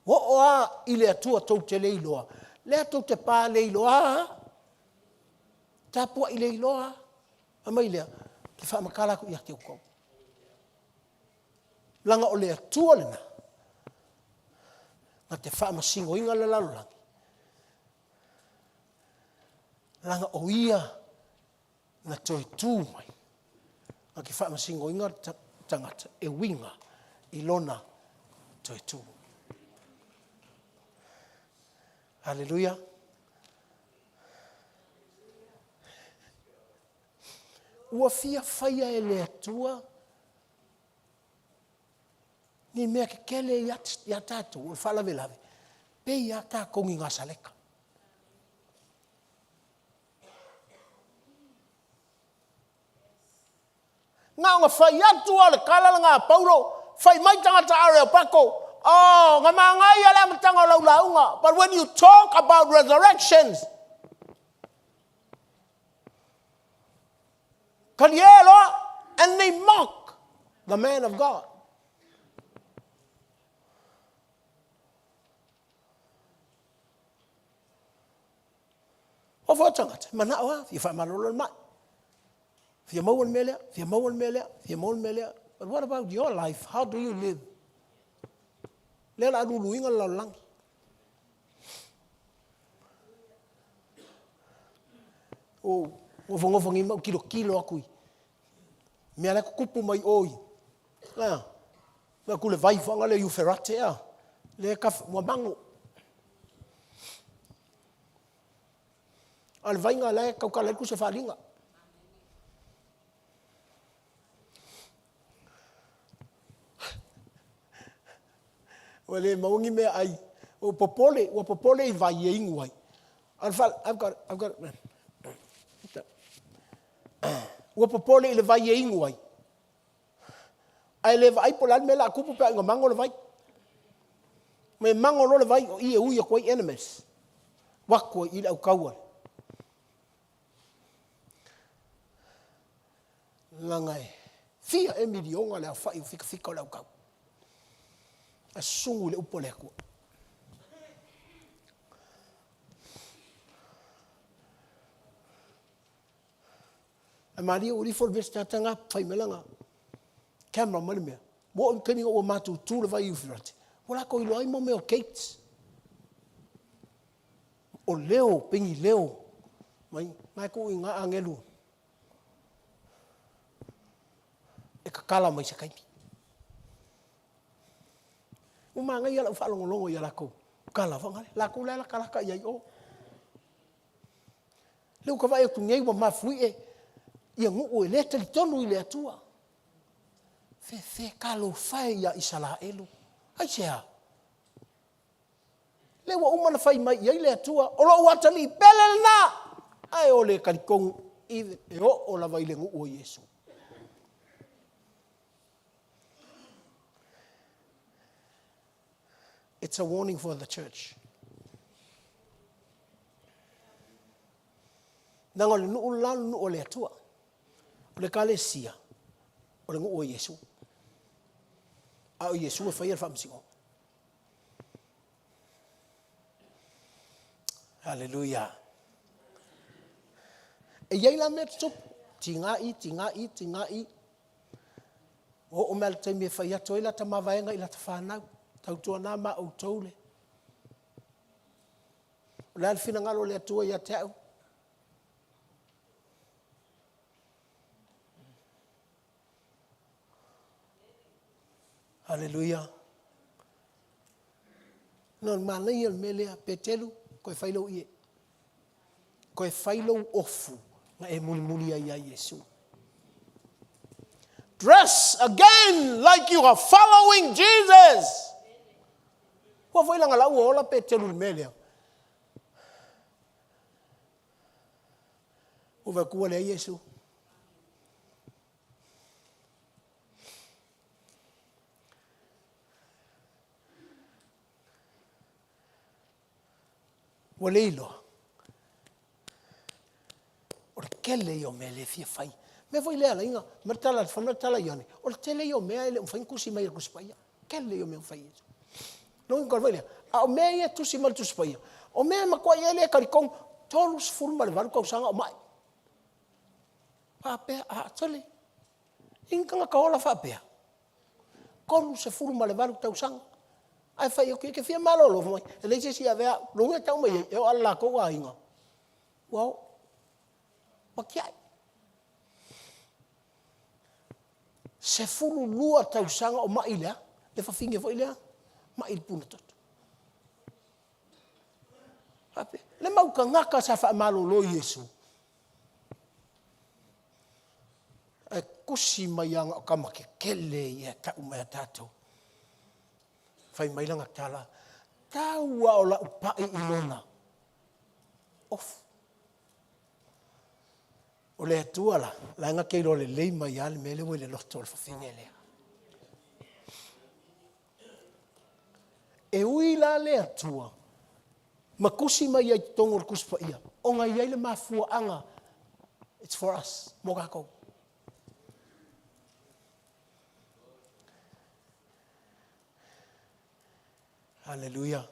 Ua oo lava i le Atua tou te le iloa, lea tou te pa le iloa lava, tapuai le iloa lava. Fai mai lea, ou te faamatala atu ia te outou, leaga o le Atua lena na te faamasinoina le lalolagi, leaga o Ia na toe tu mai na te faamasinoina le tagata e uiga i lona toe tu. Aleluia. Ua fia faia e le Atua ni mea tetele ia tatou o le faalavelave, pei lava tatou ni Nasaleta. Na ona fai atu lava o le tala lena a Paulo, fai mai tagata Areopago, Oh, na manaia le amataga o lau lauga, but when you talk about resurrections, talie loa, and they mock the man of God. O foi tagata, e manao lava, fia faamalolo le mai. Fia maua le mea lea, fia maua le mea lea, fia maua le mea lea. But what about your life? How do you live? Lea la luluina le lalolagi. O nofonofo nei ma ou tilotilo atu i mea la e tutupu mai o i. A, mea atu le vai whanga le Euferate a. Le ka ua mango. A o le vaiga la e tautala ai le tusi o Faaaliga. Ua le maua ni mea ai. Ua popole, ua popole i vai e inu ai. I've got it, I've got it. Ua popole i le vai e inu ai. Ae le vaai po o le a le mea o le a tupu pe a ina mago le vai. Ma e mago loa le vai, o i e ui atu ai enemies. Alu atu ai i le autau a le. Leaga e fia ea miliona le aofai o fikafika o le autau. Ae susu i le upu a le Atua. Ae malie ua lifo le vesi tagata na fai mai lana camera ma le mea. Ua oo i le taimi na ua matutu le vai Eufirate, ua latou iloa ai mo mea o gates. O leo, pei ni leo mai, na e tuu i ina agelu e tatala mai se taimi. Ua manaia lau faalogologo i a latou tala, latou la e latalata i ai i o. Lea ua ta vaai atu nei ua mafuie ia nuu e le talitonu i le Atua. Fefe talofa e ia Isaraelu. Aisea? Lea ua uma ona fai mai i ai le Atua, o lou atalii pele lena, ae o le talitonu e oo lava i le nuu o Iesu. It's a warning for the church. Leaga o le nuu le la o le nuu o le Atua. O le Ekalesia, o le nuu o Iesu. A o Iesu e faia le faamasinoga. Haleluia. E i ai la mea tutupu, tiga i, tiga i, tiga i. Ua oo mai lava i le taimi e fai atu ai lata mavaega i lata fanau, tautuana ma outou le. O le a le finagalo o le Atua ia te au? Aleluia. No, le manaia o le mea lea, Peteru, toe fai lou ie. Toe fai lou ofu na e mulimuli ai ia Iesu. Dress again like you are following Jesus. Ua foi langa lau ola Peteru i le mea lea. Ua vaai atu ua leai Iesu. Ua le iloa, o le tele ia o mea lea e fia fai. Mea foi lea alaiga, ma le tala, fai mai le tala a Ioane, o le tele ia o mea e le o mafai ona tusi mai e le Tusi Paia. Tele ia o mea ua fai e Iesu. Lona uiga foi lea, a o mea ia e tusi mai le Tusi Paia, o mea e matuai e le talitonu, 38 tausaga o mai. Faapea, a, sole, i ni tagata ola faapea? 38 tausaga ae fai atu, e te fia malolo? Fai mai, e leai se isi e avea au. Lona uiga e tau mai ai, e oo lava i le latou aiga ua o, ua tiai. 12 tausaga o mai i le a? Le fafine foi lea, mai i le puna toto. Faapea, le mau tagata sa faamalolo i Iesu, Ae tusi mai lava na o tama tetele ia e tau mai ia tatou. Fai mai lana tala, tau lava o lau pai i lona ofu. O le Atua la, la e na te iloa lelei mai lava le mea lea ua i le loto o le fafine lea. E ui la le Atua ma tusi mai ai i totonu o le Tusi Paia, ona e i ai le mafuaaga, it's for us, mo tatou. Haleluia.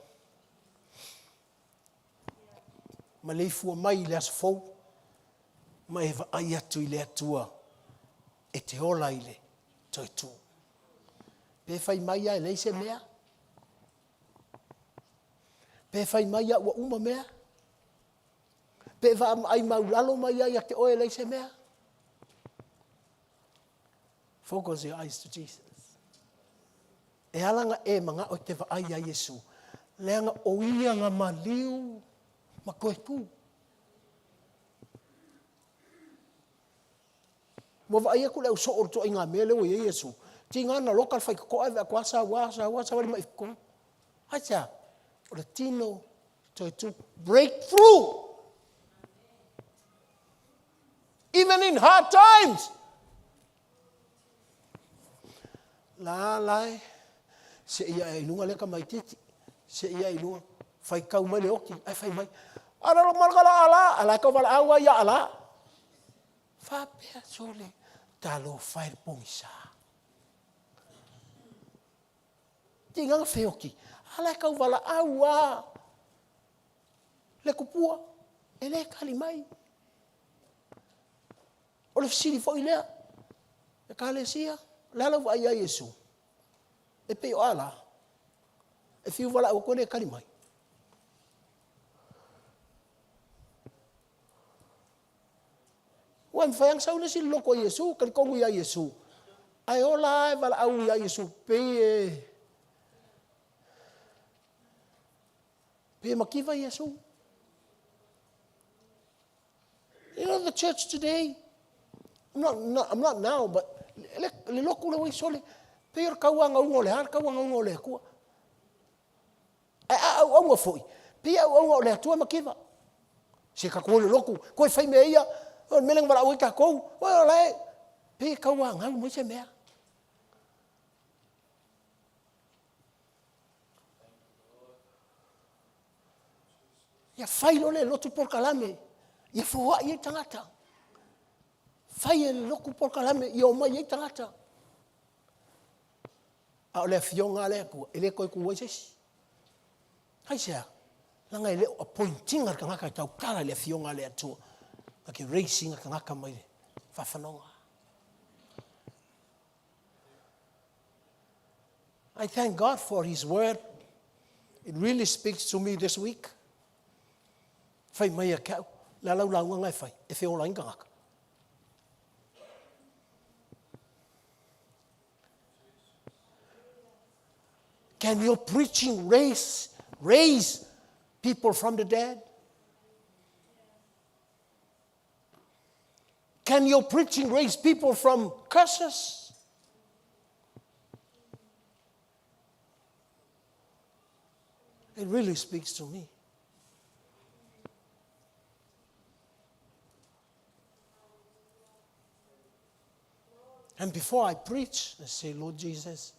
Maleifua mai i le aso fou, ma e vaai atu i le Atua e te ola i le toe tu. Pe fai mai lava e leai se mea, pe fai mai lava ua uma mea, pe vaavaai maulalo mai lava ia te oe e leai se mea. Focus your eyes to Jesus. E ala ona e manao e te vaai iā Iesu, leaga o Ia na maliu ma toe tu. Ua vaai atu le au soo i le ituaiga mea lea ua i ai Iesu, tiga na loka le faitotoa ae vaai atu lava sau lava, sau lava savali mai i totonu. Aisea? O le tino toe tu. Breakthrough! Even in hard times! La la e, se i ae i luga lea tamaitiiti, se i ae i luga, faitau mai le oti, ae fai mai, Ala lo malaka la ala, ala e kau valaau ai ia ala. Faapea sole, talofa e le pogisa. Tiga na feoti, ala e kau valaau a le kupua, e le tali mai. O le fesili foi lea, Ekalesia, o le a lau vaai ia Iesu? E pei o a la? E fiu valaau atu e le tali mai. Ua e mafai lava ona sau le isi i le loto o Iesu, talitonu ia Iesu, ae ola lava e valaau ia Iesu, pei e pei e mativa Iesu. You know the church today, I'm not, not, I'm not now, but le, le lotu le ua sole, pei o le tauagauga o le a, le tauagauga o le Atua. Ae a auauna foi, pei e auauna o le Atua e mativa. Se tatou o i le lotu, toe fai mea ia, o le mea lea na valaau ai tatou, o la e, pei e tauagau mai se mea. Ia fai loa le lotu polokalame, ia foai ai tagata. Fai e le lotu polokalame ia omai ai tagata. A o le afioga a le Atua, e le toe tu ai se isi. Aisea? Leaga e le o appoint ina le tagata e tautala i le afioga a le Atua. Na ke raise ina tagata mai le faafanoga. I thank God for His word. It really speaks to me this week. Fai mai a ke au, le a lau lauga nga e fai, e feola ai ni tagata. Can your preaching raise, raise people from the dead? Can your preaching raise people from curses? It really speaks to me. And before I preach, I say, Lord Jesus,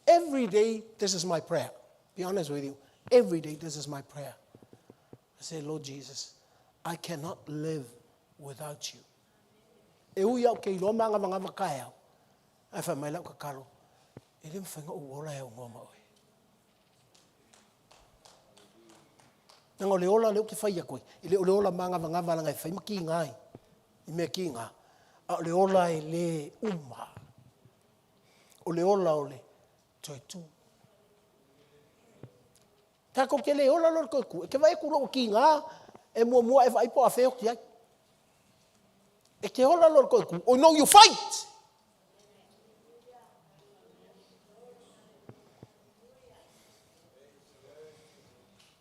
every day this is my prayer. Be honest with you. Every day this is my prayer. I say, Lord Jesus, I cannot live without you. E ui au ke iloa māgavagava kaeao, ae fai mai lau tatalo, e le mafai ona ou ola e aunoa ma oe. Leaga o le ola lea ou te fai atu ai, e le o le ola māgavagava leaga e fai ma kiga ai, i mea kiga, a o le ola e le uma. O le ola o le toe tu. Tatou te le ola loa le toe tu, e te vaai atu loa ua kiga, e muamua e vaai po o afea e oti ai. E te ola loa le toe tu, oh no you fight!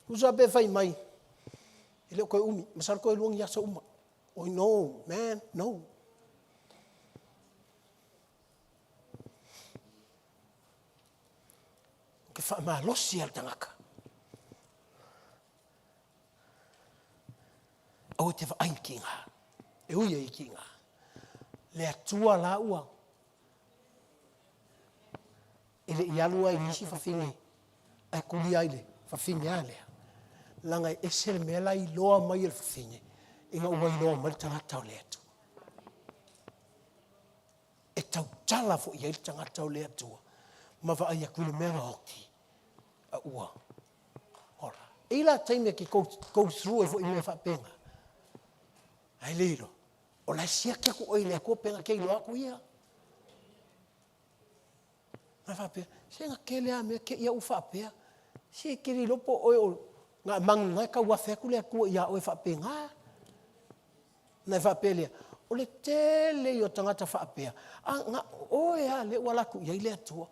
Tusa pe fai mai, e le o toe umi, masalo toe lua ni aso uma. Oi no, man, no. Ou te faamalosi lava le tagata. Aua e te vaai i kiga. E ui ai i kiga. Le Atua la ua e le i alu ai i nisi fafine ae kulia ai le fafine a lea. Leaga e ese le mea la e iloa mai e le fafine ina ua iloa mai le tagata o le Atua. E tautala foi i ai le tagata o le Atua ma vaai atu i le mea oti a ua ola. E i ai la taimi e te go, go through ai foi i mea faapena. Ae le iloa, o la e siaki atu oe i le Atua pe na te iloa atu ia. Na faapea, se na tele lava mea te i au faapea. Se e te le iloa po o oe o na manu na e tau afe atu le Atua ia oe faapena. Ona e faapea lea, o le tele ia o tagata faapea, a na o oe lava lea ua alu atu i ai le Atua.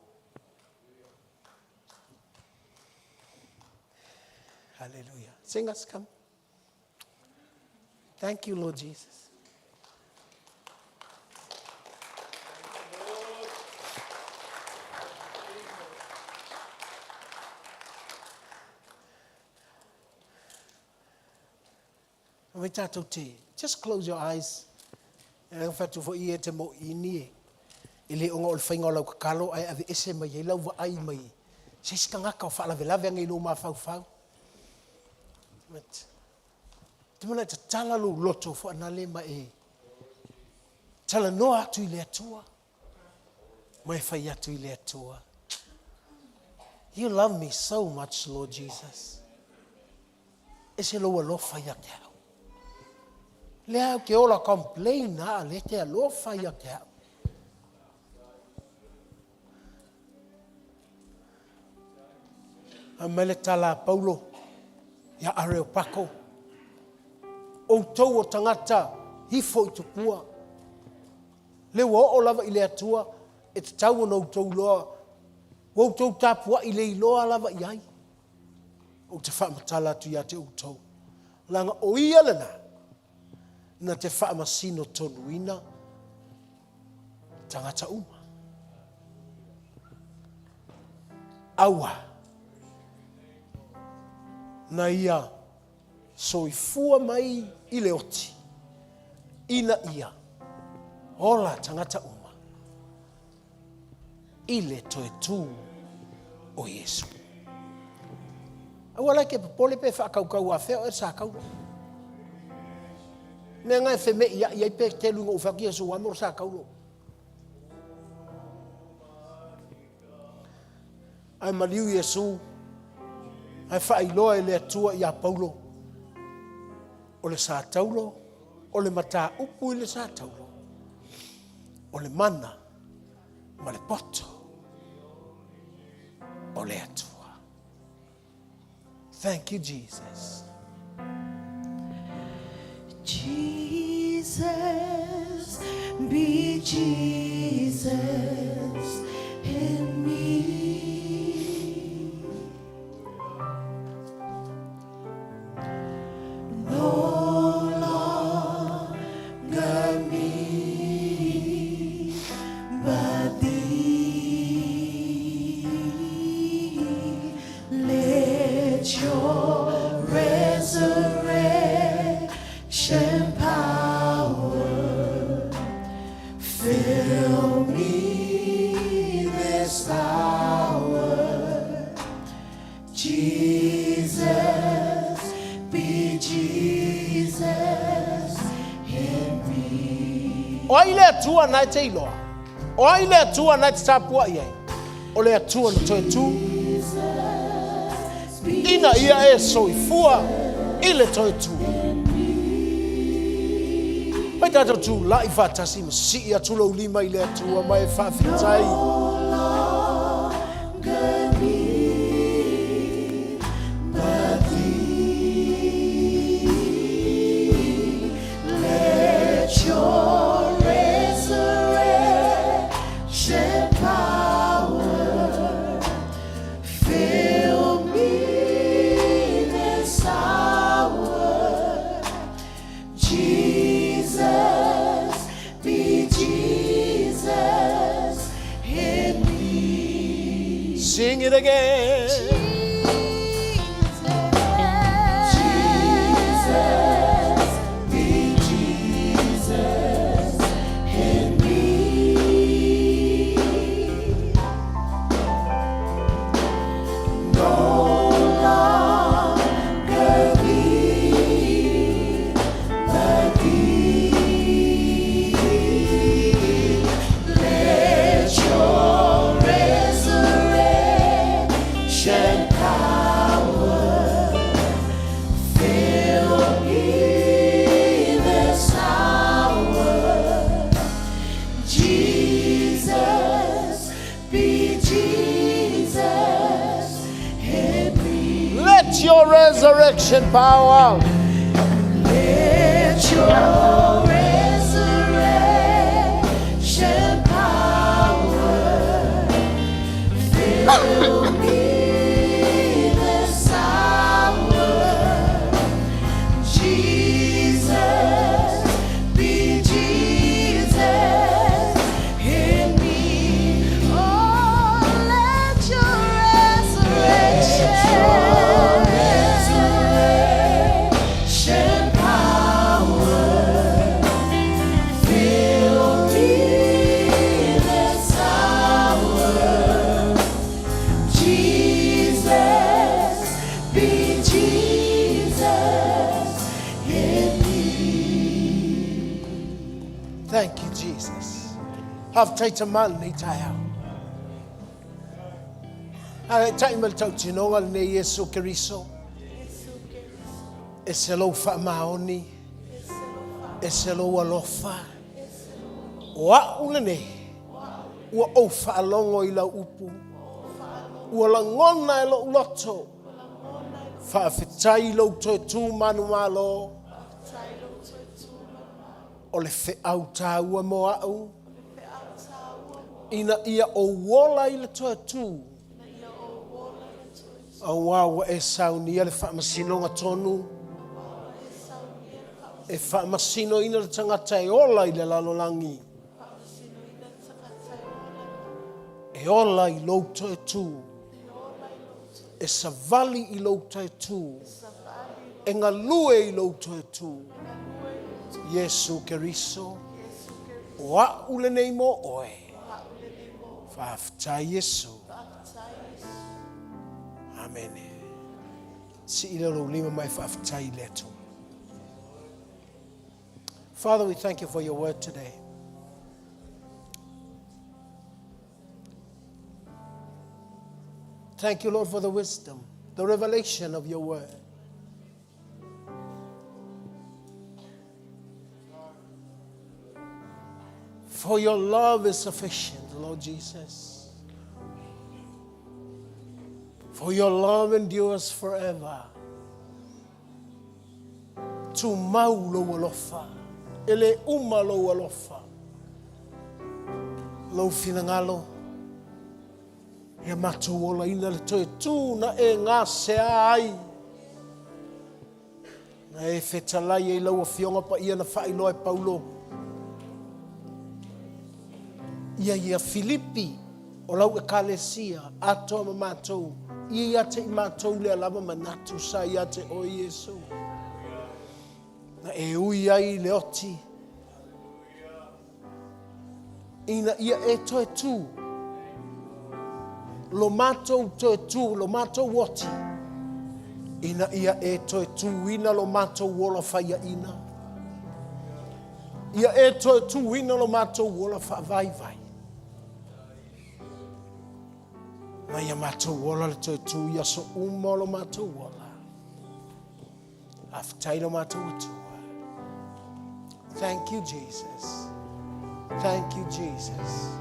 Hallelujah. Singers, come. Thank you, Lord Jesus. Mai tātou te, just close your eyes. E au whatu fo i e te mo ini e. E le onga o le whainga o lau kakalo ai ave ese mai ai lau vaai mai. Se isi tagata o faalavelave ane i lou mafaufau. But, te mana e tatala lou loto whaanale ma e talanoa atu i le Atua. Ma e fai atu i le Atua. You love me so much, Lord Jesus. Ese lou alofa ia te au. Lea au ke ola complain a le te alofa ia te au. A mai le tala a Paulo ia Areopako, Outou o tagata ifo i tupua, le ua oo lava i le Atua e tatau ona outou iloa, ua outou tapuai le iloa lava i ai. Ou te faamatala atu ia te outou, leaga o ia lena na te faamasino tonuina tagata uma. Aua na ia soifua mai i le oti, ina ia ola tagata uma i le toe tū o Iesu. Aua la e ke popole pe whaakaukau a whea o e sa kauro. Mea ngai wheme i ai pe te lunga u whaki Iesu wa moro sa kauro. Ae maliu Iesu, ae faailoa e le Atua iā Paulo. O le sa taulo, o le mataupu i le sa taulo, o le mana ma le poto o le Atua. Thank you, Jesus. Jesus, be Jesus in me. No longer me, but thee. Let your resurrection power fill me this hour. Jesus, be Jesus in me. O ai le Atua na e te iloa? O ai le Atua na e te tapuai ai? O le Atua na toe tu. Ina ia e soifua i le toe tu. Mai tatou tulai faatasi ma sii atu lou lima i le Atua ma e faafetai. Let your resurrection power fill me this hour. Jesus, be Jesus in me. Sing it again. Jesus, be Jesus in me. No longer me, but thee. Let your resurrection power fill me this hour. Jesus, be Jesus in me. Let your resurrection power. Let your resurrection power fill me this hour. Jesus, be Jesus in me. Oh, let your resurrection, Resurrection power fill me this hour. Jesus, be Jesus in me. Thank you, Jesus. Have taita mal nei tai au. A tai mal tau tinonga le nei Yesu Keriso. E se lou wha maoni. E se lou alofa. O au le nei. Ua ou whaalongo i lau upu. Ua langona e lou loto. Whaafetai lou toe tū manu malo. O le wheau tāua mo au. Ina ia o uola i le toe tū. Auā ua e saunia le faamasinoga tonu e faamasinoina le tagata e ola i le lalolagi, e ola i lou toe tu, e savali i lou toe tu, e galue i lou toe tu. Iesu Keriso, o a'u lenei mo oe. Faafetai Iesu. Amene. Sii lea o lou lima ma e faafetai i le Atua. Father, we thank you for your word today. Thank you, Lord, for the wisdom, the revelation of your word. For your love is sufficient, Lord Jesus. For your love endures forever. Tumau lou alofa, e le uma lou alofa. Lou finagalo, ia matou olaina le toe tū na e gasea ai. Na e fetalai ai lau Afioga paia na faailoa e Paulo ia ia Filipi o lau Ekalesia atoa ma matou, ia ia te i matou lea lava manatu sa ia te oe Iesu. Na e ui ai le oti ina ia e toe tū lo matou toe tū, lo matou oti, ina ia e toe tūina lo matou ola faiaina. Ia e toe tūina lo matou ola faavaivai. Ma ia matou ola le toe tū i aso uma o lo matou ola. Faafetai lo matou Atua. Thank you, Jesus. Thank you, Jesus.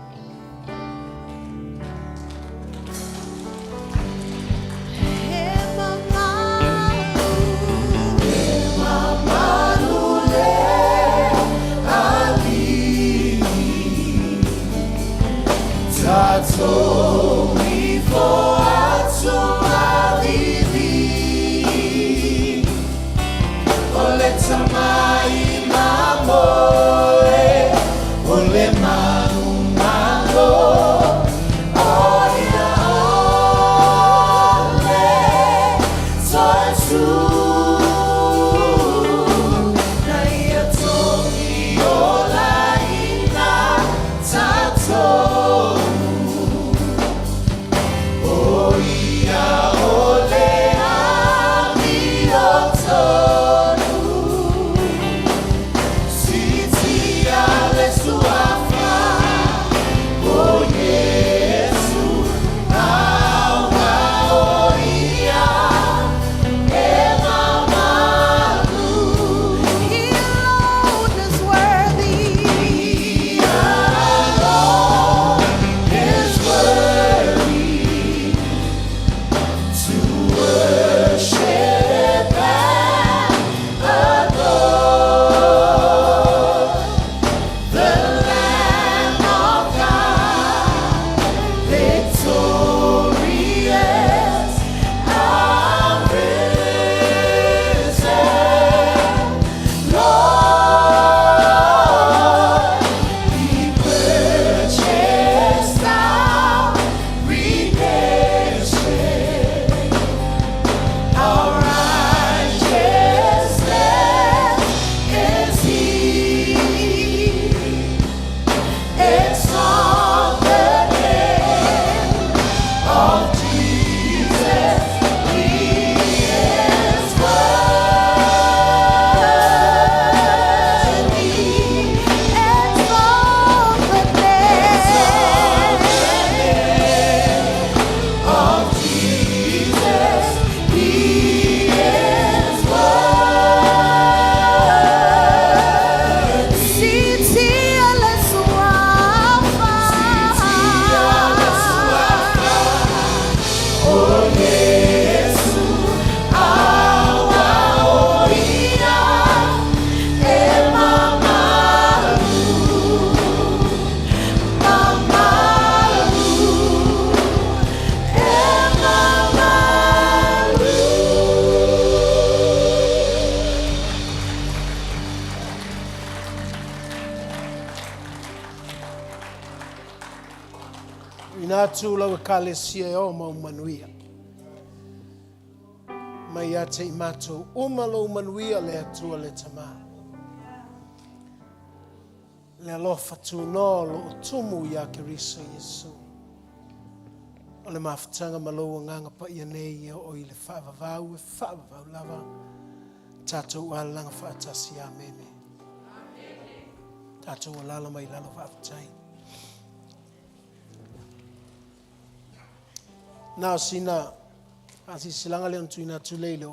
He alone is worthy. Exalt the name. Ina atu lau ekalesia e o mau manuia. Mai ia te i matou uma lou manuia le Atua le Tama. Le alofa tunoa o loo tumu iā Keriso Iesu. O le mafutaga ma lou agaga paia nei e oo i le faavavau e faavavau lava tatou alalaga faatasi. Amene. Tatou alala mai lalo faafetai. Na o sina faasilasilaga lea na tuuina atu lea i le